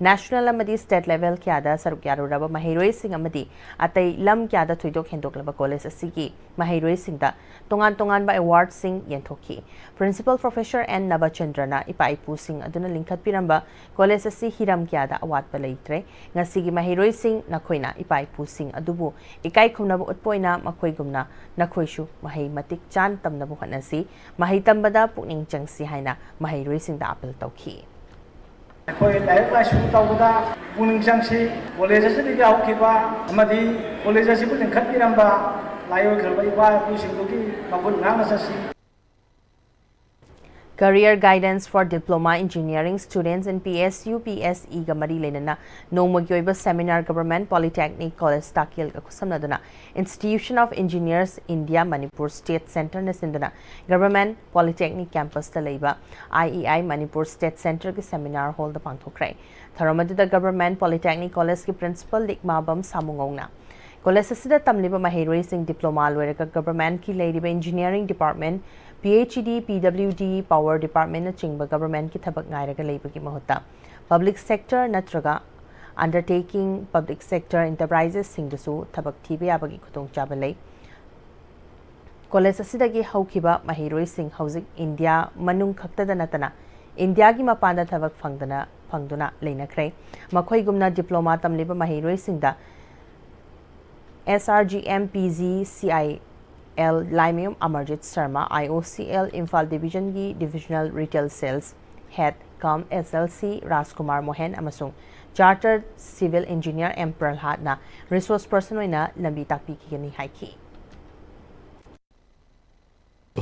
national ꯑꯃꯗꯤ state level ꯀꯌꯥꯗ ꯁꯔꯨꯛ ꯌꯥꯔꯨꯔꯕ ꯃꯍꯩꯔꯣꯏꯁꯤꯡ ꯑꯃꯗꯤ ꯑꯇꯩ ꯂꯝ ꯀꯌꯥꯗ ꯊꯣꯏꯗꯣꯛ ꯍꯦꯟꯗꯣꯛꯂꯕ ꯀꯣꯂꯦꯖ ꯑꯁꯤꯒꯤ ꯃꯍꯩꯔꯣꯏꯁꯤꯡꯗ ꯇꯣꯉꯥꯟ ꯇꯣꯉꯥꯟꯕ awardꯁꯤꯡ ꯌꯦꯟꯊꯣꯛꯈꯤ꯫ Principal Professor N ꯅꯕꯆꯟꯗ꯭ꯔꯅ ꯏꯄꯥ ꯏꯄꯨꯁꯤꯡ ꯑꯗꯨꯅ ꯂꯤꯡꯈꯠꯄꯤꯔꯝꯕ ꯀꯣꯂꯦꯖ ꯑꯁꯤ ꯍꯤꯔꯝ ꯀꯌꯥꯗ ꯑꯋꯥꯠꯄ ꯂꯩꯇ꯭ꯔꯦ꯫ ꯉꯁꯤꯒꯤ ꯃꯍꯩꯔꯣꯏꯁꯤꯡ, ꯅꯈꯣꯏꯅ ꯏꯄꯥ ꯏꯄꯨꯁꯤꯡ ꯑꯗꯨꯕꯨ ꯏꯀꯥꯏ ꯈꯨꯝꯅꯕ ꯎꯠꯄ ꯑꯣꯏꯅ ꯃꯈꯣꯏꯒꯨꯝꯅ ꯅꯈꯣꯏꯁꯨ ꯃꯍꯩ ꯃꯇꯤꯛ ꯆꯥꯅ ꯇꯝꯅꯕ ꯍꯣꯠꯅꯁꯤ, ꯃꯍꯩ ꯇꯝꯕꯗ ꯄꯨꯛꯅꯤꯡ ꯆꯪꯁꯤ ꯍꯥꯏꯅ ꯃꯍꯩꯔꯣꯏꯁꯤꯡꯗ ꯑꯥꯄꯤꯜ ꯇꯧꯈꯤ꯫ ꯑꯩꯈꯣꯏ ꯂꯥꯏꯔꯤꯛ ꯂꯥꯏꯁꯨ ꯇꯧꯕꯗ ꯄꯨꯛꯅꯤꯡ ꯆꯪꯁꯤ꯫ ꯀꯣꯂꯦꯖ ꯑꯁꯤꯗꯒꯤ ꯍꯧꯈꯤꯕ ꯑꯃꯗꯤ ꯀꯣꯂꯦꯖ ꯑꯁꯤꯕꯨ ꯂꯤꯡꯈꯠꯄꯤꯔꯝꯕ ꯂꯥꯏꯑꯣꯏꯈ꯭ꯔꯕ ꯏꯄꯥ ꯏꯄꯨꯁꯤꯡꯗꯨꯒꯤ ꯃꯒꯨꯟ ꯉꯥꯛꯅ ꯆꯠꯁꯤ꯫ Career Guidance for Diploma Engineering Students in P S U P S Eꯒ ꯃꯔꯤ ꯂꯩꯅꯅ ꯅꯣꯡꯃꯒꯤ ꯑꯣꯏꯕ seminar Government Polytechnic College ꯇꯥꯛꯀꯦꯜꯒ ꯈꯨꯠꯁꯝꯅꯗꯨꯅ Institution of Engineers India Manipur State Centreꯅ ꯁꯤꯟꯗꯨꯅ Government Polytechnic Campusꯇ ꯂꯩꯕ I E I Manipur State Centreꯒꯤ seminar hallꯗ ꯄꯥꯡꯊꯣꯛꯈ꯭ꯔꯦ꯫ ꯊꯧꯔꯝ ꯑꯗꯨꯗ Government Polytechnic Collegeꯀꯤ Principal ꯂꯤꯛꯃꯥꯕꯝ ꯁꯥꯃꯨꯉꯧꯅ ꯀꯣꯂꯦꯖ ꯑꯁꯤꯗ ꯇꯝꯂꯤꯕ ꯃꯍꯩꯔꯣꯏꯁꯤꯡ diploma ꯂꯣꯏꯔꯒ governmentꯀꯤ ꯂꯩꯔꯤꯕ engineering department, P H E D, P W D, power departmentꯅꯆꯤꯡꯕ governmentꯀꯤ ꯊꯕꯛ ꯉꯥꯏꯔꯒ ꯂꯩꯕꯒꯤ ꯃꯍꯨꯠꯇ public sector ꯅꯠꯇ꯭ꯔꯒ undertaking public sector enterprises ꯁꯤꯡꯗꯁꯨ ꯊꯕꯛ ꯊꯤꯕ ꯌꯥꯕꯒꯤ ꯈꯨꯗꯣꯡꯆꯥꯕ ꯂꯩ꯫ ꯀꯣꯂꯦꯖ ꯑꯁꯤꯗꯒꯤ ꯍꯧꯈꯤꯕ ꯃꯍꯩꯔꯣꯏꯁꯤꯡ ꯍꯧꯖꯤꯛ ꯏꯟꯗꯤꯌꯥ ꯃꯅꯨꯡ ꯈꯛꯇꯗ ꯅꯠꯇꯅ ꯏꯟꯗꯤꯌꯥꯒꯤ ꯃꯄꯥꯟꯗ ꯊꯕꯛ ꯐꯪꯗꯅ, ꯐꯪꯗꯨꯅ ꯂꯩꯅꯈ꯭ꯔꯦ꯫ ꯃꯈꯣꯏꯒꯨꯝꯅ diploma ꯇꯝꯂꯤꯕ ꯃꯍꯩꯔꯣꯏꯁꯤꯡꯗ S R G M P G C I L Laimayum Amarjeet Sharma, I O C L Imphal divisionꯒꯤ divisional retail sales head cum S L C ꯔꯥꯖꯀꯨꯃꯥꯔ ꯃꯣꯍꯦꯟ ꯑꯃꯁꯨꯡ chartered civil engineer M ꯄ꯭ꯔꯍ꯭ꯂꯥꯗꯅ resource person ꯑꯣꯏꯅ ꯂꯝꯕꯤ ꯇꯥꯛꯄꯤꯈꯤꯒꯅꯤ ꯍꯥꯏꯈꯤ꯫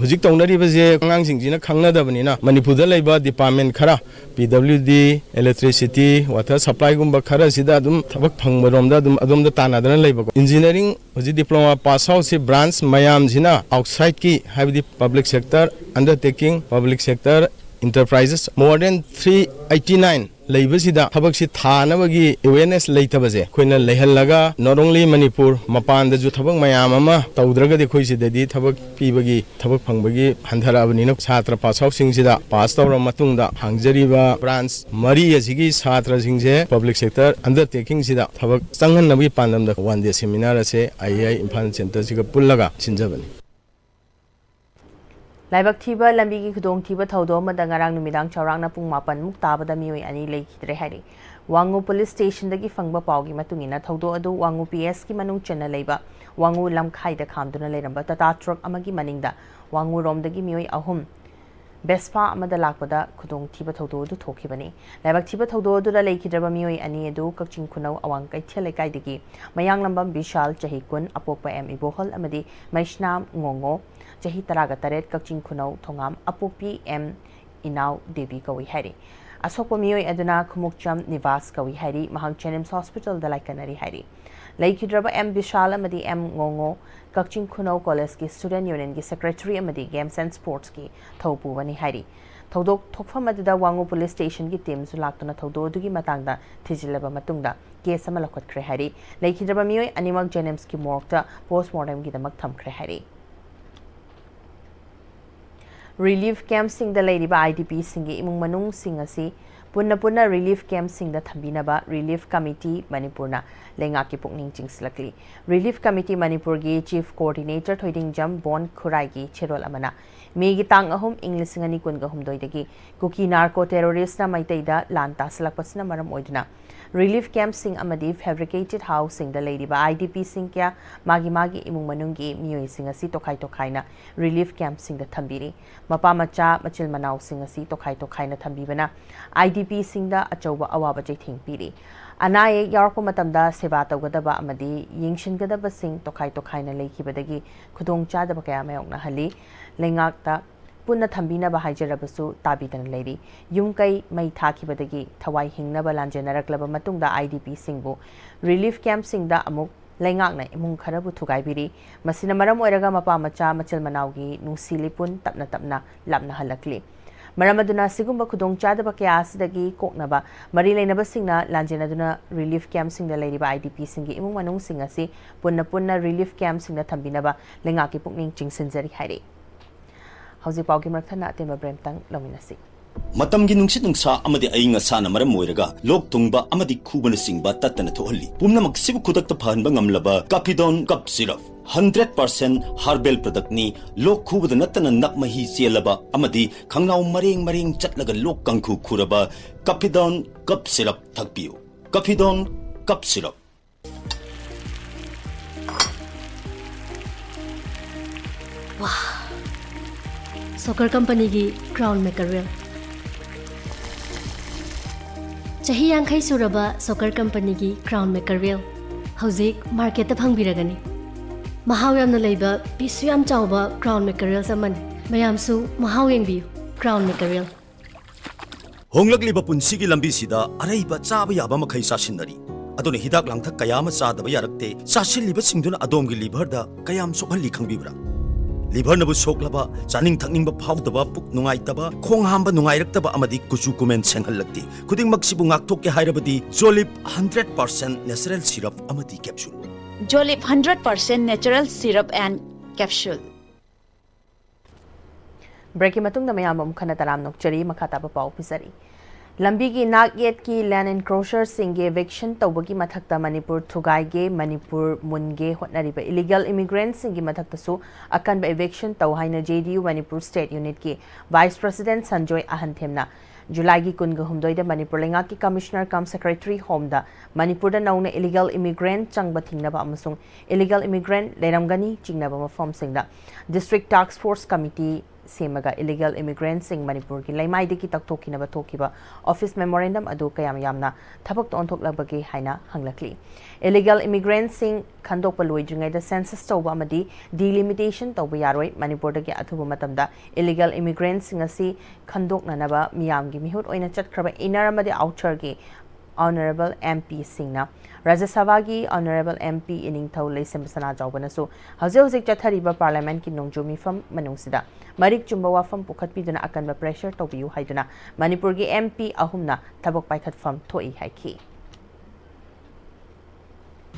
ꯍꯧꯖꯤꯛ ꯇꯧꯅꯔꯤꯕꯁꯦ ꯑꯉꯥꯡꯁꯤꯡꯁꯤꯅ ꯈꯪꯅꯗꯕꯅꯤꯅ ꯃꯅꯤꯄꯨꯔꯗ ꯂꯩꯕ department ꯈꯔ, P W D, electricity, water supplyꯒꯨꯝꯕ ꯈꯔꯁꯤꯗ ꯑꯗꯨꯝ ꯊꯕꯛ ꯐꯪꯕꯔꯣꯝꯗ ꯑꯗꯨꯝ ꯑꯗꯣꯝꯗ ꯇꯥꯟꯅꯗꯅ ꯂꯩꯕꯀꯣ꯫ Engineering ꯍꯧꯖꯤꯛ diploma pass outꯁꯤ branch ꯃꯌꯥꯝꯁꯤꯅ outsideꯀꯤ, ꯍꯥꯏꯕꯗꯤ public sector undertaking, public sector enterprises more than three eighty nine ꯂꯩꯕꯁꯤꯗ ꯊꯕꯛꯁꯤ ꯊꯥꯅꯕꯒꯤ awareness ꯂꯩꯇꯕꯁꯦ ꯑꯩꯈꯣꯏꯅ ꯂꯩꯍꯜꯂꯒ, not only ꯃꯅꯤꯄꯨꯔ, ꯃꯄꯥꯟꯗꯁꯨ ꯊꯕꯛ ꯃꯌꯥꯝ ꯑꯃ ꯇꯧꯗ꯭ꯔꯒꯗꯤ ꯑꯩꯈꯣꯏ ꯁꯤꯗꯗꯤ ꯊꯕꯛ ꯄꯤꯕꯒꯤ, ꯊꯕꯛ ꯐꯪꯕꯒꯤ ꯍꯟꯊꯔꯛꯑꯕꯅꯤꯅ, ꯁꯥꯇ꯭ꯔ pass outꯁꯤꯡꯁꯤꯗ, pass ꯇꯧꯔꯕ ꯃꯇꯨꯡꯗ ꯍꯥꯡꯖꯔꯤꯕ branch ꯃꯔꯤ ꯑꯁꯤꯒꯤ ꯁꯥꯇ꯭ꯔꯁꯤꯡꯁꯦ public sector undertakingꯁꯤꯗ ꯊꯕꯛ ꯆꯪꯍꯟꯅꯕꯒꯤ ꯄꯥꯟꯗꯝꯗ one day seminar ꯑꯁꯦ ꯑꯥꯏ ꯑꯦ ꯑꯥꯏ ꯏꯝꯐꯥꯜ centreꯁꯤꯒ ꯄꯨꯜꯂꯒ ꯁꯤꯟꯖꯕꯅꯤ꯫ ꯂꯥꯏꯕꯛ ꯊꯤꯕ ꯂꯝꯕꯤꯒꯤ ꯈꯨꯗꯣꯡꯊꯤꯕ ꯊꯧꯗꯣꯛ ꯑꯃꯗ ꯉꯔꯥꯡ ꯅꯨꯃꯤꯗꯥꯡ ꯆꯥꯎꯔꯥꯛꯅ ꯄꯨꯡ ꯃꯥꯄꯟ ꯃꯨꯛ ꯇꯥꯕꯗ ꯃꯤꯑꯣꯏ ꯑꯅꯤ ꯂꯩꯈꯤꯗ꯭ꯔꯦ ꯍꯥꯏꯔꯤ꯫ ꯋꯥꯉꯨ police stationꯗꯒꯤ ꯐꯪꯕ ꯄꯥꯎꯒꯤ ꯃꯇꯨꯡ ꯏꯟꯅ, ꯊꯧꯗꯣꯛ ꯑꯗꯨ ꯋꯥꯉꯨ P S ꯀꯤ ꯃꯅꯨꯡ ꯆꯟꯅ ꯂꯩꯕ ꯋꯥꯉꯨ ꯂꯝꯈꯥꯏꯗ ꯈꯥꯝꯗꯨꯅ ꯂꯩꯔꯝꯕ Tata truck ꯑꯃꯒꯤ ꯃꯅꯤꯡꯗ ꯋꯥꯉꯨꯔꯣꯝꯗꯒꯤ ꯃꯤꯑꯣꯏ ꯑꯍꯨꯝ Vespa ꯑꯃꯗ ꯂꯥꯛꯄꯗ ꯈꯨꯗꯣꯡꯊꯤꯕ ꯊꯧꯗꯣꯛ ꯑꯗꯨ ꯊꯣꯛꯈꯤꯕꯅꯤ꯫ ꯂꯥꯏꯕꯛ ꯊꯤꯕ ꯊꯧꯗꯣꯛ ꯑꯗꯨꯗ ꯂꯩꯈꯤꯗ꯭ꯔꯕ ꯃꯤꯑꯣꯏ ꯑꯅꯤ ꯑꯗꯨ ꯀꯛꯆꯤꯡ ꯈꯨꯅꯧ ꯑꯋꯥꯡ ꯀꯩꯊꯦꯜ ꯂꯩꯀꯥꯏꯗꯒꯤ ꯃꯌꯥꯡꯂꯝꯕꯝ ꯕꯤꯁꯥꯜ, ꯆꯍꯤ ꯀꯨꯟ, ꯑꯄꯣꯛꯄ ꯑꯦꯝ ꯏꯕꯣꯍꯜ ꯑꯃꯗꯤ ꯃꯩꯁꯅꯥꯝ ꯉꯣꯉꯣ, ꯆꯍꯤ ꯇꯔꯥꯒ ꯇꯔꯦꯠ, ꯀꯛꯆꯤꯡ ꯈꯨꯅꯧ ꯊꯣꯉꯥꯝ ꯑꯄꯣꯛꯄꯤ ꯑꯦꯝ ꯏꯅꯥꯎ ꯗꯦꯕꯤ ꯀꯧꯏ ꯍꯥꯏꯔꯤ꯫ ꯑꯁꯣꯛꯄ ꯃꯤꯑꯣꯏ ꯑꯗꯨꯅ ꯈꯨꯃꯨꯛꯆꯝ ꯅꯤꯕꯥꯁ ꯀꯧꯏ ꯍꯥꯏꯔꯤ꯫ ꯃꯍꯥꯛ JNIMS hospitalꯗ ꯂꯥꯏꯀꯠꯅꯔꯤ ꯍꯥꯏꯔꯤ꯫ ꯂꯩꯈꯤꯗ꯭ꯔꯕ ꯑꯦꯝ ꯕꯤꯁꯥꯜ ꯑꯃꯗꯤ ꯑꯦꯝ ꯉꯣꯉꯣ ꯀꯛꯆꯤꯡ ꯈꯨꯅꯧ collegeꯀꯤ student unionꯒꯤ secretary ꯑꯃꯗꯤ games and sportsꯀꯤ ꯊꯧ ꯄꯨꯕꯅꯤ ꯍꯥꯏꯔꯤ꯫ ꯊꯧꯗꯣꯛ ꯊꯣꯛꯐꯝ ꯑꯗꯨꯗ ꯋꯥꯉꯨ police stationꯒꯤ teamꯁꯨ ꯂꯥꯛꯇꯨꯅ ꯊꯧꯗꯣꯛ ꯑꯗꯨꯒꯤ ꯃꯇꯥꯡꯗ ꯊꯤꯖꯤꯜꯂꯕ ꯃꯇꯨꯡꯗ case ꯑꯃ ꯂꯧꯈꯠꯈ꯭ꯔꯦ ꯍꯥꯏꯔꯤ꯫ ꯂꯩꯈꯤꯗ꯭ꯔꯕ ꯃꯤꯑꯣꯏ ꯑꯅꯤꯃꯛ JNIMSꯀꯤ morgueꯗ postmortemꯒꯤꯗꯃꯛ ꯊꯝꯈ꯭ꯔꯦ ꯍꯥꯏꯔꯤ꯫ Relief campꯁꯤꯡꯗ ꯂꯩꯔꯤꯕ IDPꯁꯤꯡꯒꯤ ꯏꯃꯨꯡ ꯃꯅꯨꯡꯁꯤꯡ ꯑꯁꯤ ꯄꯨꯟꯅ ꯄꯨꯟꯅ relief campꯁꯤꯡꯗ ꯊꯝꯕꯤꯅꯕ Relief Committee ꯃꯅꯤꯄꯨꯔꯅ ꯂꯩꯉꯥꯛꯀꯤ ꯄꯨꯛꯅꯤꯡ ꯆꯤꯡꯁꯤꯜꯂꯛꯂꯤ꯫ Relief Committee ꯃꯅꯤꯄꯨꯔꯒꯤ chief coordinator ꯊꯣꯏꯗꯤꯡꯖꯝ ꯕꯣꯟ ꯈꯨꯔꯥꯏꯒꯤ ꯆꯦꯔꯣꯜ ꯑꯃꯅ ꯃꯦꯒꯤ ꯇꯥꯡ ꯑꯍꯨꯝ, ꯏꯪ ꯂꯤꯁꯤꯡ ꯑꯅꯤ ꯀꯨꯟꯒ ꯍꯨꯝꯗꯣꯏꯗꯒꯤ ꯀꯨꯀꯤ narco terroristꯅ ꯃꯩꯇꯩꯗ ꯂꯥꯟ ꯇꯥꯁꯤꯜꯂꯛꯄꯁꯤꯅ ꯃꯔꯝ ꯑꯣꯏꯗꯨꯅ relief campꯁꯤꯡ ꯑꯃꯗꯤ fabricated houseꯁꯤꯡꯗ ꯂꯩꯔꯤꯕ IDPꯁꯤꯡ ꯀꯌꯥ ꯃꯥꯒꯤ ꯃꯥꯒꯤ ꯏꯃꯨꯡ ꯃꯅꯨꯡꯒꯤ ꯃꯤꯑꯣꯏꯁꯤꯡ ꯑꯁꯤ ꯇꯣꯈꯥꯏ ꯇꯣꯈꯥꯏꯅ relief campꯁꯤꯡꯗ ꯊꯝꯕꯤꯔꯤ꯫ ꯃꯄꯥ ꯃꯆꯥ, ꯃꯆꯤꯜ ꯃꯅꯥꯎꯁꯤꯡ ꯑꯁꯤ ꯇꯣꯈꯥꯏ ꯇꯣꯈꯥꯏꯅ ꯊꯝꯕꯤꯕꯅ IDPꯁꯤꯡꯗ ꯑꯆꯧꯕ ꯑꯋꯥꯕ ꯆꯩꯊꯦꯡ ꯄꯤꯔꯤ꯫ ꯑꯅꯥ ꯑꯌꯦꯛ ꯌꯥꯎꯔꯛꯄ ꯃꯇꯝꯗ ꯁꯦꯕꯥ ꯇꯧꯒꯗꯕ ꯑꯃꯗꯤ ꯌꯦꯡꯁꯤꯟꯒꯗꯕꯁꯤꯡ ꯇꯣꯈꯥꯏ ꯇꯣꯈꯥꯏꯅ ꯂꯩꯈꯤꯕꯗꯒꯤ ꯈꯨꯗꯣꯡꯆꯥꯗꯕ ꯀꯌꯥ ꯃꯥꯌꯣꯛꯅꯍꯜꯂꯤ꯫ ꯂꯩꯉꯥꯛꯇ ꯄꯨꯟꯅ ꯊꯝꯕꯤꯅꯕ ꯍꯥꯏꯖꯔꯕꯁꯨ ꯇꯥꯕꯤꯗꯅ ꯂꯩꯔꯤ꯫ ꯌꯨꯝ ꯀꯩ ꯃꯩ ꯊꯥꯈꯤꯕꯗꯒꯤ ꯊꯋꯥꯏ ꯍꯤꯡꯅꯕ ꯂꯥꯟꯖꯦꯟꯅꯔꯛꯂꯕ ꯃꯇꯨꯡꯗ IDPꯁꯤꯡꯕꯨ relief campꯁꯤꯡꯗ ꯑꯃꯨꯛ ꯂꯩꯉꯥꯛꯅ ꯏꯃꯨꯡ ꯈꯔꯕꯨ ꯊꯨꯒꯥꯏꯕꯤꯔꯤ꯫ ꯃꯁꯤꯅ ꯃꯔꯝ ꯑꯣꯏꯔꯒ ꯃꯄꯥ ꯃꯆꯥ, ꯃꯆꯤꯜ ꯃꯅꯥꯎꯒꯤ ꯅꯨꯡꯁꯤ ꯂꯤꯄꯨꯟ ꯇꯞꯅ ꯇꯞꯅ ꯂꯥꯞꯅꯍꯜꯂꯛꯂꯤ꯫ ꯃꯔꯝ ꯑꯗꯨꯅ ꯑꯁꯤꯒꯨꯝꯕ ꯈꯨꯗꯣꯡꯆꯥꯗꯕ ꯀꯌꯥ ꯑꯁꯤꯗꯒꯤ ꯀꯣꯛꯅꯕ ꯃꯔꯤ ꯂꯩꯅꯕꯁꯤꯡꯅ ꯂꯥꯟꯖꯦꯟꯅꯗꯨꯅ ꯔꯤꯂꯤꯐ ꯀꯦꯝꯞꯁꯤꯡꯗ ꯂꯩꯔꯤꯕ ꯑꯥꯏ ꯗꯤ ꯄꯤꯁꯤꯡꯒꯤ ꯏꯃꯨꯡ ꯃꯅꯨꯡꯁꯤꯡ ꯑꯁꯤ ꯄꯨꯟꯅ ꯄꯨꯟꯅ ꯔꯤꯂꯤꯐ ꯀꯦꯝꯞꯁꯤꯡꯗ ꯊꯝꯕꯤꯅꯕ ꯂꯩꯉꯥꯛꯀꯤ ꯄꯨꯛꯅꯤꯡ ꯆꯤꯡꯁꯤꯟꯖꯔꯤ ꯍꯥꯏꯔꯤ꯫ ꯍꯧꯖꯤꯛ ꯄꯥꯎꯒꯤ ꯃꯔꯛ ꯊꯠꯅ ꯑꯇꯦꯟꯕ ꯕ꯭ꯔꯦꯛ ꯑꯃꯇꯪ ꯂꯧꯃꯤꯟꯅꯁꯤ꯫ ꯃꯇꯝꯒꯤ ꯅꯨꯡꯁꯤꯠ ꯅꯨꯡꯁꯥ ꯑꯃꯗꯤ ꯑꯏꯪ ꯑꯁꯥꯅ ꯃꯔꯝ ꯑꯣꯏꯔꯒ ꯂꯣꯛ ꯊꯨꯡꯕ ꯑꯃꯗꯤ ꯈꯨꯕꯅꯆꯤꯡꯕ ꯇꯠꯇꯅ ꯊꯣꯛꯍꯜꯂꯤ꯫ ꯄꯨꯝꯅꯃꯛꯁꯤꯕꯨ ꯈꯨꯗꯛꯇ ꯐꯍꯟꯕ ꯉꯝꯂꯕ ꯀꯥꯐꯤꯗꯣꯟ ꯀꯞ ꯁꯤꯔꯞ, ꯍꯟꯗ꯭ꯔꯦꯠ ꯄꯥꯔꯁꯦꯟ ꯍꯥꯔꯕꯦꯜ ꯄ꯭ꯔꯗꯛꯅꯤ꯫ ꯂꯣꯛ ꯈꯨꯕꯗ ꯅꯠꯇꯅ ꯅꯞ ꯃꯍꯤ ꯆꯦꯜꯂꯕ ꯑꯃꯗꯤ ꯈꯪꯅꯥꯎ ꯃꯔꯦꯡ ꯃꯔꯦꯡ ꯆꯠꯂꯒ ꯂꯣꯛ ꯀꯥꯡꯈꯨ ꯈꯨꯔꯕ ꯀꯥꯐꯤꯗꯣꯟ ꯀꯞ ꯁꯤꯔꯞ ꯊꯛꯄꯤꯌꯨ꯫ ꯀꯥꯐꯤꯗꯣꯟ ꯀꯞ ꯁꯤꯔꯞ꯫ ꯁꯣꯀꯔ ꯀꯝꯄꯅꯤꯒꯤ ꯀ꯭ꯔꯥꯎꯟ ꯃꯦꯀꯔꯦꯜ꯫ ꯆꯍꯤ ꯌꯥꯡꯈꯩ ꯁꯨꯔꯕ ꯁꯣꯀꯔ ꯀꯝꯄꯅꯤꯒꯤ ꯀ꯭ꯔꯥꯎꯟ ꯃꯦꯀꯔꯦꯜ ꯍꯧꯖꯤꯛ ꯃꯥꯔꯀꯦꯠꯇ ꯐꯪꯕꯤꯔꯒꯅꯤ꯫ ꯃꯍꯥꯎ ꯌꯥꯝꯅ ꯂꯩꯕ, ꯄꯤꯁꯁꯨ ꯌꯥꯝ ꯆꯥꯎꯕ ꯀ꯭ꯔꯥꯎꯟ ꯃꯦꯀꯔꯦꯜꯁ ꯑꯃꯅꯤ꯫ ꯃꯌꯥꯝꯁꯨ ꯃꯍꯥꯎ ꯌꯦꯡꯕꯤꯌꯨ꯫ ꯀ꯭ꯔꯥꯎꯟ ꯃꯦꯀꯔꯦꯜ꯫ ꯍꯣꯡꯂꯛꯂꯤꯕ ꯄꯨꯟꯁꯤꯒꯤ ꯂꯝꯕꯤꯁꯤꯗ ꯑꯔꯩꯕ ꯆꯥꯕ ꯌꯥꯕ ꯃꯈꯩ ꯆꯥꯁꯤꯟꯅꯔꯤ꯫ ꯑꯗꯨꯅ ꯍꯤꯗꯥꯛ ꯂꯥꯡꯊꯛ ꯀꯌꯥ ꯑꯃ ꯆꯥꯗꯕ ꯌꯥꯔꯛꯇꯦ꯫ ꯆꯥꯁꯤꯜꯂꯤꯕꯁꯤꯡꯗꯨꯅ ꯑꯗꯣꯝꯒꯤ ꯂꯤꯚꯔꯗ ꯀꯌꯥꯝ ꯁꯣꯛꯍꯜꯂꯤ ꯈꯪꯕꯤꯕ꯭ꯔꯥ? ꯂꯤꯚꯔꯅꯕꯨ ꯁꯣꯛꯂꯕ, ꯆꯥꯅꯤꯡ ꯊꯛꯅꯤꯡꯕ ꯐꯥꯎꯗꯕ, ꯄꯨꯛ ꯅꯨꯡꯉꯥꯏꯇꯕ, ꯈꯣꯡ ꯍꯥꯝꯕ ꯅꯨꯡꯉꯥꯏꯔꯛꯇꯕ ꯑꯃꯗꯤ ꯀꯨꯆꯨ ꯀꯨꯃꯦꯟ ꯁꯦꯡꯍꯜꯂꯛꯇꯦ꯫ ꯈꯨꯗꯤꯡꯃꯛꯁꯤꯕꯨ ꯉꯥꯛꯊꯣꯛꯀꯦ ꯍꯥꯏꯔꯕꯗꯤ ꯖꯣꯂꯤꯞ ꯍꯟꯗ꯭ꯔꯦꯠ ꯄꯥꯔꯁꯦꯟ ꯅꯦꯆꯔꯦꯜ ꯁꯤꯔꯞ ꯑꯃꯗꯤ capsule. Jolip hundred percent natural syrup and capsule. ꯕ꯭ꯔꯦꯛꯀꯤ ꯃꯇꯨꯡꯗ ꯃꯌꯥꯝ ꯑꯃꯨꯛ ꯍꯟꯅ ꯇꯔꯥꯝꯅ ꯑꯣꯛꯆꯔꯤ꯫ ꯃꯈꯥ ꯇꯥꯕ ꯄꯥꯎ ꯄꯤꯖꯔꯤ꯫ ꯂꯝꯕꯤꯒꯤ ꯅꯥꯛ ꯌꯦꯠꯀꯤ ꯂꯦꯟ ꯏꯟꯀ꯭ꯔꯣꯆꯔꯁꯤꯡꯒꯤ ꯏꯚꯤꯛꯁꯟ ꯇꯧꯕꯒꯤ ꯃꯊꯛꯇ ꯃꯅꯤꯄꯨꯔ ꯊꯨꯒꯥꯏꯒꯦ, ꯃꯅꯤꯄꯨꯔ ꯃꯨꯟꯒꯦ ꯍꯣꯠꯅꯔꯤꯕ ꯏꯂꯤꯒꯦꯜ ꯏꯃꯤꯒ꯭ꯔꯦꯟꯠꯁꯤꯡꯒꯤ ꯃꯊꯛꯇꯁꯨ ꯑꯀꯟꯕ ꯏꯚꯤꯛꯁꯟ ꯇꯧ ꯍꯥꯏꯅ J D U Manipur state ꯌꯨꯅꯤꯠꯀꯤ ꯚꯥꯏꯁ ꯄ꯭ꯔꯁꯤꯗꯦꯟꯠ ꯁꯟꯖꯣꯏ ꯑꯍꯟꯊꯦꯝꯅ ꯖꯨꯂꯥꯏꯒꯤ ꯀꯨꯟꯒ ꯍꯨꯝꯗꯣꯏꯗ ꯃꯅꯤꯄꯨꯔ ꯂꯩꯉꯥꯛꯀꯤ ꯀꯃꯤꯁꯅꯔ ꯀꯝ ꯁꯦꯀ꯭ꯔꯦꯇꯔꯤ ꯍꯣꯝꯗ ꯃꯅꯤꯄꯨꯔꯗ ꯅꯧꯅ ꯏꯂꯤꯒꯦꯜ ꯏꯃꯤꯒ꯭ꯔꯦꯟꯠ ꯆꯪꯕ ꯊꯤꯡꯅꯕ ꯑꯃꯁꯨꯡ ꯏꯂꯤꯒꯦꯜ ꯏꯃꯤꯒ꯭ꯔꯦꯟꯠ ꯂꯩꯔꯝꯒꯅꯤ ꯆꯤꯡꯅꯕ ꯃꯐꯝꯁꯤꯡꯗ ꯗꯤꯁꯇ꯭ꯔꯤꯛ ꯇꯥꯛꯁ ꯐꯣꯔꯁ ꯀꯃꯤꯇꯤ ꯁꯦꯝꯃꯒ ꯏꯂꯤꯒꯦꯜ ꯏꯃꯤꯒ꯭ꯔꯦꯟꯠꯁꯤꯡ ꯃꯅꯤꯄꯨꯔꯒꯤ ꯂꯩꯃꯥꯏꯗꯒꯤ ꯇꯛꯊꯣꯛꯈꯤꯅꯕ ꯊꯣꯛꯈꯤꯕ ꯑꯣꯐꯤꯁ ꯃꯦꯃꯣꯔꯦꯟꯗꯝ ꯑꯗꯨ ꯀꯌꯥꯝ ꯌꯥꯝꯅ ꯊꯕꯛꯇ ꯑꯣꯟꯊꯣꯛꯂꯕꯒꯦ ꯍꯥꯏꯅ ꯍꯪꯂꯛꯂꯤ꯫ ꯏꯂꯤꯒꯦꯜ ꯏꯃꯤꯒ꯭ꯔꯦꯟꯠꯁꯤꯡ ꯈꯟꯗꯣꯛꯄ ꯂꯣꯏꯗ꯭ꯔꯤꯉꯩꯗ ꯁꯦꯟꯁꯁ ꯇꯧꯕ ꯑꯃꯗꯤ ꯗꯤꯂꯤꯃꯤꯇꯦꯁꯟ ꯇꯧꯕ ꯌꯥꯔꯣꯏ꯫ ꯃꯅꯤꯄꯨꯔꯗꯒꯤ ꯑꯊꯨꯕ ꯃꯇꯝꯗ ꯏꯂꯤꯒꯦꯜ ꯏꯃꯤꯒ꯭ꯔꯦꯟꯠꯁꯤꯡ ꯑꯁꯤ ꯈꯟꯗꯣꯛꯅꯅꯕ ꯃꯤꯌꯥꯝꯒꯤ ꯃꯤꯍꯨꯠ ꯑꯣꯏꯅ ꯆꯠꯈ꯭ꯔꯕ ꯏꯟꯅꯔ ꯑꯃꯗꯤ ꯑꯥꯎꯇꯔꯒꯤ Honourable M Pꯁꯤꯡꯅ꯫ ꯔꯥꯖ꯭ꯌ ꯁꯚꯥꯒꯤ Honourable M P ꯏꯅꯤꯡꯊꯧ ꯂꯩꯁꯦꯝꯕ ꯁꯅꯥꯖꯥꯎꯕꯅꯁꯨ ꯍꯧꯖꯤꯛ ꯍꯧꯖꯤꯛ ꯆꯠꯊꯔꯤꯕ Parliamentꯀꯤ ꯅꯣꯡꯖꯨ ꯃꯤꯐꯝ ꯃꯅꯨꯡꯁꯤꯗ ꯃꯔꯤꯛ ꯆꯨꯝꯕ ꯋꯥꯐꯝ ꯄꯨꯈꯠꯄꯤꯗꯨꯅ ꯑꯀꯟꯕ pressure ꯇꯧꯕꯤꯌꯨ ꯍꯥꯏꯗꯨꯅ ꯃꯅꯤꯄꯨꯔꯒꯤ M P ꯑꯍꯨꯝꯅ ꯊꯕꯛ ꯄꯥꯏꯈꯠꯐꯝ ꯊꯣꯛꯏ ꯍꯥꯏꯈꯤ꯫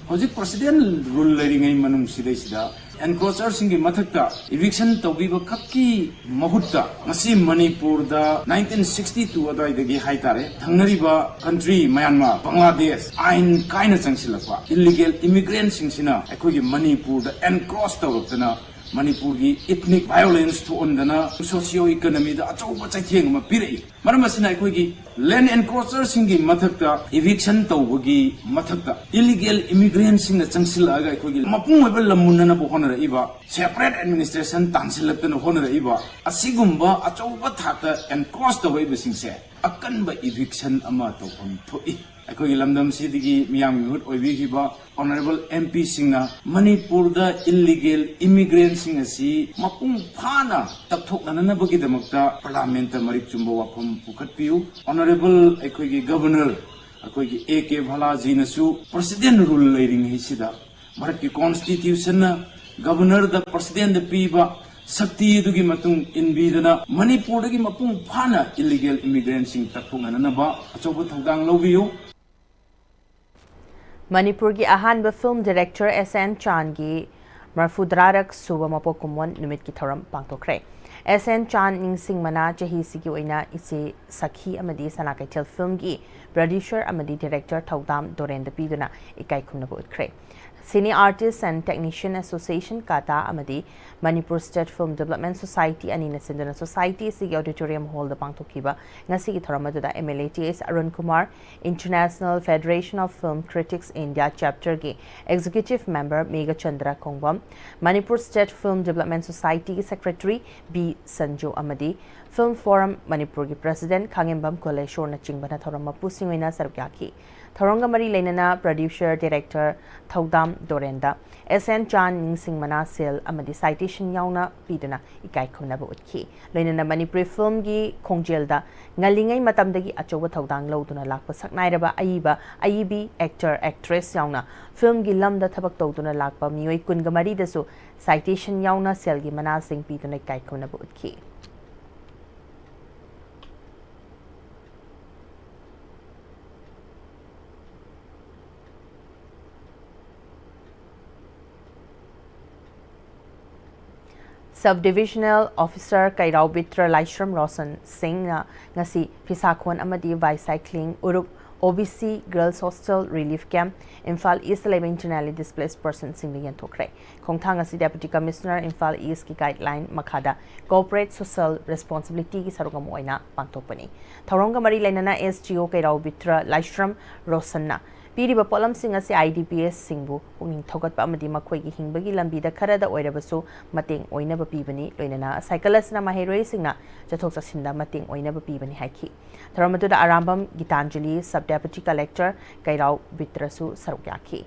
ꯍꯧꯖꯤꯛ President Rule ꯂꯩꯔꯤꯉꯩ ꯃꯅꯨꯡꯁꯤꯗꯩꯁꯤꯗ encroacherꯁꯤꯡꯒꯤ ꯃꯊꯛꯇ eviction ꯇꯧꯕꯤꯕ ꯈꯛꯀꯤ ꯃꯍꯨꯠꯇ ꯉꯁꯤ ꯃꯅꯤꯄꯨꯔꯗ nineteen sixty two ꯑꯗꯨꯋꯥꯏꯗꯒꯤ ꯍꯥꯏꯇꯥꯔꯦ, ꯊꯪꯅꯔꯤꯕ country ꯃꯌꯥꯟꯃꯥꯔ, ꯕꯪꯒ꯭ꯂꯥꯗꯦꯁ ꯑꯥꯏꯟ ꯀꯥꯏꯅ ꯆꯪꯁꯤꯜꯂꯛꯄ illegal immigrantꯁꯤꯡꯁꯤꯅ ꯑꯩꯈꯣꯏꯒꯤ ꯃꯅꯤꯄꯨꯔꯗ encroach ꯇꯧꯔꯛꯇꯅ ꯃꯅꯤꯄꯨꯔꯒꯤ ethnic violence ꯊꯣꯛꯍꯟꯗꯅ socio economyꯗ ꯑꯆꯧꯕ ꯆꯩꯊꯦꯡ ꯑꯃ ꯄꯤꯔꯛꯏ꯫ ꯃꯔꯝ ꯑꯁꯤꯅ ꯑꯩꯈꯣꯏꯒꯤ land encroacherꯁꯤꯡꯒꯤ ꯃꯊꯛꯇ eviction ꯇꯧꯕꯒꯤ ꯃꯊꯛꯇ illegal immigrantꯁꯤꯡꯅ ꯆꯪꯁꯤꯜꯂꯛꯑꯒ ꯑꯩꯈꯣꯏꯒꯤ ꯃꯄꯨꯡ ꯑꯣꯏꯕ ꯂꯝ ꯃꯨꯟꯅꯅꯕ ꯍꯣꯠꯅꯔꯛꯏꯕ, separate administration ꯇꯥꯟꯁꯤꯜꯂꯛꯇꯅ ꯍꯣꯠꯅꯔꯛꯏꯕ ꯑꯁꯤꯒꯨꯝꯕ ꯑꯆꯧꯕ ꯊꯥꯛꯇ encroach ꯇꯧꯔꯛꯏꯕꯁꯤꯡꯁꯦ ꯑꯀꯟꯕ eviction ꯑꯃ ꯇꯧꯐꯝ ꯊꯣꯛꯏ꯫ ꯑꯩꯈꯣꯏꯒꯤ ꯂꯝꯗꯝꯁꯤꯗꯒꯤ ꯃꯤꯌꯥꯝꯒꯤ ꯃꯤꯍꯨꯠ ꯑꯣꯏꯕꯤꯈꯤꯕ Honourable M Pꯁꯤꯡꯅ ꯃꯅꯤꯄꯨꯔꯗ illegal immigrantꯁꯤꯡ ꯑꯁꯤ ꯃꯄꯨꯡ ꯐꯥꯅ ꯇꯛꯊꯣꯛꯅꯅꯕꯒꯤꯗꯃꯛꯇ Parliamentꯇ ꯃꯔꯤꯛ ꯆꯨꯝꯕ ꯋꯥꯐꯝ ꯄꯨꯈꯠꯄꯤꯌꯨ꯫ Honourable ꯑꯩꯈꯣꯏꯒꯤ Governor, ꯑꯩꯈꯣꯏꯒꯤ A K ꯚꯥꯂꯥꯖꯤꯅꯁꯨ President Rule ꯂꯩꯔꯤꯉꯩꯁꯤꯗ ꯚꯥꯔꯠꯀꯤ Constitutionꯅ Governorꯗ, Presidentꯗ ꯄꯤꯕ ꯁꯛꯇꯤ ꯑꯗꯨꯒꯤ ꯃꯇꯨꯡ ꯏꯟꯕꯤꯗꯅ ꯃꯅꯤꯄꯨꯔꯗꯒꯤ ꯃꯄꯨꯡ ꯐꯥꯅ illegal immigrantꯁꯤꯡ ꯇꯛꯊꯣꯛꯅꯅꯕ ꯑꯆꯧꯕ ꯊꯧꯗꯥꯡ ꯂꯧꯕꯤꯌꯨ꯫ ꯃꯅꯤꯄꯨꯔꯒꯤ ꯑꯍꯥꯟꯕ film director S N ꯆꯥꯟꯒꯤ ꯃꯔꯐꯨꯇꯔꯥꯔꯛ ꯁꯨꯕ ꯃꯄꯣꯛ ꯀꯨꯝꯑꯣꯟ ꯅꯨꯃꯤꯠꯀꯤ ꯊꯧꯔꯝ ꯄꯥꯡꯊꯣꯛꯈ꯭ꯔꯦ꯫ S N ꯆꯥꯟ ꯅꯤꯡꯁꯤꯡ ꯃꯅꯥ ꯆꯍꯤꯁꯤꯒꯤ ꯑꯣꯏꯅ ꯏꯆꯦ ꯁꯈꯤ ꯑꯃꯗꯤ ꯁꯅꯥ ꯀꯩꯊꯦꯜ filmꯒꯤ producer ꯑꯃꯗꯤ director ꯊꯧꯗꯥꯝ ꯗꯣꯔꯦꯟꯗ ꯄꯤꯗꯨꯅ ꯏꯀꯥꯏ ꯈꯨꯝꯅꯕ ꯎꯠꯈ꯭ꯔꯦ꯫ Cine Artist and Technician Association, ꯀꯥꯇꯥ, ꯑꯃꯗꯤ Manipur State Film Development Society ꯑꯅꯤꯅ ꯁꯤꯟꯗꯨꯅ society ꯑꯁꯤꯒꯤ auditorium hallꯗ ꯄꯥꯡꯊꯣꯛꯈꯤꯕ ꯉꯁꯤꯒꯤ ꯊꯧꯔꯝ ꯑꯗꯨꯗ M L A T S Arun Kumar, International Federation of Film Critics India Chapterꯒꯤ Executive Member Meghachandra ꯈꯣꯡꯕꯝ, Manipur State Film Development Societyꯒꯤ Secretary B Sanju ꯑꯃꯗꯤ Film Forum ꯃꯅꯤꯄꯨꯔꯒꯤ president ꯈꯥꯉꯦꯝꯕꯝ ꯀꯣꯂꯦꯁꯣꯔꯅꯆꯤꯡꯕꯅ ꯊꯧꯔꯝ ꯃꯄꯨꯁꯤꯡ ꯑꯣꯏꯅ ꯁꯔꯨꯛ ꯌꯥꯈꯤ꯫ ꯊꯧꯔꯝꯒ ꯃꯔꯤ ꯂꯩꯅꯅ producer director ꯊꯧꯗꯥꯝ ꯗꯣꯔꯦꯟꯗ, S N ꯆꯥꯟ, ꯅꯤꯡꯁꯤꯡ ꯃꯅꯥ ꯁꯦꯜ ꯑꯃꯗꯤ citation ꯌꯥꯎꯅ ꯄꯤꯗꯨꯅ ꯏꯀꯥꯏ ꯈꯨꯝꯅꯕ ꯎꯠꯈꯤ꯫ ꯂꯣꯏꯅꯅ ꯃꯅꯤꯄꯨꯔꯤ filmꯒꯤ ꯈꯣꯡꯖꯦꯜꯗ ꯉꯜꯂꯤꯉꯩ ꯃꯇꯝꯗꯒꯤ ꯑꯆꯧꯕ ꯊꯧꯗꯥꯡ ꯂꯧꯗꯨꯅ ꯂꯥꯛꯄ ꯁꯛꯅꯥꯏꯔꯕ ꯑꯏꯕ, ꯑꯏꯕꯤ, actor, actress ꯌꯥꯎꯅ filmꯒꯤ ꯂꯝꯗ ꯊꯕꯛ ꯇꯧꯗꯨꯅ ꯂꯥꯛꯄ ꯃꯤꯑꯣꯏ ꯀꯨꯟꯒ ꯃꯔꯤꯗꯁꯨ citation ꯌꯥꯎꯅ ꯁꯦꯜꯒꯤ ꯃꯅꯥꯁꯤꯡ ꯄꯤꯗꯨꯅ ꯏꯀꯥꯏ ꯈꯨꯝꯅꯕ ꯎꯠꯈꯤ꯫ Sub Divisional Officer ꯀꯩꯔꯥꯎ ꯕꯤꯇ꯭ꯔ ꯂꯥꯏꯁ꯭ꯔꯝ ꯔꯣꯁꯟ ꯁꯤꯡꯅ ꯉꯁꯤ ꯐꯤꯁꯥꯈꯣꯟ ꯑꯃꯗꯤ bicycling ꯎꯔꯨꯞ O B C Girls Hostel Relief Camp, Imphal east ꯂꯩꯕ internally displaced personꯁꯤꯡꯗ ꯌꯦꯟꯊꯣꯛꯈ꯭ꯔꯦ꯫ ꯈꯣꯡꯊꯥꯡ ꯑꯁꯤ Deputy Commissioner ꯏꯝꯐꯥꯜ ꯏꯁꯀꯤ guideline ꯃꯈꯥꯗ corporate social responsibilityꯒꯤ ꯁꯔꯨꯛ ꯑꯃ ꯑꯣꯏꯅ ꯄꯥꯡꯊꯣꯛꯄꯅꯤ꯫ ꯊꯧꯔꯝꯒ ꯃꯔꯤ ꯂꯩꯅꯅ S D O ꯀꯩꯔꯥꯎ ꯕꯤꯇ꯭ꯔ ꯂꯥꯏꯁ꯭ꯔꯝ ꯔꯣꯁꯟꯅ ꯄꯤꯔꯤꯕ ꯄꯣꯠꯂꯝꯁꯤꯡ ꯑꯁꯤ I D P Sꯁꯤꯡꯕꯨ ꯄꯨꯛꯅꯤꯡ ꯊꯧꯒꯠꯄ ꯑꯃꯗꯤ ꯃꯈꯣꯏꯒꯤ ꯍꯤꯡꯕꯒꯤ ꯂꯝꯕꯤꯗ ꯈꯔꯗ ꯑꯣꯏꯔꯕꯁꯨ ꯃꯇꯦꯡ ꯑꯣꯏꯅꯕ ꯄꯤꯕꯅꯤ꯫ ꯂꯣꯏꯅꯅ cycle ꯑꯁꯤꯅ ꯃꯍꯩꯔꯣꯏꯁꯤꯡꯅ ꯆꯠꯊꯣꯛ ꯆꯠꯁꯤꯟꯗ ꯃꯇꯦꯡ ꯑꯣꯏꯅꯕ ꯄꯤꯕꯅꯤ ꯍꯥꯏꯈꯤ꯫ ꯊꯧꯔꯝ ꯑꯗꯨꯗ Arambam Gitanjali, Sub Deputy Collector ꯀꯩꯔꯥꯎ ꯕꯤꯇ꯭ꯔꯁꯨ ꯁꯔꯨꯛ ꯌꯥꯈꯤ꯫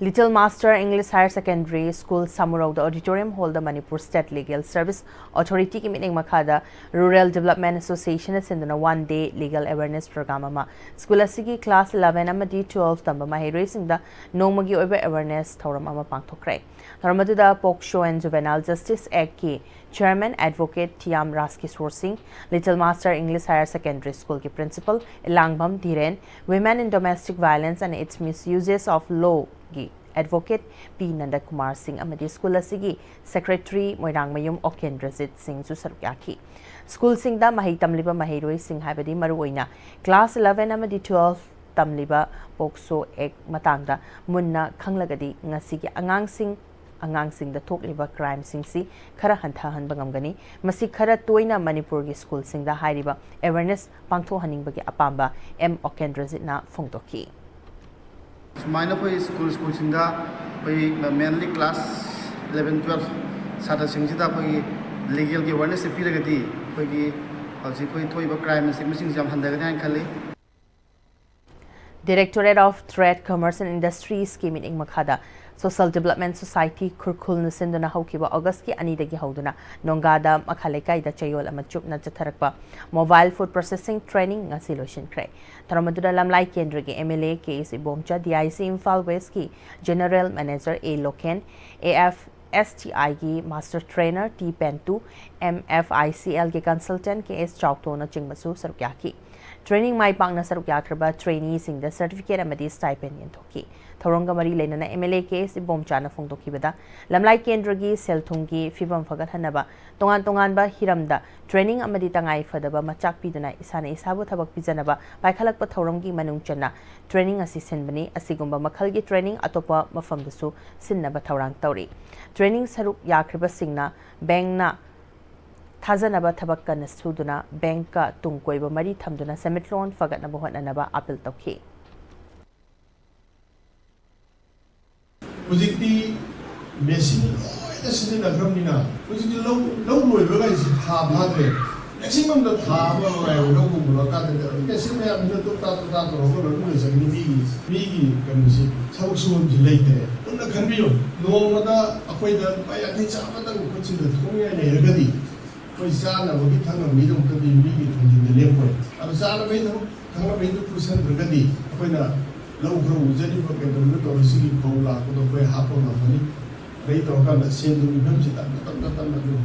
Little Master English Higher Secondary School ꯁꯥꯃꯨꯔꯧꯗ auditorium hallꯗ Manipur State Legal Service Authorityꯒꯤ ꯃꯤꯠꯌꯦꯡ ꯃꯈꯥꯗ Rural Development Associationꯅ ꯁꯤꯟꯗꯨꯅ one day legal awareness program ꯑꯃ school ꯑꯁꯤꯒꯤ class eleven ꯑꯃꯗꯤ twelve ꯇꯝꯕ ꯃꯍꯩꯔꯣꯏꯁꯤꯡꯗ ꯅꯣꯡꯃꯒꯤ ꯑꯣꯏꯕ awareness ꯊꯧꯔꯝ ꯑꯃ ꯄꯥꯡꯊꯣꯛꯈ꯭ꯔꯦ꯫ ꯊꯧꯔꯝ ꯑꯗꯨꯗ POCSO and Juvenile Justice Actꯀꯤ Chairman Advocate ꯊꯤꯌꯥꯝ ꯔꯥꯖꯀꯤꯁꯣꯔ ꯁꯤꯡ, Little Master English Higher Secondary Schoolꯒꯤ Principal ꯏꯂꯥꯡꯕꯝ ꯙꯤꯔꯦꯟ, Women in Domestic Violence and Its Misuses of Lawꯒꯤ Advocate ꯄꯤ ꯅꯟꯗꯀꯨꯃꯥꯔ ꯁꯤꯡ ꯑꯃꯗꯤ school ꯑꯁꯤꯒꯤ Secretary ꯃꯣꯏꯔꯥꯡꯃꯌꯨꯝ ꯑꯣꯀꯦꯟꯗ꯭ꯔꯖꯤꯠ ꯁꯤꯡꯁꯨ ꯁꯔꯨꯛ ꯌꯥꯈꯤ꯫ Schoolꯁꯤꯡꯗ ꯃꯍꯩ ꯇꯝꯂꯤꯕ ꯃꯍꯩꯔꯣꯏꯁꯤꯡ, ꯍꯥꯏꯕꯗꯤ ꯃꯔꯨꯑꯣꯏꯅ class eleven ꯑꯃꯗꯤ twelve ꯇꯝꯂꯤꯕ POCSO Act ꯃꯇꯥꯡꯗ ꯃꯨꯟꯅ ꯈꯪꯂꯒꯗꯤ ꯉꯁꯤꯒꯤ ꯑꯉꯥꯡꯁꯤꯡ, ꯑꯉꯥꯡꯁꯤꯡꯗ ꯊꯣꯛꯂꯤꯕ crimeꯁꯤꯡꯁꯤ ꯈꯔ ꯍꯟꯊꯍꯟꯕ ꯉꯝꯒꯅꯤ꯫ ꯃꯁꯤ ꯈꯔ ꯇꯣꯏꯅ ꯃꯅꯤꯄꯨꯔꯒꯤ schoolꯁꯤꯡꯗ ꯍꯥꯏꯔꯤꯕ awareness ꯄꯥꯡꯊꯣꯛꯍꯟꯅꯤꯡꯕꯒꯤ ꯑꯄꯥꯝꯕ ꯑꯦꯝ ꯑꯣꯀꯦꯟꯗ꯭ꯔꯖꯤꯠꯅ ꯐꯣꯡꯗꯣꯛꯈꯤ꯫ ꯁꯨꯃꯥꯏꯅ ꯑꯩꯈꯣꯏ school, schoolꯁꯤꯡꯗ ꯑꯩꯈꯣꯏ mainly class eleven, twelve ꯁꯥꯇ꯭ꯔꯁꯤꯡꯁꯤꯗ ꯑꯩꯈꯣꯏꯒꯤ ꯂꯤꯒꯦꯜꯒꯤ ꯑꯦꯋꯦꯔꯅꯦꯁꯁꯦ ꯄꯤꯔꯒꯗꯤ ꯑꯩꯈꯣꯏꯒꯤ ꯍꯧꯖꯤꯛ ꯑꯩꯈꯣꯏ ꯊꯣꯛꯏꯕ ꯀ꯭ꯔꯥꯏꯝ ꯑꯁꯤ ꯃꯁꯤꯡꯁꯦ ꯌꯥꯝ ꯍꯟꯊꯒꯅꯤ ꯍꯥꯏꯅ ꯈꯜꯂꯤ꯫ Directorate of Trade, Commerce and Industries ꯀꯤ ꯃꯤꯠꯌꯦꯡ ꯃꯈꯥꯗ Social Development Society ꯈꯨꯔꯈꯨꯜꯅ ꯁꯤꯟꯗꯨꯅ ꯍꯧꯈꯤꯕ August ꯀꯤ ꯑꯅꯤꯗꯒꯤ ꯍꯧꯗꯨꯅ ꯅꯣꯡꯒꯥꯗ ꯃꯈꯥ ꯂꯩꯀꯥꯏꯗ ꯆꯌꯣꯜ ꯑꯃ ꯆꯨꯞꯅ ꯆꯠꯊꯔꯛꯄ Mobile Food Processing Training ꯉꯁꯤ ꯂꯣꯏꯁꯤꯟꯈ꯭ꯔꯦ꯫ ꯊꯧꯔꯝ ꯑꯗꯨꯗ ꯂꯝꯂꯥꯏ ꯀꯦꯟꯗ꯭ꯔꯒꯤ MLA ꯀꯦ ꯑꯦꯁ ꯏꯕꯣꯝꯆꯥ, DIC ꯏꯝꯐꯥꯜ ꯋꯦꯁꯀꯤ General Manager ꯑꯦ ꯂꯣꯀꯦꯟ, AFSTI ꯒꯤ Master Trainer ꯇꯤ ꯄꯦꯟꯇꯨ, MFICL ꯒꯤ Consultant ꯀꯦ ꯑꯦꯁ ꯆꯥꯎꯊꯣꯅꯆꯤꯡꯕꯁꯨ ꯁꯔꯨꯛ ꯌꯥꯈꯤ꯫ Training ꯃꯥꯏ ꯄꯥꯛꯅ ꯁꯔꯨꯛ ꯌꯥꯈ꯭ꯔꯕ traineeꯁꯤꯡꯗ certificate ꯑꯃꯗꯤ stipend ꯌꯦꯟꯊꯣꯛꯈꯤ꯫ ꯊꯧꯔꯝꯒ ꯃꯔꯤ ꯂꯩꯅꯅ MLA ꯀꯦ ꯑꯦꯁ ꯏꯕꯣꯝꯆꯥꯅ ꯐꯣꯡꯗꯣꯛꯈꯤꯕꯗ, ꯂꯝꯂꯥꯏ ꯀꯦꯟꯗ꯭ꯔꯒꯤ ꯁꯦꯜ ꯊꯨꯝꯒꯤ ꯐꯤꯕꯝ ꯐꯒꯠꯍꯟꯅꯕ ꯇꯣꯉꯥꯟ ꯇꯣꯉꯥꯟꯕ ꯍꯤꯔꯝꯗ training ꯑꯃꯗꯤ ꯇꯉꯥꯏ ꯐꯗꯕ ꯃꯆꯥꯛ ꯄꯤꯗꯨꯅ ꯏꯁꯥꯅ ꯏꯁꯥꯕꯨ ꯊꯕꯛ ꯄꯤꯖꯅꯕ ꯄꯥꯏꯈꯠꯂꯛꯄ ꯊꯧꯔꯝꯒꯤ ꯃꯅꯨꯡ ꯆꯟꯅ training ꯑꯁꯤ ꯁꯤꯟꯕꯅꯤ꯫ ꯑꯁꯤꯒꯨꯝꯕ ꯃꯈꯜꯒꯤ training ꯑꯇꯣꯞꯄ ꯃꯐꯝꯗꯁꯨ ꯁꯤꯟꯅꯕ ꯊꯧꯔꯥꯡ ꯇꯧꯔꯤ꯫ Training ꯁꯔꯨꯛ ꯌꯥꯈ꯭ꯔꯤꯕꯁꯤꯡꯅ bankꯅ ꯊꯥꯖꯅꯕ ꯊꯕꯛ ꯀꯟꯅ ꯁꯨꯗꯨꯅ bankꯀ ꯇꯨꯡ ꯀꯣꯏꯕ ꯃꯔꯤ ꯊꯝꯗꯨꯅ ꯁꯦꯟꯃꯤꯠꯂꯣꯟ ꯐꯒꯠꯅꯕ ꯍꯣꯠꯅꯅꯕ appeal ꯇꯧꯈꯤ꯫ ꯍꯧꯖꯤꯛꯇꯤ ꯃꯦꯆꯤꯟ ꯂꯣꯏꯅ ꯁꯤꯖꯤꯟꯅꯈ꯭ꯔꯕꯅꯤꯅ ꯍꯧꯖꯤꯛꯇꯤ ꯂꯧ ꯂꯧ ꯂꯣꯏꯕꯒꯥꯏꯁꯤ ꯊꯥ ꯐꯥꯗ꯭ꯔꯦ꯫ ꯃꯦꯆꯤꯟ ꯑꯃꯗ ꯊꯥ ꯑꯃ ꯉꯥꯏꯕ ꯂꯧ ꯎꯕ ꯀꯥꯟꯗꯗꯤ ꯃꯦꯆꯤꯟ ꯃꯌꯥꯝꯁꯤꯅ ꯇꯣꯛ ꯇꯥ ꯇꯣꯛ ꯇꯥ ꯇꯧꯔꯒ ꯂꯣꯏꯅ ꯂꯣꯏꯁꯤꯟꯈꯤ꯫ ꯃꯤꯒꯤ ꯃꯤꯒꯤ ꯀꯩꯅꯣꯁꯤ ꯊꯕꯛ ꯁꯨꯐꯝꯁꯤ ꯂꯩꯇ꯭ꯔꯦ꯫ ꯄꯨꯟꯅ ꯈꯟꯕꯤꯌꯨ, ꯅꯣꯡꯃꯗ ꯑꯩꯈꯣꯏꯗ ꯂꯨꯄꯥ ꯌꯥꯡꯈꯩ ꯆꯥꯝꯃꯇꯪ ꯈꯨꯠꯁꯤꯗ ꯊꯣꯛꯅꯤꯡꯉꯥꯏ ꯂꯩꯔꯒꯗꯤ ꯑꯩꯈꯣꯏ ꯆꯥꯅꯕꯒꯤ ꯊꯛꯅꯕꯒꯤꯗꯃꯛꯇꯗꯤ ꯃꯤꯒꯤ ꯊꯣꯡꯖꯤꯟꯗ ꯂꯦꯞꯄꯣꯏ꯫ ꯑꯗꯨ ꯆꯥꯅꯕꯒꯤ ꯊꯕꯛ ꯊꯛꯅꯕꯒꯤꯗꯨ ꯄꯨꯁꯟꯗ꯭ꯔꯒꯗꯤ ꯑꯩꯈꯣꯏꯅ ꯂꯧ ꯈꯔ ꯎꯖꯔꯤꯕ ꯀꯩꯗꯧꯔꯤꯕ ꯇꯧꯔꯤ ꯁꯤꯒꯤ ꯐꯧ ꯂꯥꯛꯄꯗꯣ ꯑꯩꯈꯣꯏ ꯍꯥꯞꯄ ꯉꯝꯒꯅꯤ꯫ ꯑꯗꯩ ꯇꯧꯔꯀꯥꯟꯗ ꯁꯦꯟ ꯊꯨꯝꯒꯤ ꯐꯤꯕꯝꯁꯤ ꯇꯞꯅ ꯇꯞꯅ ꯇꯞꯅ ꯑꯗꯨꯝ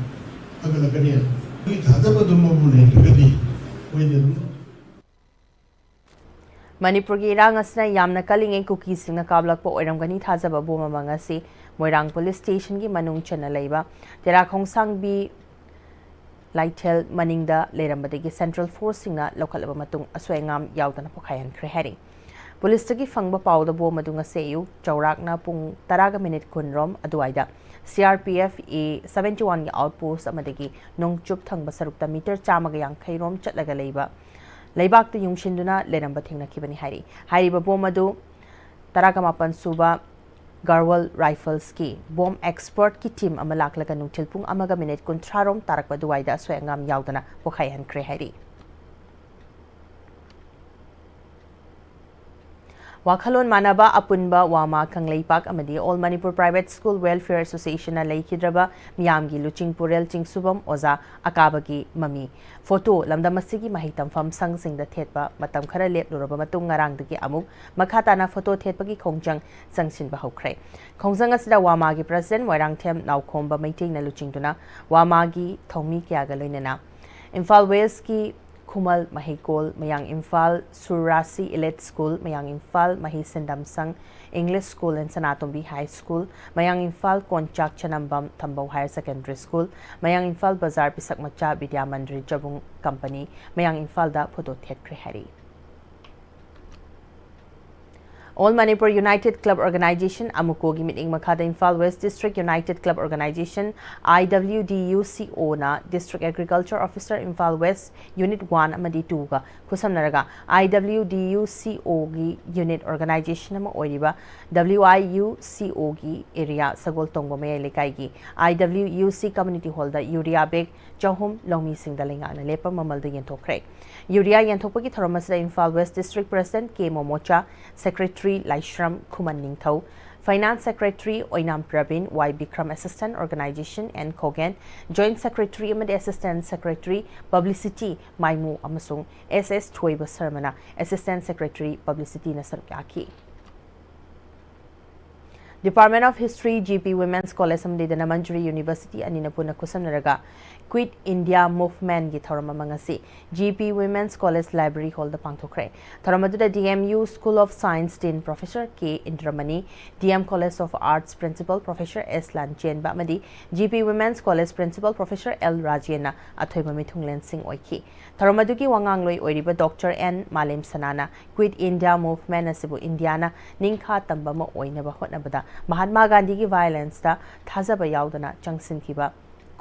ꯐꯒꯠꯂꯛꯀꯅꯤ꯫ ꯑꯗꯨꯒꯤ ꯊꯥꯖꯕꯗꯨꯃꯕꯨ ꯂꯩꯔꯒꯗꯤ ꯑꯩꯈꯣꯏꯗꯤ ꯑꯗꯨꯝ ꯃꯅꯤꯄꯨꯔꯒꯤ ꯏꯔꯥꯡ ꯑꯁꯤꯅ ꯌꯥꯝꯅ ꯀꯜꯂꯤꯉꯩ ꯀꯨꯀꯤꯁꯤꯡꯅ ꯀꯥꯞꯂꯛꯄ ꯑꯣꯏꯔꯝꯒꯅꯤ ꯊꯥꯖꯕ ꯕꯣꯝ ꯑꯃ ꯉꯁꯤ ꯃꯣꯏꯔꯥꯡ police stationꯒꯤ ꯃꯅꯨꯡ ꯆꯟꯅ ꯂꯩꯕ ꯇꯦꯔꯥ ꯈꯣꯡꯁꯥꯡꯕꯤ ꯂꯥꯏꯊꯦꯜ ꯃꯅꯤꯡꯗ ꯂꯩꯔꯝꯕꯗꯒꯤ central forceꯁꯤꯡꯅ ꯂꯧꯈꯠꯂꯕ ꯃꯇꯨꯡ ꯑꯁꯣꯏ ꯑꯉꯥꯝ ꯌꯥꯎꯗꯅ ꯄꯣꯈꯥꯏꯍꯟꯈ꯭ꯔꯦ ꯍꯥꯏꯔꯤ꯫ Policeꯇꯒꯤ ꯐꯪꯕ ꯄꯥꯎꯗ ꯕꯣꯝ ꯑꯗꯨ ꯉꯁꯤ ꯑꯌꯨꯛ ꯆꯥꯎꯔꯥꯛꯅ ꯄꯨꯡ ꯇꯔꯥꯒ minute ꯀꯨꯟ ꯔꯣꯝ ꯑꯗꯨꯋꯥꯏꯗ CRPF A seventy oneꯒꯤ outpost ꯑꯃꯗꯒꯤ ꯅꯣꯡꯆꯨꯞ ꯊꯪꯕ ꯁꯔꯨꯛꯇ meter ꯆꯥꯝꯃꯒ ꯌꯥꯡꯈꯩ ꯔꯣꯝ ꯆꯠꯂꯒ ꯂꯩꯕ ꯂꯩꯕꯥꯛꯇ ꯌꯨꯡꯁꯤꯟꯗꯨꯅ ꯂꯩꯔꯝꯕ ꯊꯦꯡꯅꯈꯤꯕꯅꯤ ꯍꯥꯏꯔꯤ꯫ ꯍꯥꯏꯔꯤꯕ ꯕꯣꯝ ꯑꯗꯨ ꯇꯔꯥꯒ ꯃꯥꯄꯟ ꯁꯨꯕ Garhwal Riflesꯀꯤ ꯕꯣꯝ ꯑꯦꯛꯁꯄꯔꯠꯀꯤ ꯇꯤꯝ ꯑꯃ ꯂꯥꯛꯂꯒ ꯅꯨꯡꯊꯤꯜ ꯄꯨꯡ ꯑꯃꯒ ꯃꯤꯅꯤꯠ ꯀꯨꯟꯊ꯭ꯔꯥꯔꯣꯝ ꯇꯥꯔꯛꯄ ꯑꯗꯨꯋꯥꯏꯗ ꯑꯁꯣꯏ ꯑꯉꯥꯝ ꯌꯥꯎꯗꯅ ꯄꯣꯈꯥꯏꯍꯟꯈ꯭ꯔꯦ ꯍꯥꯏꯔꯤ꯫ ꯋꯥꯈꯜꯂꯣꯟ ꯃꯥꯟꯅꯕ ꯑꯄꯨꯟꯕ ꯋꯥꯃꯥ ꯀꯪꯂꯩꯄꯥꯛ ꯑꯃꯗꯤ All Manipur Private School Welfare Associationꯅ ꯂꯩꯈꯤꯗ꯭ꯔꯕ ꯃꯤꯌꯥꯝꯒꯤ ꯂꯨꯆꯤꯡ ꯄꯨꯔꯦꯜ ꯆꯤꯡꯁꯨꯕꯝ ꯑꯣꯖꯥ ꯑꯀꯥꯕꯒꯤ ꯃꯃꯤ ꯐꯣꯇꯣ ꯂꯝꯗꯝ ꯑꯁꯤꯒꯤ ꯃꯍꯩ ꯇꯝꯐꯝ ꯁꯪꯁꯤꯡꯗ ꯊꯦꯠꯄ ꯃꯇꯝ ꯈꯔ ꯂꯦꯞꯂꯨꯔꯕ ꯃꯇꯨꯡ ꯉꯔꯥꯡꯗꯒꯤ ꯑꯃꯨꯛ ꯃꯈꯥ ꯇꯥꯅ ꯐꯣꯇꯣ ꯊꯦꯠꯄꯒꯤ ꯈꯣꯡꯖꯪ ꯆꯪꯁꯤꯟꯕ ꯍꯧꯈ꯭ꯔꯦ꯫ ꯈꯣꯡꯖꯪ ꯑꯁꯤꯗ ꯋꯥꯃꯥꯒꯤ ꯄ꯭ꯔꯁꯤꯗꯦꯟꯠ ꯃꯣꯏꯔꯥꯡꯊꯦꯝ ꯅꯥꯎꯈꯣꯝꯕ ꯃꯩꯇꯩꯅ ꯂꯨꯆꯤꯡꯗꯨꯅ ꯋꯥꯃꯥꯒꯤ ꯊꯧꯃꯤ ꯀꯌꯥꯒ ꯂꯣꯏꯅꯅ ꯏꯝꯐꯥꯜ ꯋꯦꯁ꯭ꯠꯀꯤ ꯈꯨꯃꯜ, ꯃꯍꯩꯀꯣꯜ, ꯃꯌꯥꯡ ꯏꯝꯐꯥꯜ ꯁꯨꯔ ꯔꯥꯁꯤ ꯏꯂꯤꯠ ꯁ꯭ꯀꯨꯜ, ꯃꯌꯥꯡ ꯏꯝꯐꯥꯜ ꯃꯍꯩ ꯁꯤꯟꯗꯝ ꯁꯪ English School and Sanatombi High School, ꯃꯌꯥꯡ ꯏꯝꯐꯥꯜ ꯀꯣꯟꯆꯥꯛ ꯆꯅꯝꯕꯝ ꯊꯝꯕꯧ Higher Secondary School, ꯃꯌꯥꯡ ꯏꯝꯐꯥꯜ ꯕꯖꯥꯔ ꯄꯤꯁꯛ ꯃꯆꯥ ꯕꯤꯗ꯭ꯌꯥ ꯃꯟꯗꯤꯔ ꯆꯕꯨꯡ ꯀꯝꯄꯅꯤ, ꯃꯌꯥꯡ ꯏꯝꯐꯥꯜꯗ ꯐꯣꯇꯣ ꯊꯦꯠꯈ꯭ꯔꯦ ꯍꯥꯏꯔꯤ꯫ All Manipur United Club Organization, ꯑꯃꯨꯀꯣꯒꯤ ꯃꯤꯠꯌꯦꯡ ꯃꯈꯥꯗ Imphal west district united club organization, IWDUCOꯅ district agriculture officer Imphal west unit one ꯑꯃꯗꯤ ꯇꯨꯒ ꯈꯨꯠꯁꯝꯅꯔꯒ IWDUCOꯒꯤ ꯌꯨꯅꯤꯠ ꯑꯣꯔꯒꯅꯥꯏꯖꯦꯁꯟ ꯑꯃ ꯑꯣꯏꯔꯤꯕ WIUCOꯒꯤ ꯑꯦꯔꯤꯌꯥ ꯁꯒꯣꯜ ꯇꯣꯡꯕ ꯃꯌꯥꯏ ꯂꯩꯀꯥꯏꯒꯤ IWUC ꯀꯝꯃ꯭ꯌꯨꯅꯤꯇꯤ ꯍꯣꯜꯗ ꯌꯨꯔꯤꯌꯥ ꯕꯦꯒ ꯆꯍꯨꯝ ꯂꯧꯃꯤꯁꯤꯡꯗ ꯂꯩꯉꯥꯛꯅ ꯂꯦꯞꯄ ꯃꯃꯜꯗ ꯌꯦꯟꯊꯣꯛꯈ꯭ꯔꯦ꯫ ꯌꯨꯔꯤꯌꯥ ꯌꯦꯟꯊꯣꯛꯄꯒꯤ ꯊꯧꯔꯝ ꯑꯁꯤꯗ Imphal west district president K Momocha, secretary Laishram Khuman Ningthou, finance secretary Oinam Prabin, Y Bikram, assistant organization N Khogen, joint secretary ꯑꯃꯗꯤ ꯑꯦꯁꯤꯁ꯭ꯇꯦꯟꯠ ꯁꯦꯀ꯭ꯔꯦꯇꯔꯤ ꯄꯕ꯭ꯂꯤꯁꯤꯇꯤ ꯃꯥꯏꯃꯨ ꯑꯃꯁꯨꯡ ꯑꯦꯁ ꯑꯦꯁ ꯊꯣꯏꯕ ꯁꯔꯃꯅ ꯑꯦꯁꯤꯁ꯭ꯇꯦꯟꯠ ꯁꯦꯀ꯭ꯔꯦꯇꯔꯤ ꯄꯕ꯭ꯂꯤꯁꯤꯇꯤꯅ ꯁꯔꯨꯛ ꯌꯥꯈꯤ꯫ Department of History, GP Women's College ꯑꯃꯗꯤ ꯙꯅꯃꯟꯖꯨꯔꯤ University ꯑꯅꯤꯅ ꯄꯨꯟꯅ ꯈꯨꯠꯁꯝꯅꯔꯒ Quit India Movementꯀꯤ ꯊꯧꯔꯝ ꯑꯃ ꯉꯁꯤ GP Women's College Library Hallꯗ ꯄꯥꯡꯊꯣꯛꯈ꯭ꯔꯦ꯫ ꯊꯧꯔꯝ ꯑꯗꯨꯗ DMU School of Science Dean Professor K ꯏꯟꯗ꯭ꯔꯃꯅꯤ, DM College of Arts Principal Professor ꯑꯦꯁ ꯂꯥꯟꯆꯦꯟꯕ ꯑꯃꯗꯤ GP Women's College Principal Professor L ꯔꯥꯖꯦꯟꯅ ꯑꯊꯣꯏꯕ ꯃꯤꯊꯨꯡꯂꯦꯟꯁꯤꯡ ꯑꯣꯏꯈꯤ꯫ ꯊꯧꯔꯝ ꯑꯗꯨꯒꯤ ꯋꯥꯉꯥꯡꯂꯣꯏ ꯑꯣꯏꯔꯤꯕ ꯗꯣꯛꯇꯔ ꯑꯦꯟ ꯃꯥꯂꯦꯝ ꯁꯅꯥꯅ Quit India Movement ꯑꯁꯤꯕꯨ ꯏꯟꯗꯤꯌꯥꯅ ꯅꯤꯡꯈꯥ ꯇꯝꯕ ꯑꯃ ꯑꯣꯏꯅꯕ ꯍꯣꯠꯅꯕꯗ ꯃꯍꯥꯠꯃꯥ ꯒꯥꯟꯙꯤꯒꯤ violenceꯇ ꯊꯥꯖꯕ ꯌꯥꯎꯗꯅ ꯆꯪꯁꯤꯟꯈꯤꯕ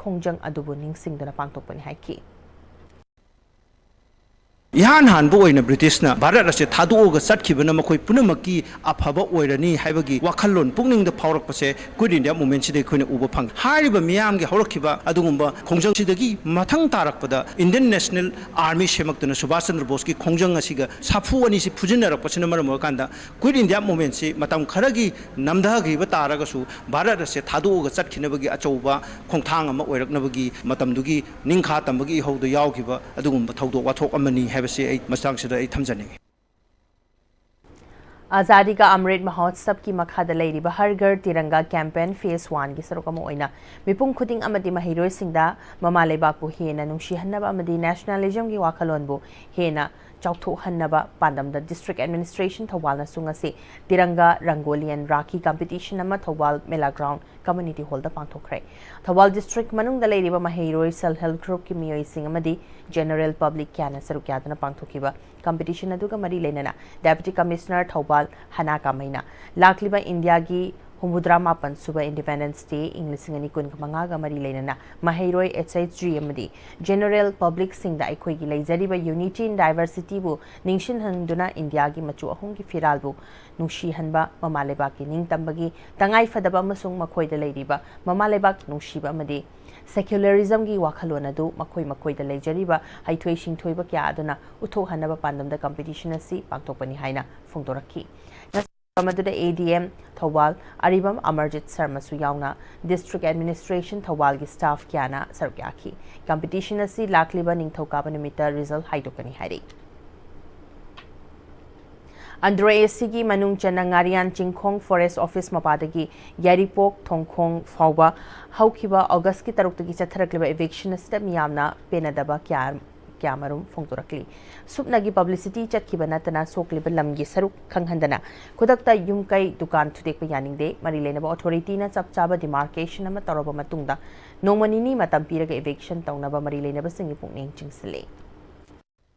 ꯈꯣꯡꯖꯪ ꯑꯗꯨꯕꯨ ꯅꯤꯡꯁꯤꯡꯗꯨꯅ ꯄꯥꯡꯊꯣꯛꯄꯅꯤ ꯍꯥꯏꯈꯤ꯫ ꯏꯍꯥꯟ ꯍꯥꯟꯕ ꯑꯣꯏꯅ ꯕ꯭ꯔꯤꯇꯤꯁꯅ ꯚꯥꯔꯠ ꯑꯁꯦ ꯊꯥꯗꯣꯛꯑꯒ ꯆꯠꯈꯤꯕꯅ ꯃꯈꯣꯏ ꯄꯨꯝꯅꯃꯛꯀꯤ ꯑꯐꯕ ꯑꯣꯏꯔꯅꯤ ꯍꯥꯏꯕꯒꯤ ꯋꯥꯈꯜꯂꯣꯟ ꯄꯨꯛꯅꯤꯡꯗ ꯐꯥꯎꯔꯛꯄꯁꯦ ꯀ꯭ꯋꯤꯠ ꯏꯟꯗꯤꯌꯥ ꯃꯨꯚꯃꯦꯟꯠꯁꯤꯗ ꯑꯩꯈꯣꯏꯅ ꯎꯕ ꯐꯪꯉꯤ꯫ ꯍꯥꯏꯔꯤꯕ ꯃꯤꯌꯥꯝꯒꯤ ꯍꯧꯔꯛꯈꯤꯕ ꯑꯗꯨꯒꯨꯝꯕ ꯈꯣꯡꯖꯪꯁꯤꯗꯒꯤ ꯃꯊꯪ ꯇꯥꯔꯛꯄꯗ Indian national army ꯁꯦꯝꯃꯛꯇꯨꯅ Subhash Chandra ꯕꯣꯁꯀꯤ ꯈꯣꯡꯖꯪ ꯑꯁꯤꯒ ꯁꯥꯐꯨ ꯑꯅꯤꯁꯤ ꯐꯨꯖꯤꯟꯅꯔꯛꯄꯁꯤꯅ ꯃꯔꯝ ꯑꯣꯏꯔꯀꯥꯟꯗ ꯀ꯭ꯋꯤꯠ ꯏꯟꯗꯤꯌꯥ ꯃꯨꯚꯃꯦꯟꯠꯁꯤ ꯃꯇꯝ ꯈꯔꯒꯤ ꯅꯝꯊꯈꯤꯕ ꯇꯥꯔꯒꯁꯨ ꯚꯥꯔꯠ ꯑꯁꯦ ꯊꯥꯗꯣꯛꯑꯒ ꯆꯠꯈꯤꯅꯕꯒꯤ ꯑꯆꯧꯕ ꯈꯣꯡꯊꯥꯡ ꯑꯃ ꯑꯣꯏꯔꯛꯅꯕꯒꯤ ꯃꯇꯝꯗꯨꯒꯤ ꯅꯤꯡꯈꯥ ꯇꯝꯕꯒꯤ ꯏꯍꯧꯗ ꯌꯥꯎꯈꯤꯕ ꯑꯗꯨꯒꯨꯝꯕ ꯊꯧꯗꯣꯛ ꯋꯥꯊꯣꯛ ꯑꯃꯅꯤ ꯍꯥꯏꯕꯁꯤ ꯑꯩ ꯃꯇꯥꯡꯁꯤꯗ ꯑꯩ ꯊꯝꯖꯅꯤꯡꯏ꯫ ꯑꯖꯥꯗꯤ ꯀꯥ ꯑꯃ꯭ꯔꯤꯠ ꯃꯍꯣꯠꯁꯕꯀꯤ ꯃꯈꯥꯗ ꯂꯩꯔꯤꯕ ꯍꯔ ꯘꯔ ꯇꯤꯔꯪꯒꯥ ꯀꯦꯝꯄꯦꯟ ꯐꯦꯖ ꯋꯥꯟꯒꯤ ꯁꯔꯨꯛ ꯑꯃ ꯑꯣꯏꯅ ꯃꯤꯄꯨꯝ ꯈꯨꯗꯤꯡ ꯑꯃꯗꯤ ꯃꯍꯩꯔꯣꯏꯁꯤꯡꯗ ꯃꯃꯥ ꯂꯩꯕꯥꯛꯄꯨ ꯍꯦꯟꯅ ꯅꯨꯡꯁꯤꯍꯟꯅꯕ ꯑꯃꯗꯤ ꯅꯦꯁꯅꯦꯂꯤꯖꯝꯒꯤ ꯋꯥꯈꯜꯂꯣꯟꯕꯨ ꯍꯦꯟꯅ ꯆꯥꯎꯊꯣꯛꯍꯟꯅꯕ ꯄꯥꯟꯗꯝꯗ ꯗꯤꯁꯇ꯭ꯔꯤꯛ ꯑꯦꯗꯃꯤꯅꯤꯁꯇ꯭ꯔꯦꯁꯟ ꯊꯧꯕꯥꯜꯅꯁꯨ ꯉꯁꯤ ꯇꯤꯔꯪꯒꯥ ꯔꯪꯒꯣꯂꯤ ꯑꯦꯟ ꯔꯥꯈꯤ ꯀꯝꯄꯤꯇꯤꯁꯟ ꯑꯃ ꯊꯧꯕꯥꯜ ꯃꯦꯂꯥ ꯒ꯭ꯔꯥꯎꯟ ꯀꯝꯃ꯭ꯌꯨꯅꯤꯇꯤ ꯍꯣꯜꯗ ꯄꯥꯡꯊꯣꯛꯈ꯭ꯔꯦ꯫ ꯊꯧꯕꯥꯜ ꯗꯤꯁꯇ꯭ꯔꯤꯛ ꯃꯅꯨꯡꯗ ꯂꯩꯔꯤꯕ ꯃꯍꯩꯔꯣꯏ, ꯁꯦꯜꯐ ꯍꯦꯜꯞ ꯒ꯭ꯔꯨꯞꯀꯤ ꯃꯤꯑꯣꯏꯁꯤꯡ ꯑꯃꯗꯤ ꯖꯦꯅꯔꯦꯜ ꯄꯕ꯭ꯂꯤꯛ ꯀꯌꯥꯅ ꯁꯔꯨꯛ ꯌꯥꯗꯨꯅ ꯄꯥꯡꯊꯣꯛꯈꯤꯕ ꯀꯝꯄꯤꯇꯤꯁꯟ ꯑꯗꯨꯒ ꯃꯔꯤ ꯂꯩꯅꯅ ꯗꯦꯄꯨꯇꯤ ꯀꯃꯤꯁꯅꯔ ꯊꯧꯕꯥꯜ ꯍꯅꯥ ꯀꯥꯃꯩꯅ ꯂꯥꯛꯂꯤꯕ ꯏꯟꯗꯤꯌꯥꯒꯤ ꯍꯨꯝꯐꯨꯇꯔꯥ ꯃꯥꯄꯟ ꯁꯨꯕ ꯏꯟꯗꯤꯄꯦꯟꯗꯦꯟꯁ ꯗꯦ ꯏꯪ ꯂꯤꯁꯤꯡ ꯑꯅꯤ ꯀꯨꯟ ꯃꯉꯥꯒ ꯃꯔꯤ ꯂꯩꯅꯅ ꯃꯍꯩꯔꯣꯏ, ꯑꯦꯁ ꯑꯩꯆ ꯖꯤ ꯑꯃꯗꯤ ꯖꯦꯅꯔꯦꯜ ꯄꯕ꯭ꯂꯤꯛꯁꯤꯡꯗ ꯑꯩꯈꯣꯏꯒꯤ ꯂꯩꯖꯔꯤꯕ ꯌꯨꯅꯤꯇꯤ ꯏꯟ ꯗꯥꯏꯚꯔꯁꯤꯇꯤꯕꯨ ꯅꯤꯡꯁꯤꯡꯍꯟꯗꯨꯅ ꯏꯟꯗꯤꯌꯥꯒꯤ ꯃꯆꯨ ꯑꯍꯨꯝꯒꯤ ꯐꯤꯔꯥꯜꯕꯨ ꯅꯨꯡꯁꯤꯍꯟꯕ, ꯃꯃꯥ ꯂꯩꯕꯥꯛꯀꯤ ꯅꯤꯡꯇꯝꯕꯒꯤ ꯇꯉꯥꯏ ꯐꯗꯕ ꯑꯃꯁꯨꯡ ꯃꯈꯣꯏꯗ ꯂꯩꯔꯤꯕ ꯃꯃꯥ ꯂꯩꯕꯥꯛ ꯅꯨꯡꯁꯤꯕ ꯑꯃꯗꯤ ꯁꯦꯀ꯭ꯌꯨꯂꯔꯤꯖꯝꯒꯤ ꯋꯥꯈꯜꯂꯣꯟ ꯑꯗꯨ ꯃꯈꯣꯏ ꯃꯈꯣꯏꯗ ꯂꯩꯖꯔꯤꯕ ꯍꯩꯊꯣꯏ ꯁꯤꯡꯊꯣꯏꯕ ꯀꯌꯥ ꯑꯗꯨꯅ ꯎꯠꯊꯣꯛꯍꯟꯅꯕ ꯄꯥꯟꯗꯝꯗ ꯀꯝꯄꯤꯇꯤꯁꯟ ꯑꯁꯤ ꯄꯥꯡꯊꯣꯛꯄꯅꯤ ꯍꯥꯏꯅ ꯐꯣꯡꯗꯣꯔꯛꯈꯤ꯫ ꯃꯇꯝ ꯑꯗꯨꯗ ꯑꯦ ꯗꯤ ꯑꯦꯝ ꯊꯧꯕꯥꯜ ꯑꯔꯤꯕꯝ ꯑꯃꯔꯖꯤꯠ ꯁꯔꯃꯁꯨ ꯌꯥꯎꯅ ꯗꯤꯁꯇ꯭ꯔꯤꯛ ꯑꯦꯗꯃꯤꯅꯤꯁꯇ꯭ꯔꯦꯁꯟ ꯊꯧꯕꯥꯜꯒꯤ ꯁ꯭ꯇꯥꯐ ꯀꯌꯥꯅ ꯁꯔꯨꯛ ꯌꯥꯈꯤ꯫ ꯀꯝꯄꯤꯇꯤꯁꯟ ꯑꯁꯤ ꯂꯥꯛꯂꯤꯕ ꯅꯤꯡꯊꯧꯀꯥꯕ ꯅꯨꯃꯤꯠꯇ ꯔꯤꯖꯜ ꯍꯥꯏꯗꯣꯛꯀꯅꯤ ꯍꯥꯏꯔꯤ꯫ ꯑꯟꯗ꯭ꯔꯣ ꯑꯦ ꯁꯤꯒꯤ ꯃꯅꯨꯡ ꯆꯟꯅ ꯉꯥꯔꯤꯌꯥꯟ ꯆꯤꯡꯈꯣꯡ ꯐꯣꯔꯦꯁ ꯑꯣꯐꯤꯁ ꯃꯄꯥꯗꯒꯤ ꯌꯥꯏꯔꯤꯄꯣꯛ ꯊꯣꯡꯈꯣꯡ ꯐꯥꯎꯕ ꯍꯧꯈꯤꯕ ꯑꯣꯒꯁꯀꯤ ꯇꯔꯨꯛꯇꯒꯤ ꯆꯠꯊꯔꯛꯂꯤꯕ ꯏꯚꯤꯛꯁꯟ ꯑꯁꯤꯗ ꯃꯤꯌꯥꯝꯅ ꯄꯦꯟꯅꯗꯕ ꯀꯌꯥ ꯀꯌꯥꯃꯔꯨꯝ ꯐꯣꯡꯗꯣꯔꯛꯂꯤ꯫ ꯁꯨꯞꯅꯒꯤ ꯄꯕ꯭ꯂꯤꯁꯤꯇꯤ ꯆꯠꯈꯤꯕ ꯅꯠꯇꯅ ꯁꯣꯛꯂꯤꯕ ꯂꯝꯒꯤ ꯁꯔꯨꯛ ꯈꯪꯍꯟꯗꯅ ꯈꯨꯗꯛꯇ ꯌꯨꯝ ꯀꯩ ꯗꯨꯀꯥꯟ ꯊꯨꯗꯦꯛꯄ ꯌꯥꯅꯤꯡꯗꯦ꯫ ꯃꯔꯤ ꯂꯩꯅꯕ ꯑꯣꯊꯣꯔꯤꯇꯤꯅ ꯆꯞ ꯆꯥꯕ ꯗꯤꯃꯥꯔꯀꯦꯁꯟ ꯑꯃ ꯇꯧꯔꯕ ꯃꯇꯨꯡꯗ ꯅꯣꯡꯃ ꯅꯤꯅꯤ ꯃꯇꯝ ꯄꯤꯔꯒ ꯏꯚꯤꯛꯁꯟ ꯇꯧꯅꯕ ꯃꯔꯤ ꯂꯩꯅꯕꯁꯤꯡꯒꯤ ꯄꯨꯛꯅꯤꯡ ꯆꯤꯡꯁꯤꯜꯂꯤ꯫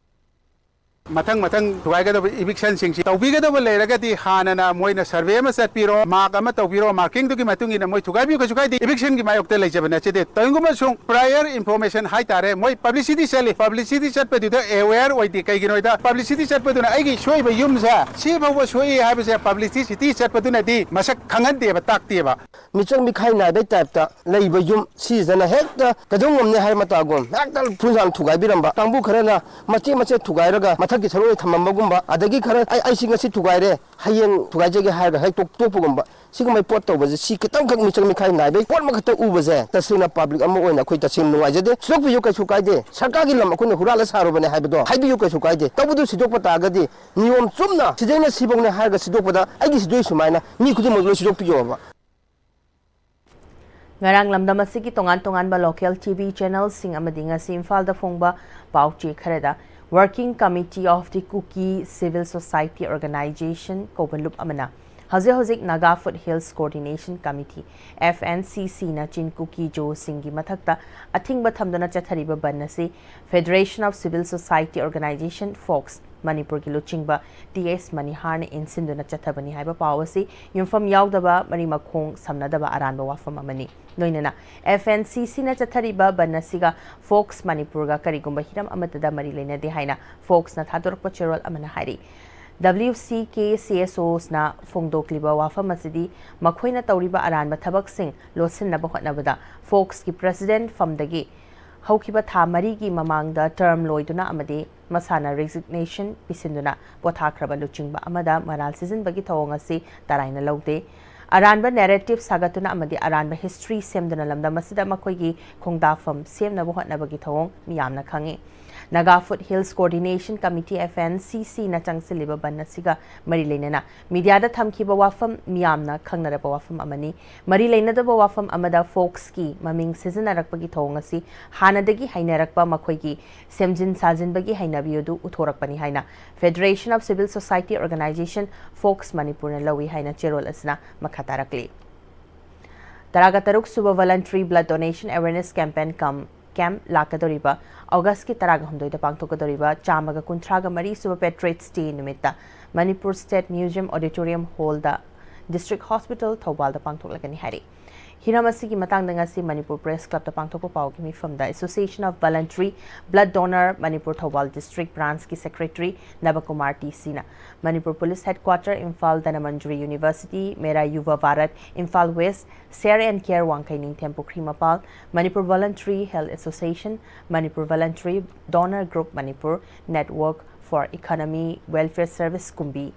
ꯃꯊꯪ ꯃꯊꯪ ꯊꯨꯒꯥꯏꯒꯗꯕ ꯏꯚꯤꯛꯁꯟꯁꯤꯡꯁꯤ ꯇꯧꯕꯤꯒꯗꯕ ꯂꯩꯔꯒꯗꯤ ꯍꯥꯟꯅꯅ ꯃꯣꯏꯅ ꯁꯔꯚꯦ ꯑꯃ ꯆꯠꯄꯤꯔꯣ, ꯃꯥꯔꯛ ꯑꯃ ꯇꯧꯕꯤꯔꯣ, ꯃꯥꯔꯀꯤꯡꯗꯨꯒꯤ ꯃꯇꯨꯡ ꯏꯟꯅ ꯃꯣꯏ ꯊꯨꯒꯥꯏꯕꯤꯌꯨ, ꯀꯩꯁꯨ ꯀꯥꯏꯗꯦ, ꯏꯚꯤꯛꯁꯟꯒꯤ ꯃꯥꯌꯣꯛꯇ ꯂꯩꯖꯕ ꯅꯠꯆꯗꯦ꯫ ꯇꯧꯏꯒꯨꯝꯕꯁꯨꯡ prior information ꯍꯥꯏꯇꯥꯔꯦ, ꯃꯣꯏ ꯄꯕ꯭ꯂꯤꯁꯤꯇꯤ ꯆꯠꯂꯤ, ꯄꯕ꯭ꯂꯤꯁꯤꯇꯤ ꯆꯠꯄꯗꯨꯗ ꯑꯦꯋꯦꯌꯔ ꯑꯣꯏꯗꯦ꯫ ꯀꯩꯒꯤꯅꯣꯗ ꯄꯕ꯭ꯂꯤꯁꯤꯇꯤ ꯆꯠꯄꯗꯨꯅ ꯑꯩꯒꯤ ꯁꯣꯏꯕ ꯌꯨꯝꯁꯦ ꯁꯤ ꯐꯥꯎꯕ ꯁꯣꯛꯏ ꯍꯥꯏꯕꯁꯦ ꯄꯕ꯭ꯂꯤꯁꯤꯇꯤ ꯆꯠꯄꯗꯨꯅꯗꯤ ꯃꯁꯛ ꯈꯪꯍꯟꯗꯦꯕ, ꯇꯥꯛꯇꯦꯕ꯫ ꯃꯤꯆꯪ ꯃꯤꯈꯥꯏ ꯅꯥꯏꯕꯩ ꯇꯥꯏꯞꯇ ꯂꯩꯕ ꯌꯨꯝ ꯁꯤꯁꯤꯅ ꯍꯦꯛꯇ ꯀꯩꯗꯧ ꯉꯝꯅꯤ ꯍꯥꯏ ꯃꯇꯥꯒꯨꯝ ꯍꯦꯛꯇ ꯐꯨꯟꯖꯥꯡ ꯊꯨꯒꯥꯏꯕꯤꯔꯝꯕ ꯀꯥꯡꯕꯨ ꯈꯔꯅ ꯃꯆꯦꯠ ꯃꯆꯦꯠ ꯊꯨꯒꯥꯏꯔꯒ ꯃꯊꯛꯀꯤ ꯁꯔꯨꯛ ꯑꯣꯏꯅ ꯊꯝꯃꯝꯕꯒꯨꯝꯕ, ꯑꯗꯒꯤ ꯈꯔ ꯑꯩ ꯑꯩꯁꯤ ꯉꯁꯤ ꯊꯨꯒꯥꯏꯔꯦ, ꯍꯌꯦꯡ ꯊꯨꯒꯥꯏꯖꯒꯦ ꯍꯥꯏꯔꯒ ꯍꯦꯛ ꯇꯣꯛ- ꯇꯣꯛꯄꯒꯨꯝꯕ, ꯁꯤꯒꯨꯝꯕꯩ ꯄꯣꯠ ꯇꯧꯕꯁꯦ, ꯁꯤ ꯈꯤꯇꯪꯈꯛ ꯃꯤꯆꯪ ꯃꯤꯈꯥꯏ ꯅꯥꯏꯕꯩ ꯄꯣꯠ ꯑꯃꯈꯛꯇ ꯎꯕꯁꯦ, ꯇꯁꯦꯡꯅ ꯄꯕ꯭ꯂꯤꯛ ꯑꯃ ꯑꯣꯏꯅ ꯑꯩꯈꯣꯏ ꯇꯁꯦꯡꯅ ꯅꯨꯡꯉꯥꯏꯖꯗꯦ꯫ ꯁꯤꯗꯣꯛꯄꯤꯌꯨ, ꯀꯩꯁꯨ ꯀꯥꯏꯗꯦ꯫ ꯁꯔꯀꯥꯔꯒꯤ ꯂꯝ ꯑꯩꯈꯣꯏꯅ ꯍꯨꯔꯥꯜꯂ ꯁꯥꯔꯨꯕꯅꯦ ꯍꯥꯏꯕꯗꯣ ꯍꯥꯏꯕꯤꯌꯨ, ꯀꯩꯁꯨ ꯀꯥꯏꯗꯦ꯫ ꯇꯧꯕꯗꯨ ꯁꯤꯗꯣꯛꯄ ꯇꯥꯔꯒꯗꯤ ꯅꯤꯌꯣꯝ ꯆꯨꯝꯅ ꯁꯤꯗꯩꯅ ꯁꯤꯐꯧꯅꯦ ꯍꯥꯏꯔꯒ ꯁꯤꯗꯣꯛꯄꯗ ꯑꯩꯒꯤ ꯁꯤꯗꯣꯏ ꯁꯨꯃꯥꯏꯅ ꯃꯤ ꯈꯨꯗꯤꯡꯃꯛ ꯂꯣꯏ ꯁꯤꯗꯣꯛꯄꯤꯌꯣꯕ꯫ ꯉꯔꯥꯡ ꯂꯝꯗꯝ ꯑꯁꯤꯒꯤ ꯇꯣꯉꯥꯟ ꯇꯣꯉꯥꯟꯕ local T V channelꯁꯤꯡ ꯑꯃꯗꯤ ꯉꯁꯤ ꯏꯝꯐꯥꯜꯗ ꯐꯣꯡꯕ ꯄꯥꯎ ꯆꯦ ꯈꯔꯗ Working Committee of the Kuki Civil Society Organization ꯀꯧꯕ ꯂꯨꯞ ꯑꯃꯅ ꯍꯧꯖꯤꯛ ꯍꯧꯖꯤꯛ Naga Foothills Coordination Committee, F N C C ꯅ ꯆꯤꯟ ꯀꯨꯀꯤ ꯖꯣꯁꯤꯡꯒꯤ ꯃꯊꯛꯇ ꯑꯊꯤꯡꯕ ꯊꯝꯗꯨꯅ ꯆꯠꯊꯔꯤꯕ ꯕꯟ ꯑꯁꯤ Federation of Civil Society Organization, fox, ꯃꯅꯤꯄꯨꯔꯒꯤ ꯂꯨꯆꯤꯡꯕ ꯇꯤ ꯑꯦꯁ ꯃꯅꯤꯍꯥꯔꯅ ꯏꯟꯁꯤꯟꯗꯨꯅ ꯆꯠꯊꯕꯅꯤ ꯍꯥꯏꯕ ꯄꯥꯎ ꯑꯁꯤ ꯌꯨꯝꯐꯝ ꯌꯥꯎꯗꯕ, ꯃꯔꯤ ꯃꯈꯣꯡ ꯁꯝꯅꯗꯕ ꯑꯔꯥꯟꯕ ꯋꯥꯐꯝ ꯑꯃꯅꯤ꯫ ꯂꯣꯏꯅꯅ F N C C ꯅ ꯆꯠꯊꯔꯤꯕ ꯕꯟ ꯑꯁꯤꯒ ꯐꯣꯛꯁ ꯃꯅꯤꯄꯨꯔꯒ ꯀꯔꯤꯒꯨꯝꯕ ꯍꯤꯔꯝ ꯑꯃꯠꯇꯗ ꯃꯔꯤ ꯂꯩꯅꯗꯦ ꯍꯥꯏꯅ ꯐꯣꯛꯁꯅ ꯊꯥꯗꯣꯔꯛꯄ ꯆꯦꯔꯣꯜ ꯑꯃꯅ ꯍꯥꯏꯔꯤ꯫ W C K C S Os ꯅ ꯐꯣꯡꯗꯣꯛꯂꯤꯕ ꯋꯥꯐꯝ ꯑꯁꯤꯗꯤ ꯃꯈꯣꯏꯅ ꯇꯧꯔꯤꯕ ꯑꯔꯥꯟꯕ ꯊꯕꯛꯁꯤꯡ ꯂꯣꯠꯁꯤꯟꯅꯕ ꯍꯣꯠꯅꯕꯗ ꯐꯣꯛꯁꯀꯤ ꯄ꯭ꯔꯦꯁꯤꯗꯦꯟꯠ ꯐꯝꯗꯒꯤ ꯍꯧꯈꯤꯕ ꯊꯥ ꯃꯔꯤꯒꯤ ꯃꯃꯥꯡꯗ ꯇꯔꯝ ꯂꯣꯏꯗꯨꯅ ꯑꯃꯗꯤ ꯃꯁꯥꯅ ꯔꯤꯖꯤꯒꯅꯦꯁꯟ ꯄꯤꯁꯤꯟꯗꯨꯅ ꯄꯣꯊꯥꯈ꯭ꯔꯕ ꯂꯨꯆꯤꯡꯕ ꯑꯃꯗ ꯃꯔꯥꯜ ꯁꯤꯖꯤꯟꯕꯒꯤ ꯊꯧꯑꯣꯡ ꯑꯁꯤ ꯇꯔꯥꯏꯅ ꯂꯧꯗꯦ꯫ ꯑꯔꯥꯟꯕ ꯅꯦꯔꯦꯇꯤꯚ ꯁꯥꯒꯠꯇꯨꯅ ꯑꯃꯗꯤ ꯑꯔꯥꯟꯕ ꯍꯤꯁꯇ꯭ꯔꯤ ꯁꯦꯝꯗꯨꯅ ꯂꯝꯗꯝ ꯑꯁꯤꯗ ꯃꯈꯣꯏꯒꯤ ꯈꯣꯡꯗꯥꯐꯝ ꯁꯦꯝꯅꯕ ꯍꯣꯠꯅꯕꯒꯤ ꯊꯧꯑꯣꯡ ꯃꯤꯌꯥꯝꯅ ꯈꯪꯏ꯫ Naga Foothills Coordination Committee, F N C C ꯅ ꯆꯪꯁꯤꯜꯂꯤꯕ ꯕꯟ ꯑꯁꯤꯒ ꯃꯔꯤ ꯂꯩꯅꯅ ꯃꯤꯗꯤꯌꯥꯗ ꯊꯝꯈꯤꯕ ꯋꯥꯐꯝ ꯃꯤꯌꯥꯝꯅ ꯈꯪꯅꯔꯕ ꯋꯥꯐꯝ ꯑꯃꯅꯤ꯫ ꯃꯔꯤ ꯂꯩꯅꯗꯕ ꯋꯥꯐꯝ ꯑꯃꯗ ꯐꯣꯛꯁꯀꯤ ꯃꯃꯤꯡ ꯁꯤꯖꯤꯟꯅꯔꯛꯄꯒꯤ ꯊꯧꯑꯣꯡ ꯑꯁꯤ ꯍꯥꯟꯅꯗꯒꯤ ꯍꯩꯅꯔꯛꯄ ꯃꯈꯣꯏꯒꯤ ꯁꯦꯝꯖꯤꯟ ꯁꯥꯖꯤꯟꯕꯒꯤ ꯍꯩꯅꯕꯤ ꯑꯗꯨ ꯎꯊꯣꯔꯛꯄꯅꯤ ꯍꯥꯏꯅ Federation of Civil Society Organization, fox ꯃꯅꯤꯄꯨꯔꯅ ꯂꯧꯏ ꯍꯥꯏꯅ ꯆꯦꯔꯣꯜ ꯑꯁꯤꯅ ꯃꯈꯥ ꯇꯥꯔꯛꯂꯤ꯫ ꯇꯔꯥꯒ ꯇꯔꯨꯛ ꯁꯨꯕ Voluntary Blood Donation Awareness Campaign cum camp ꯂꯥꯛꯀꯗꯧꯔꯤꯕ ꯑꯣꯒꯁꯀꯤ ꯇꯔꯥꯒ ꯍꯨꯝꯗꯣꯏꯗ ꯄꯥꯡꯊꯣꯛꯀꯗꯧꯔꯤꯕ ꯆꯥꯝꯃꯒ ꯀꯨꯟꯊ꯭ꯔꯥꯒ ꯃꯔꯤ ꯁꯨꯕ Patriots Day ꯅꯨꯃꯤꯠꯇ Manipur State Museum Auditorium Hallꯗ District Hospital ꯊꯧꯕꯥꯜꯗ ꯄꯥꯡꯊꯣꯛꯂꯒꯅꯤ ꯍꯥꯏꯔꯤ꯫ ꯍꯤꯔꯝ ꯑꯁꯤꯒꯤ ꯃꯇꯥꯡꯗ ꯉꯁꯤ ꯃꯅꯤꯄꯨꯔ Press Clubꯇ ꯄꯥꯡꯊꯣꯛꯄ ꯄꯥꯎꯒꯤ ꯃꯤꯐꯝꯗ Association of Voluntary Blood Donor Manipur Thoubal District Branchꯀꯤ Secretary ꯅꯕꯀꯨꯃꯥꯔ ꯇꯤ ꯁꯤꯅ, Manipur Police Headquarter Imphal, Dhanamanjuri University, ꯃꯦꯔꯥ Yuva Bharat, Imphal West, Share and Care ꯋꯥꯡꯈꯩꯅꯤꯡ ꯊꯦꯝ ꯄꯨꯈ꯭ꯔꯤ ꯃꯄꯥꯜ, Manipur Voluntary Health Association, Manipur Voluntary Donor Group Manipur, Network for Economy Welfare Service ꯀꯨꯝꯕꯤ,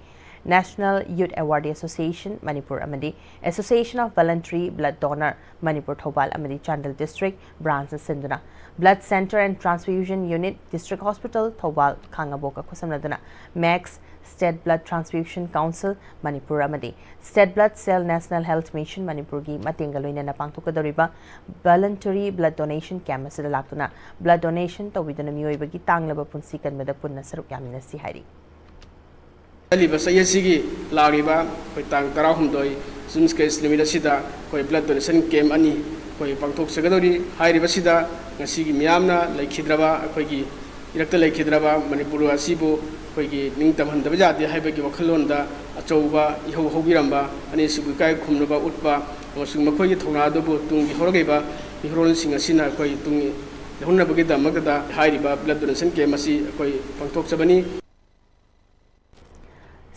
National Youth Awardee Association Manipur ꯑꯃꯗꯤ Association of Voluntary Blood Donor Manipur Thoubal ꯑꯃꯗꯤ ꯆꯥꯟꯗꯦꯜ District Branchꯅ ꯁꯤꯟꯗꯨꯅ Blood Centre and Transfusion Unit District Hospital Thoubal ꯈꯥꯉꯕꯣꯛꯀ ꯈꯨꯠꯁꯝꯅꯗꯨꯅ ꯃꯦꯛꯁ, State Blood Transfusion Council Manipur ꯑꯃꯗꯤ State Blood Cell National Health Mission ꯃꯅꯤꯄꯨꯔꯒꯤ ꯃꯇꯦꯡꯒ ꯂꯣꯏꯅꯅ ꯄꯥꯡꯊꯣꯛꯀꯗꯧꯔꯤꯕ Voluntary Blood Donation Camp ꯑꯁꯤꯗ ꯂꯥꯛꯇꯨꯅ blood donation ꯇꯧꯕꯤꯗꯨꯅ ꯃꯤꯑꯣꯏꯕꯒꯤ ꯇꯥꯡꯂꯕ ꯄꯨꯟꯁꯤ ꯀꯟꯕꯗ ꯄꯨꯟꯅ ꯁꯔꯨꯛ ꯌꯥꯃꯤꯟꯅꯁꯤ ꯍꯥꯏꯔꯤ꯫ ꯆꯠꯂꯤꯕ ꯆꯍꯤ ꯑꯁꯤꯒꯤ ꯂꯥꯛꯂꯤꯕ ꯑꯩꯈꯣꯏ ꯇꯥꯡ ꯇꯔꯥꯍꯨꯝꯗꯣꯏ June's Case ꯅꯨꯃꯤꯠ ꯑꯁꯤꯗ ꯑꯩꯈꯣꯏ blood donation camp ꯑꯅꯤ ꯑꯩꯈꯣꯏ ꯄꯥꯡꯊꯣꯛꯆꯒꯗꯧꯔꯤ꯫ ꯍꯥꯏꯔꯤꯕꯁꯤꯗ ꯉꯁꯤꯒꯤ ꯃꯤꯌꯥꯝꯅ ꯂꯩꯈꯤꯗ꯭ꯔꯕ ꯑꯩꯈꯣꯏꯒꯤ ꯏꯔꯛꯇ ꯂꯩꯈꯤꯗ꯭ꯔꯕ ꯃꯅꯤꯄꯨꯔ ꯑꯁꯤꯕꯨ ꯑꯩꯈꯣꯏꯒꯤ ꯅꯤꯡꯇꯝꯍꯟꯗꯕ ꯌꯥꯗꯦ ꯍꯥꯏꯕꯒꯤ ꯋꯥꯈꯜꯂꯣꯟꯗ ꯑꯆꯧꯕ ꯏꯍꯧ ꯍꯧꯕꯤꯔꯝꯕ ꯑꯅꯤꯁꯤꯕꯨ ꯏꯀꯥꯏ ꯈꯨꯝꯅꯕ ꯎꯠꯄ ꯑꯃꯁꯨꯡ ꯃꯈꯣꯏꯒꯤ ꯊꯧꯅꯥ ꯑꯗꯨꯕꯨ ꯇꯨꯡꯒꯤ ꯍꯧꯔꯛꯂꯤꯕ ꯃꯤꯔꯣꯜꯁꯤꯡ ꯑꯁꯤꯅ ꯑꯩꯈꯣꯏ ꯇꯨꯡꯒꯤ ꯂꯧꯍꯟꯅꯕꯒꯤꯗꯃꯛꯇ ꯍꯥꯏꯔꯤꯕ blood donation camp ꯑꯁꯤ ꯑꯩꯈꯣꯏ ꯄꯥꯡꯊꯣꯛꯆꯕꯅꯤ꯫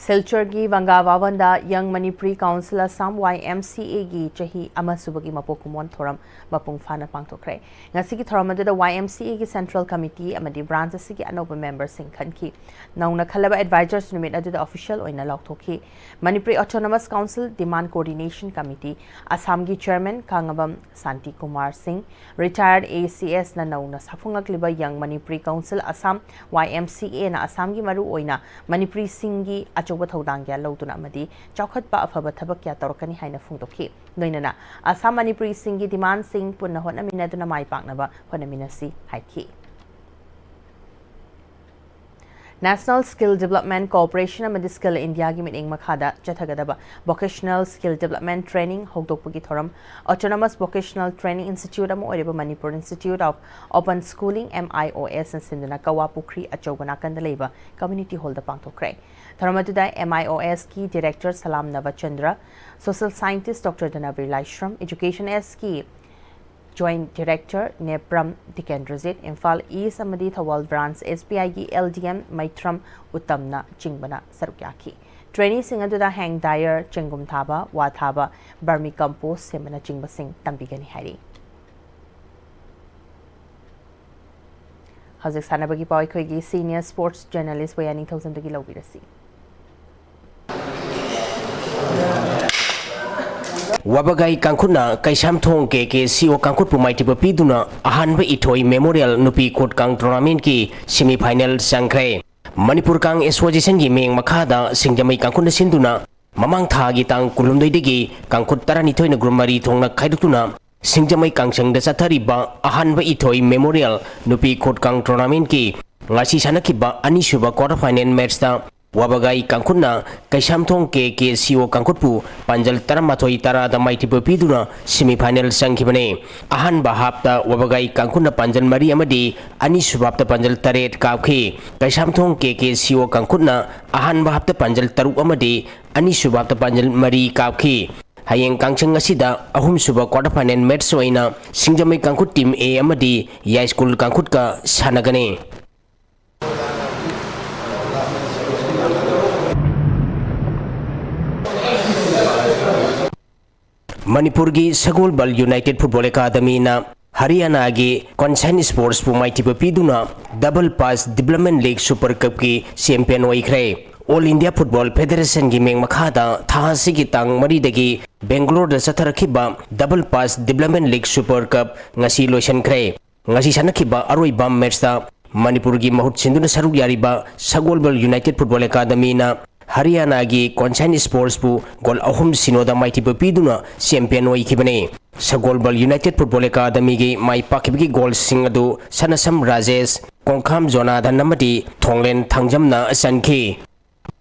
ꯁꯤꯜꯆꯔꯒꯤ Banga ꯚꯕꯟꯗ Young Manipuri Council Assam, Y M C Aꯒꯤ ꯆꯍꯤ ꯑꯃ ꯁꯨꯕꯒꯤ ꯃꯄꯣꯛ ꯀꯨꯝꯑꯣꯟ ꯊꯧꯔꯝ ꯃꯄꯨꯡ ꯐꯥꯅ ꯄꯥꯡꯊꯣꯛꯈ꯭ꯔꯦ꯫ ꯉꯁꯤꯒꯤ ꯊꯧꯔꯝ ꯑꯗꯨꯗ Y M C Aꯒꯤ Central Committee ꯑꯃꯗꯤ Branch ꯑꯁꯤꯒꯤ ꯑꯅꯧꯕ memberꯁꯤꯡ ꯈꯟꯈꯤ꯫ ꯅꯧꯅ ꯈꯜꯂꯕ advisors ꯅꯨꯃꯤꯠ ꯑꯗꯨꯗ official ꯑꯣꯏꯅ ꯂꯥꯎꯊꯣꯛꯈꯤ꯫ Manipuri Autonomous Council Demand Coordination Committee, ꯑꯁꯥꯝꯒꯤ Chairman ꯈꯥꯉꯕꯝ ꯁꯥꯟꯇꯤ ꯀꯨꯃꯥꯔ ꯁꯤꯡ, Retired A C Sꯅ ꯅꯧꯅ ꯁꯥꯐꯣꯡꯂꯛꯂꯤꯕ Young Manipuri Council Assam, Y M C Aꯅ ꯑꯁꯥꯝꯒꯤ ꯃꯔꯨꯑꯣꯏꯅ ꯃꯅꯤꯄꯨꯔꯤꯁꯤꯡꯒꯤ ꯑꯆꯧꯕ ꯊꯧꯗꯥꯡ ꯀꯌꯥ ꯂꯧꯗꯨꯅ ꯑꯃꯗꯤ ꯆꯥꯎꯈꯠꯄ ꯑꯐꯕ ꯊꯕꯛ ꯀꯌꯥ ꯇꯧꯔꯛꯀꯅꯤ ꯍꯥꯏꯅ ꯐꯣꯡꯗꯣꯛꯈꯤ꯫ ꯂꯣꯏꯅꯅ ꯑꯁꯥꯝ ꯃꯅꯤꯄꯨꯔꯤꯁꯤꯡꯒꯤ demandꯁꯤꯡ ꯄꯨꯟꯅ ꯍꯣꯠꯅꯃꯤꯟꯅꯗꯨꯅ ꯃꯥꯏ ꯄꯥꯛꯅꯕ ꯍꯣꯠꯅꯃꯤꯟꯅꯁꯤ ꯍꯥꯏꯈꯤ꯫ National Skill Development Corporation ꯑꯃꯗꯤ Skill Indiaꯒꯤ ꯃꯤꯠꯌꯦꯡ ꯃꯈꯥꯗ ꯆꯠꯊꯒꯗꯕ Vocational Skill Development Training ꯍꯧꯗꯣꯛꯄꯒꯤ ꯊꯧꯔꯝ Autonomous Vocational Training Institute ꯑꯃ ꯑꯣꯏꯔꯤꯕ Manipur Institute of Open Schooling, MIOS ꯅ ꯁꯤꯟꯗꯨꯅ ꯀꯋꯥ ꯄꯨꯈ꯭ꯔꯤ ꯑꯆꯧꯕ ꯅꯥꯀꯟꯗ ꯂꯩꯕ Community Hall ꯗ ꯄꯥꯡꯊꯣꯛꯈ꯭ꯔꯦ꯫ ꯊꯧꯔꯝ ꯑꯗꯨꯗ MIOS ꯀꯤ Director ꯁꯂꯥꯝ ꯅꯕꯆꯟꯗ꯭ꯔ, Social Scientist Doctor ꯙꯅꯕꯤꯔ ꯂꯥꯏꯁ꯭ꯔꯝ, Education S ꯀꯤ Joint Director Nepram Tikendrajit, Imphal East ꯑꯃꯗꯤ ꯊꯧꯕꯥꯜ Branch SBI ꯒꯤ LDM ꯃꯩꯊ꯭ꯔꯝ ꯎꯠꯇꯝꯅ ꯆꯤꯡꯕꯅ ꯁꯔꯨꯛ ꯌꯥꯈꯤ꯫ Trainee ꯁꯤꯡ ꯑꯗꯨꯗ hand dryer, ꯆꯦꯡꯒꯨꯝ ꯊꯥꯕ, ꯋꯥ ꯊꯥꯕ, vermi compost ꯁꯦꯝꯕꯅꯆꯤꯡꯕꯁꯤꯡ ꯇꯝꯕꯤꯒꯅꯤ ꯍꯥꯏꯔꯤ꯫ ꯍꯧꯖꯤꯛ ꯁꯥꯟꯅꯕꯒꯤ ꯄꯥꯎ ꯑꯩꯈꯣꯏꯒꯤ senior sports journalist ꯕꯣꯌꯥ ꯅꯤꯡꯊꯧꯖꯝꯗꯒꯤ ꯂꯧꯕꯤꯔꯁꯤ꯫ ꯋꯥꯕꯒꯥꯏ ꯀꯥꯡꯈꯨꯠꯅ ꯀꯩꯁꯥꯝꯊꯣꯡ KKCO ꯀꯥꯡꯈꯨꯠꯄꯨ ꯃꯥꯏꯊꯤꯕ ꯄꯤꯗꯨꯅ ꯑꯍꯥꯟꯕ ꯏꯊꯣꯏ Memorial ꯅꯨꯄꯤ ꯈꯨꯠ ꯀꯥꯡ tournament ꯀꯤ semi final ꯆꯪꯈ꯭ꯔꯦ꯫ ꯃꯅꯤꯄꯨꯔ ꯀꯥꯡ Association ꯒꯤ ꯃꯤꯠꯌꯦꯡ ꯃꯈꯥꯗ ꯁꯤꯡꯖꯃꯩ ꯀꯥꯡꯈꯨꯠꯅ ꯁꯤꯟꯗꯨꯅ ꯃꯃꯥꯡ ꯊꯥꯒꯤ ꯇꯥꯡ ꯀꯨꯟꯍꯨꯝꯗꯣꯏꯗꯒꯤ ꯀꯥꯡꯈꯨꯠ ꯇꯔꯥꯅꯤꯊꯣꯏꯅ group ꯃꯔꯤ ꯊꯣꯛꯅ ꯈꯥꯏꯗꯣꯛꯇꯨꯅ ꯁꯤꯡꯖꯃꯩ ꯀꯥꯡꯁꯪꯗ ꯆꯠꯊꯔꯤꯕ ꯑꯍꯥꯟꯕ ꯏꯊꯣꯏ Memorial ꯅꯨꯄꯤ ꯈꯨꯠ ꯀꯥꯡ tournament ꯀꯤ ꯉꯁꯤ ꯁꯥꯟꯅꯈꯤꯕ ꯑꯅꯤꯁꯨꯕ quarter final match ꯇ ꯋꯥꯕꯒꯥꯏ ꯀꯥꯡꯈꯨꯠꯅ ꯀꯩꯁꯥꯝꯊꯣꯡ KKCO ꯀꯥꯡꯈꯨꯠꯄꯨ ꯄꯥꯟꯖꯜ ꯇꯔꯥꯃꯥꯊꯣꯏ ꯇꯔꯥꯗ ꯃꯥꯏꯊꯤꯕ ꯄꯤꯗꯨꯅ semi final ꯆꯪꯈꯤꯕꯅꯤ꯫ ꯑꯍꯥꯟꯕ half ꯇ ꯋꯥꯕꯒꯥꯏ ꯀꯥꯡꯈꯨꯠꯅ ꯄꯥꯟꯖꯜ ꯃꯔꯤ ꯑꯃꯗꯤ ꯑꯅꯤꯁꯨꯕ half ꯇ ꯄꯥꯟꯖꯜ ꯇꯔꯦꯠ ꯀꯥꯞꯈꯤ꯫ ꯀꯩꯁꯥꯝꯊꯣꯡ KKCO ꯀꯥꯡꯈꯨꯠꯅ ꯑꯍꯥꯟꯕ half ꯇ ꯄꯥꯟꯖꯜ ꯇꯔꯨꯛ ꯑꯃꯗꯤ ꯑꯅꯤꯁꯨꯕ half ꯇ ꯄꯥꯟꯖꯜ ꯃꯔꯤ ꯀꯥꯞꯈꯤ꯫ ꯍꯌꯦꯡ ꯀꯥꯡꯁꯪ ꯑꯁꯤꯗ ꯑꯍꯨꯝꯁꯨꯕ quarter final match ꯑꯣꯏꯅ ꯁꯤꯡꯖꯃꯩ ꯀꯥꯡꯈꯨꯠ team A ꯑꯃꯗꯤ ꯌꯥꯏꯁ꯭ꯀꯨꯜ ꯀꯥꯡꯈꯨꯠꯀ ꯁꯥꯟꯅꯒꯅꯤ꯫ ꯃꯅꯤꯄꯨꯔꯒꯤ ꯁꯒꯣꯜꯕꯜ United Football Academy ꯅ ꯍꯔꯤꯌꯥꯅꯥꯒꯤ Concern Sports ꯄꯨ ꯃꯥꯏꯊꯤꯕ ꯄꯤꯗꯨꯅ Double Pass Development League Super Cup ꯀꯤ champion ꯑꯣꯏꯈ꯭ꯔꯦ꯫ All India Football Federation ꯒꯤ ꯃꯤꯠꯌꯦꯡ ꯃꯈꯥꯗ ꯊꯥ ꯑꯁꯤꯒꯤ ꯇꯥꯡ ꯃꯔꯤꯗꯒꯤ ꯕꯦꯡꯒꯂꯣꯔꯗ ꯆꯠꯊꯔꯛꯈꯤꯕ Double Pass Development League Super Cup ꯉꯁꯤ ꯂꯣꯏꯁꯤꯟꯈ꯭ꯔꯦ꯫ ꯉꯁꯤ ꯁꯥꯟꯅꯈꯤꯕ ꯑꯔꯣꯏꯕ match ꯇ ꯃꯅꯤꯄꯨꯔꯒꯤ ꯃꯍꯨꯠ ꯁꯤꯟꯗꯨꯅ ꯁꯔꯨꯛ ꯌꯥꯔꯤꯕ ꯁꯒꯣꯜꯕꯜ United Football Academy ꯅ ꯍꯔꯤꯌꯥꯅꯥꯒꯤ ꯀꯣꯟꯁꯥꯏꯟ ꯁ꯭ꯄꯣꯔꯠꯁꯄꯨ ꯒꯣꯜ ꯑꯍꯨꯝ ꯁꯤꯅꯣꯗ ꯃꯥꯏꯊꯤꯕ ꯄꯤꯗꯨꯅ ꯆꯦꯝꯄꯤꯌꯟ ꯑꯣꯏꯈꯤꯕꯅꯤ꯫ ꯁꯒꯣꯜꯕꯜ ꯌꯨꯅꯥꯏꯇꯦꯗ ꯐꯨꯠꯕꯣꯜ ꯑꯦꯀꯥꯗꯃꯤꯒꯤ ꯃꯥꯏ ꯄꯥꯛꯈꯤꯕꯒꯤ ꯒꯣꯜꯁꯤꯡ ꯑꯗꯨ ꯁꯅꯁꯝ ꯔꯥꯖꯦꯁ, ꯀꯣꯡꯈꯥꯝ ꯖꯣꯅꯥꯊꯟ ꯑꯃꯗꯤ ꯊꯣꯡꯂꯦꯟ ꯊꯥꯡꯖꯝꯅ ꯆꯟꯈꯤ꯫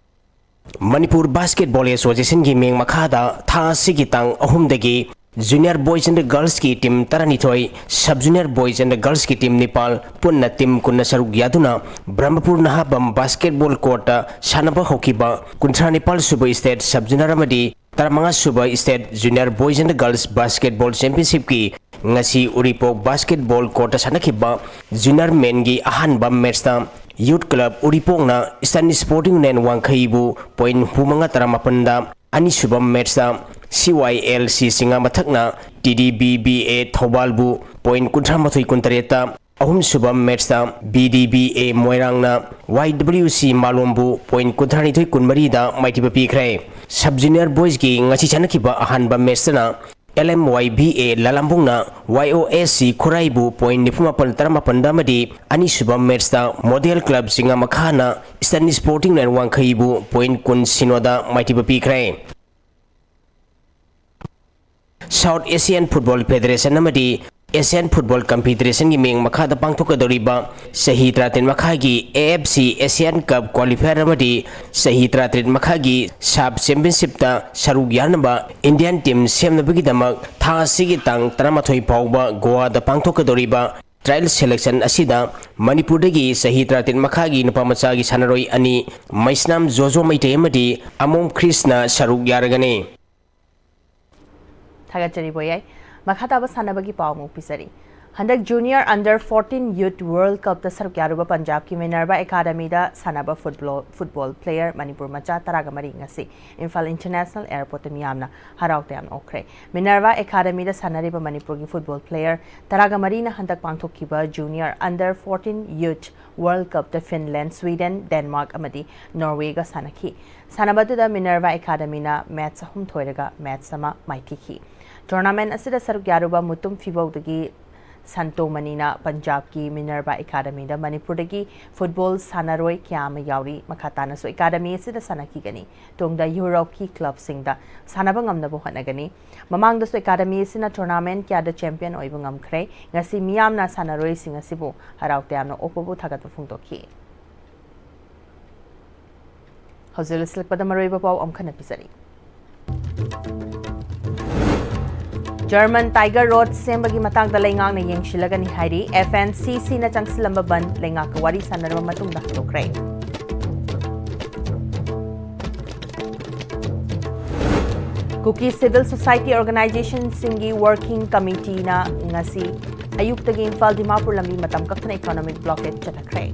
ꯃꯅꯤꯄꯨꯔ ꯕꯥꯁꯀꯦꯠꯕꯣꯜ ꯑꯦꯁꯣꯁꯤꯌꯦꯁꯟꯒꯤ ꯃꯤꯡ ꯃꯈꯥꯗ ꯊꯥ ꯑꯁꯤꯒꯤ ꯇꯥꯡ ꯑꯍꯨꯝꯗꯒꯤ Junior Boys and Girls ꯀꯤ ꯇꯤꯝ ꯇꯔꯥꯅꯤꯊꯣꯏ, Sub Junior Boys and Girls ꯀꯤ ꯇꯤꯝ ꯅꯤꯄꯥꯜ, ꯄꯨꯟꯅ ꯇꯤꯝ ꯀꯨꯟꯅ ꯁꯔꯨꯛ ꯌꯥꯗꯨꯅ ꯕ꯭ꯔꯍ꯭ꯃꯄꯨꯔ ꯅꯍꯥꯕꯝ ꯕꯥꯁꯀꯦꯠꯕꯣꯜ ꯀꯣꯔꯠꯇ ꯁꯥꯟꯅꯕ ꯍꯧꯈꯤꯕ ꯀꯨꯟꯊ꯭ꯔꯥ ꯅꯤꯄꯥꯜ ꯁꯨꯕ ꯁ꯭ꯇꯦꯠ ꯁꯕ ꯖꯨꯅꯤꯌꯔ ꯑꯃꯗꯤ ꯇꯔꯥꯃꯉꯥ ꯁꯨꯕ state junior boys and girls basketball ꯆꯦꯝꯄꯤꯌꯟꯁꯤꯞꯀꯤ ꯉꯁꯤ ꯎꯔꯤꯄꯣꯛ ꯕꯥꯁꯀꯦꯠꯕꯣꯜ ꯀꯣꯔꯠꯇ ꯁꯥꯟꯅꯈꯤꯕ ꯖꯨꯅꯤꯌꯔ ꯃꯦꯟꯒꯤ ꯑꯍꯥꯟꯕ ꯃꯦꯠꯁꯇ ꯌꯨꯠ ꯀ꯭ꯂꯕ ꯎꯔꯤꯄꯣꯛꯅ ꯏꯁꯇꯔꯟ ꯁ꯭ꯄꯣꯔꯇꯤꯡ ꯌꯨꯅꯤꯌꯟ ꯋꯥꯡꯈꯩꯕꯨ ꯄꯣꯏꯟ ꯍꯨꯝꯐꯨꯃꯉꯥ ꯇꯔꯥꯃꯥꯄꯟꯗ, ꯑꯅꯤꯁꯨꯕ ꯃꯦꯠꯁꯇ ꯁꯤ ꯋꯥꯏ ꯑꯦꯜ ꯁꯤ ꯁꯤꯡꯉꯥꯃꯊꯛꯅ T D B B A ꯊꯧꯕꯥꯜꯕꯨ ꯄꯣꯏꯟ ꯀꯨꯟꯊ꯭ꯔꯥꯃꯥꯊꯣꯏ ꯀꯨꯟꯇꯔꯦꯠꯇ, ꯑꯍꯨꯝꯁꯨꯕ ꯃꯦꯠꯁꯇ ꯕꯤ ꯗꯤ ꯕꯤ ꯑꯦ ꯃꯣꯏꯔꯥꯡꯅ ꯋꯥꯏ ꯗꯕ꯭ꯂꯤꯎ ꯁꯤ ꯃꯥꯂꯣꯝꯕꯨ ꯄꯣꯏꯟ ꯀꯨꯟꯊ꯭ꯔꯥꯅꯤꯊꯣꯏ ꯀꯨꯟꯃꯔꯤꯗ ꯃꯥꯏꯊꯤꯕ ꯄꯤꯈ꯭ꯔꯦ꯫ ꯁꯕ ꯖꯨꯅꯤꯌꯔ ꯕꯣꯏꯁꯀꯤ ꯉꯁꯤ ꯁꯥꯟꯅꯈꯤꯕ ꯑꯍꯥꯟꯕ ꯃꯦꯠꯁꯇꯅ L M Y B A ꯂꯥꯂꯥꯝꯕꯨꯡꯅ ꯋꯥꯏ ꯑꯣ ꯑꯦꯁ ꯁꯤ ꯈꯨꯔꯥꯏꯕꯨ ꯄꯣꯏꯟ ꯅꯤꯐꯨꯃꯥꯄꯟ ꯇꯔꯥꯃꯥꯄꯟꯗ ꯑꯃꯗꯤ ꯑꯅꯤꯁꯨꯕ ꯃꯦꯠꯁꯇ ꯃꯣꯗꯦꯜ ꯀ꯭ꯂꯕ ꯆꯤꯡꯉꯥꯃꯈꯥꯅ ꯏꯁꯇꯔꯟ ꯁ꯭ꯄꯣꯔꯇꯤꯡ ꯌꯨꯅꯤꯌꯟ ꯋꯥꯡꯈꯩꯕꯨ ꯄꯣꯏꯟ ꯀꯨꯟ ꯁꯤꯅꯣꯗ ꯃꯥꯏꯊꯤꯕ ꯄꯤꯈ꯭ꯔꯦ꯫ ꯁꯥꯎꯠ ꯑꯦꯁꯤꯌꯥꯟ ꯐꯨꯠꯕꯣꯜ ꯐꯦꯗꯔꯦꯁꯟ ꯑꯃꯗꯤ ꯑꯦꯁꯤꯌꯥꯟ ꯐꯨꯠꯕꯣꯜ ꯀꯟꯐꯦꯗꯔꯦꯁꯟꯒꯤ ꯃꯤꯡ ꯃꯈꯥꯗ ꯄꯥꯡꯊꯣꯛꯀꯗꯧꯔꯤꯕ ꯆꯍꯤ ꯇꯔꯥꯇꯔꯦꯠ ꯃꯈꯥꯒꯤ ꯑꯦ ꯑꯦꯐ ꯁꯤ ꯑꯦꯁꯤꯌꯥꯟ ꯀꯞ ꯀ꯭ꯋꯥꯂꯤꯐꯥꯌꯔ ꯑꯃꯗꯤ ꯆꯍꯤ ꯇꯔꯥꯇꯔꯦꯠ ꯃꯈꯥꯒꯤ ꯁꯥꯐ ꯆꯦꯝꯄꯤꯌꯟꯁꯤꯞꯇ ꯁꯔꯨꯛ ꯌꯥꯅꯕ ꯏꯟꯗꯤꯌꯥꯟ ꯇꯤꯝ ꯁꯦꯝꯅꯕꯒꯤꯗꯃꯛ ꯊꯥ ꯑꯁꯤꯒꯤ ꯇꯥꯡ ꯇꯔꯥꯃꯥꯊꯣꯏ ꯐꯥꯎꯕ ꯒꯣꯋꯥꯗ ꯄꯥꯡꯊꯣꯛꯀꯗꯧꯔꯤꯕ ꯇ꯭ꯔꯥꯌꯦꯜ ꯁꯦꯂꯦꯛꯁꯟ ꯑꯁꯤꯗ ꯃꯅꯤꯄꯨꯔꯗꯒꯤ ꯆꯍꯤ ꯇꯔꯥꯇꯔꯦꯠ ꯃꯈꯥꯒꯤ ꯅꯨꯄꯥ ꯃꯆꯥꯒꯤ ꯁꯥꯟꯅꯔꯣꯏ ꯑꯅꯤ, ꯃꯩꯁꯅꯥꯝ ꯖꯣꯖꯣ ꯃꯩꯇꯩ ꯑꯃꯗꯤ ꯑꯃꯣꯝ ꯈ꯭ꯔꯤꯁꯅ ꯁꯔꯨꯛ ꯌꯥꯔꯒꯅꯤ꯫ ꯊꯥꯒꯠꯆꯔꯤ ꯕꯣꯌꯥꯏ꯫ ꯃꯈꯥ ꯇꯥꯕ ꯁꯥꯟꯅꯕꯒꯤ ꯄꯥꯎ ꯑꯃꯨꯛ ꯄꯤꯖꯔꯤ꯫ ꯍꯟꯗꯛ ꯖꯨꯅꯤꯌꯔ ꯑꯟꯗꯔ ꯐꯣꯔꯇꯤꯟ ꯌꯨꯠ ꯋꯥꯔꯜꯗ ꯀꯞꯇ ꯁꯔꯨꯛ ꯌꯥꯔꯨꯕ ꯄꯟꯖꯥꯕꯀꯤ ꯃꯤꯅꯔꯚꯥ ꯑꯦꯀꯥꯗꯃꯤꯗ ꯁꯥꯟꯅꯕ ꯐꯨꯠꯕꯣꯜ, ꯐꯨꯠꯕꯣꯜ ꯄ꯭ꯂꯦꯌꯔ ꯃꯅꯤꯄꯨꯔ ꯃꯆꯥ ꯇꯔꯥꯒ ꯃꯔꯤ ꯉꯁꯤ ꯏꯝꯐꯥꯜ ꯏꯟꯇꯔꯅꯦꯁꯅꯦꯜ ꯑꯦꯌꯔꯄꯣꯔꯠꯇ ꯃꯤꯌꯥꯝꯅ ꯍꯔꯥꯎ ꯇꯌꯥꯝꯅ ꯑꯣꯛꯈ꯭ꯔꯦ꯫ ꯃꯤꯅꯔꯚꯥ ꯑꯦꯀꯥꯗꯃꯤꯗ ꯁꯥꯟꯅꯔꯤꯕ ꯃꯅꯤꯄꯨꯔꯒꯤ ꯐꯨꯠꯕꯣꯜ ꯄ꯭ꯂꯦꯌꯔ ꯇꯔꯥꯒ ꯃꯔꯤꯅ ꯍꯟꯗꯛ ꯄꯥꯡꯊꯣꯛꯈꯤꯕ ꯖꯨꯅꯤꯌꯔ ꯑꯟꯗꯔ ꯐꯣꯔꯇꯤꯟ ꯌꯨꯠ ꯋꯥꯔꯜꯗ ꯀꯞꯇ ꯐꯤꯟꯂꯦꯟ, ꯁ꯭ꯋꯤꯗꯦꯟ, ꯗꯦꯟꯃꯥꯔꯛ ꯑꯃꯗꯤ ꯅꯣꯔꯋꯦꯒ ꯁꯥꯟꯅꯈꯤ꯫ ꯁꯥꯟꯅꯕ ꯑꯗꯨꯗ ꯃꯤꯅꯔꯚꯥ ꯑꯦꯀꯥꯗꯃꯤꯅ ꯃꯦꯠꯆ ꯑꯍꯨꯝ ꯊꯣꯏꯔꯒ ꯃꯦꯠꯆ ꯑꯃ ꯃꯥꯏꯊꯤꯈꯤ꯫ ꯇꯣꯔꯅꯥꯃꯦꯟ ꯑꯁꯤꯗ ꯁꯔꯨꯛ ꯌꯥꯔꯨꯕ ꯃꯨꯇꯨꯝ ꯐꯤꯕꯧꯗꯒꯤ ꯁꯟꯇꯣꯃꯅꯤꯅ ꯄꯟꯖꯥꯕꯀꯤ ꯃꯤꯅꯔꯕꯥ ꯑꯦꯀꯥꯗꯃꯤꯗ ꯃꯅꯤꯄꯨꯔꯗꯒꯤ ꯐꯨꯠꯕꯣꯜ ꯁꯥꯟꯅꯔꯣꯏ ꯀꯌꯥ ꯑꯃ ꯌꯥꯎꯔꯤ꯫ ꯃꯈꯥ ꯇꯥꯅꯁꯨ ꯑꯦꯀꯥꯗꯃꯤ ꯑꯁꯤꯗ ꯁꯥꯟꯅꯈꯤꯒꯅꯤ꯫ ꯇꯨꯡꯗ ꯌꯨꯔꯣꯞꯀꯤ ꯀ꯭ꯂꯕꯁꯤꯡꯗ ꯁꯥꯟꯅꯕ ꯉꯝꯅꯕ ꯍꯣꯠꯅꯒꯅꯤ꯫ ꯃꯃꯥꯡꯗꯁꯨ ꯑꯦꯀꯥꯗꯃꯤ ꯑꯁꯤꯅ ꯇꯣꯔꯅꯥꯃꯦꯟꯠ ꯀꯌꯥꯗ ꯆꯦꯝꯄꯤꯌꯟ ꯑꯣꯏꯕ ꯉꯝꯈ꯭ꯔꯦ꯫ ꯉꯁꯤ ꯃꯤꯌꯥꯝꯅ ꯁꯥꯟꯅꯔꯣꯏꯁꯤꯡ ꯑꯁꯤꯕꯨ ꯍꯔꯥꯎ ꯇꯌꯥꯝꯅ ꯑꯣꯛꯄꯕꯨ ꯊꯥꯒꯠꯄ ꯐꯣꯡꯗꯣꯛꯈꯤ꯫ ꯍꯧꯖꯤꯛ ꯂꯣꯏꯁꯤꯜꯂꯛꯄꯗ ꯃꯔꯨꯑꯣꯏꯕ ꯄꯥꯎ ꯑꯃꯨꯛ ꯍꯟꯅ ꯄꯤꯖꯔꯤ꯫ ꯖꯔꯃꯟ ꯇꯥꯏꯒꯔ ꯔꯣꯠ ꯁꯦꯝꯕꯒꯤ ꯃꯇꯥꯡꯗ ꯂꯩꯉꯥꯛꯅ ꯌꯦꯡꯁꯤꯜꯂꯒꯅꯤ ꯍꯥꯏꯔꯤ꯫ ꯑꯦꯐ ꯑꯦꯟ ꯁꯤ ꯁꯤꯅ ꯆꯪꯁꯤꯜꯂꯝꯕ ꯕꯟ ꯂꯩꯉꯥꯛꯀ ꯋꯥꯔꯤ ꯁꯥꯟꯅꯔꯕ ꯃꯇꯨꯡꯗ ꯍꯟꯗꯣꯛꯈ꯭ꯔꯦ꯫ ꯀꯨꯀꯤ ꯁꯤꯚꯤꯜ ꯁꯣꯁꯥꯏꯇꯤ ꯑꯣꯔꯒꯅꯥꯏꯖꯦꯁꯟꯁꯤꯡꯒꯤ ꯋꯥꯔꯀꯤꯡ ꯀꯃꯤꯇꯤꯅ ꯉꯁꯤ ꯑꯌꯨꯛꯇꯒꯤ ꯏꯝꯐꯥꯜ ꯗꯤꯃꯥꯄꯨꯔ ꯂꯝꯕꯤ ꯃꯇꯝ ꯀꯛꯇꯅ ꯏꯀꯣꯅꯣꯃꯤꯛ ꯕ꯭ꯂꯣꯀꯦꯠ ꯆꯠꯊꯈ꯭ꯔꯦ꯫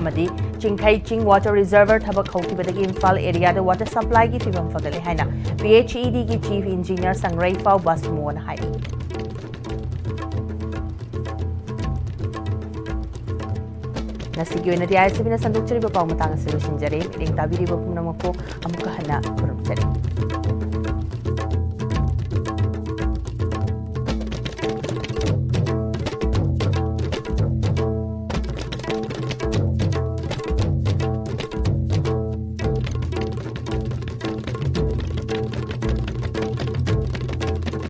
ꯑꯃꯗꯤ ꯆꯤꯡꯈꯩ ꯆꯤꯡ ꯋꯥꯇꯔ ꯔꯤꯖꯔꯚꯔ ꯊꯕꯛ ꯍꯧꯈꯤꯕꯗꯒꯤ ꯏꯝꯐꯥꯜ ꯑꯦꯔꯤꯌꯥꯗ ꯋꯥꯇꯔ ꯁꯄ꯭ꯂꯥꯏꯒꯤ ꯐꯤꯕꯝ ꯐꯒꯠꯂꯦ ꯍꯥꯏꯅ P H E ꯗꯤꯒꯤ chief engineer ꯁꯪꯔꯩꯐꯥꯎ ꯕꯥꯁꯃꯣꯅ ꯍꯥꯏꯔꯤ꯫ ꯉꯁꯤꯒꯤ ꯑꯣꯏꯅꯗꯤ ꯑꯥꯏ ꯑꯦꯁ ꯁꯤ ꯕꯤꯅ ꯁꯟꯗꯣꯛꯆꯔꯤꯕ ꯄꯥꯎ ꯃꯇꯥꯡ ꯑꯁꯤ ꯂꯣꯏꯁꯤꯟꯖꯔꯦ꯫ ꯃꯤꯠꯌꯦꯡ ꯇꯥꯕꯤꯔꯤꯕ ꯄꯨꯝꯅꯃꯛꯄꯨ ꯑꯃꯨꯛꯀ ꯍꯟꯅ ꯈꯨꯔꯨꯝꯖꯔꯤ꯫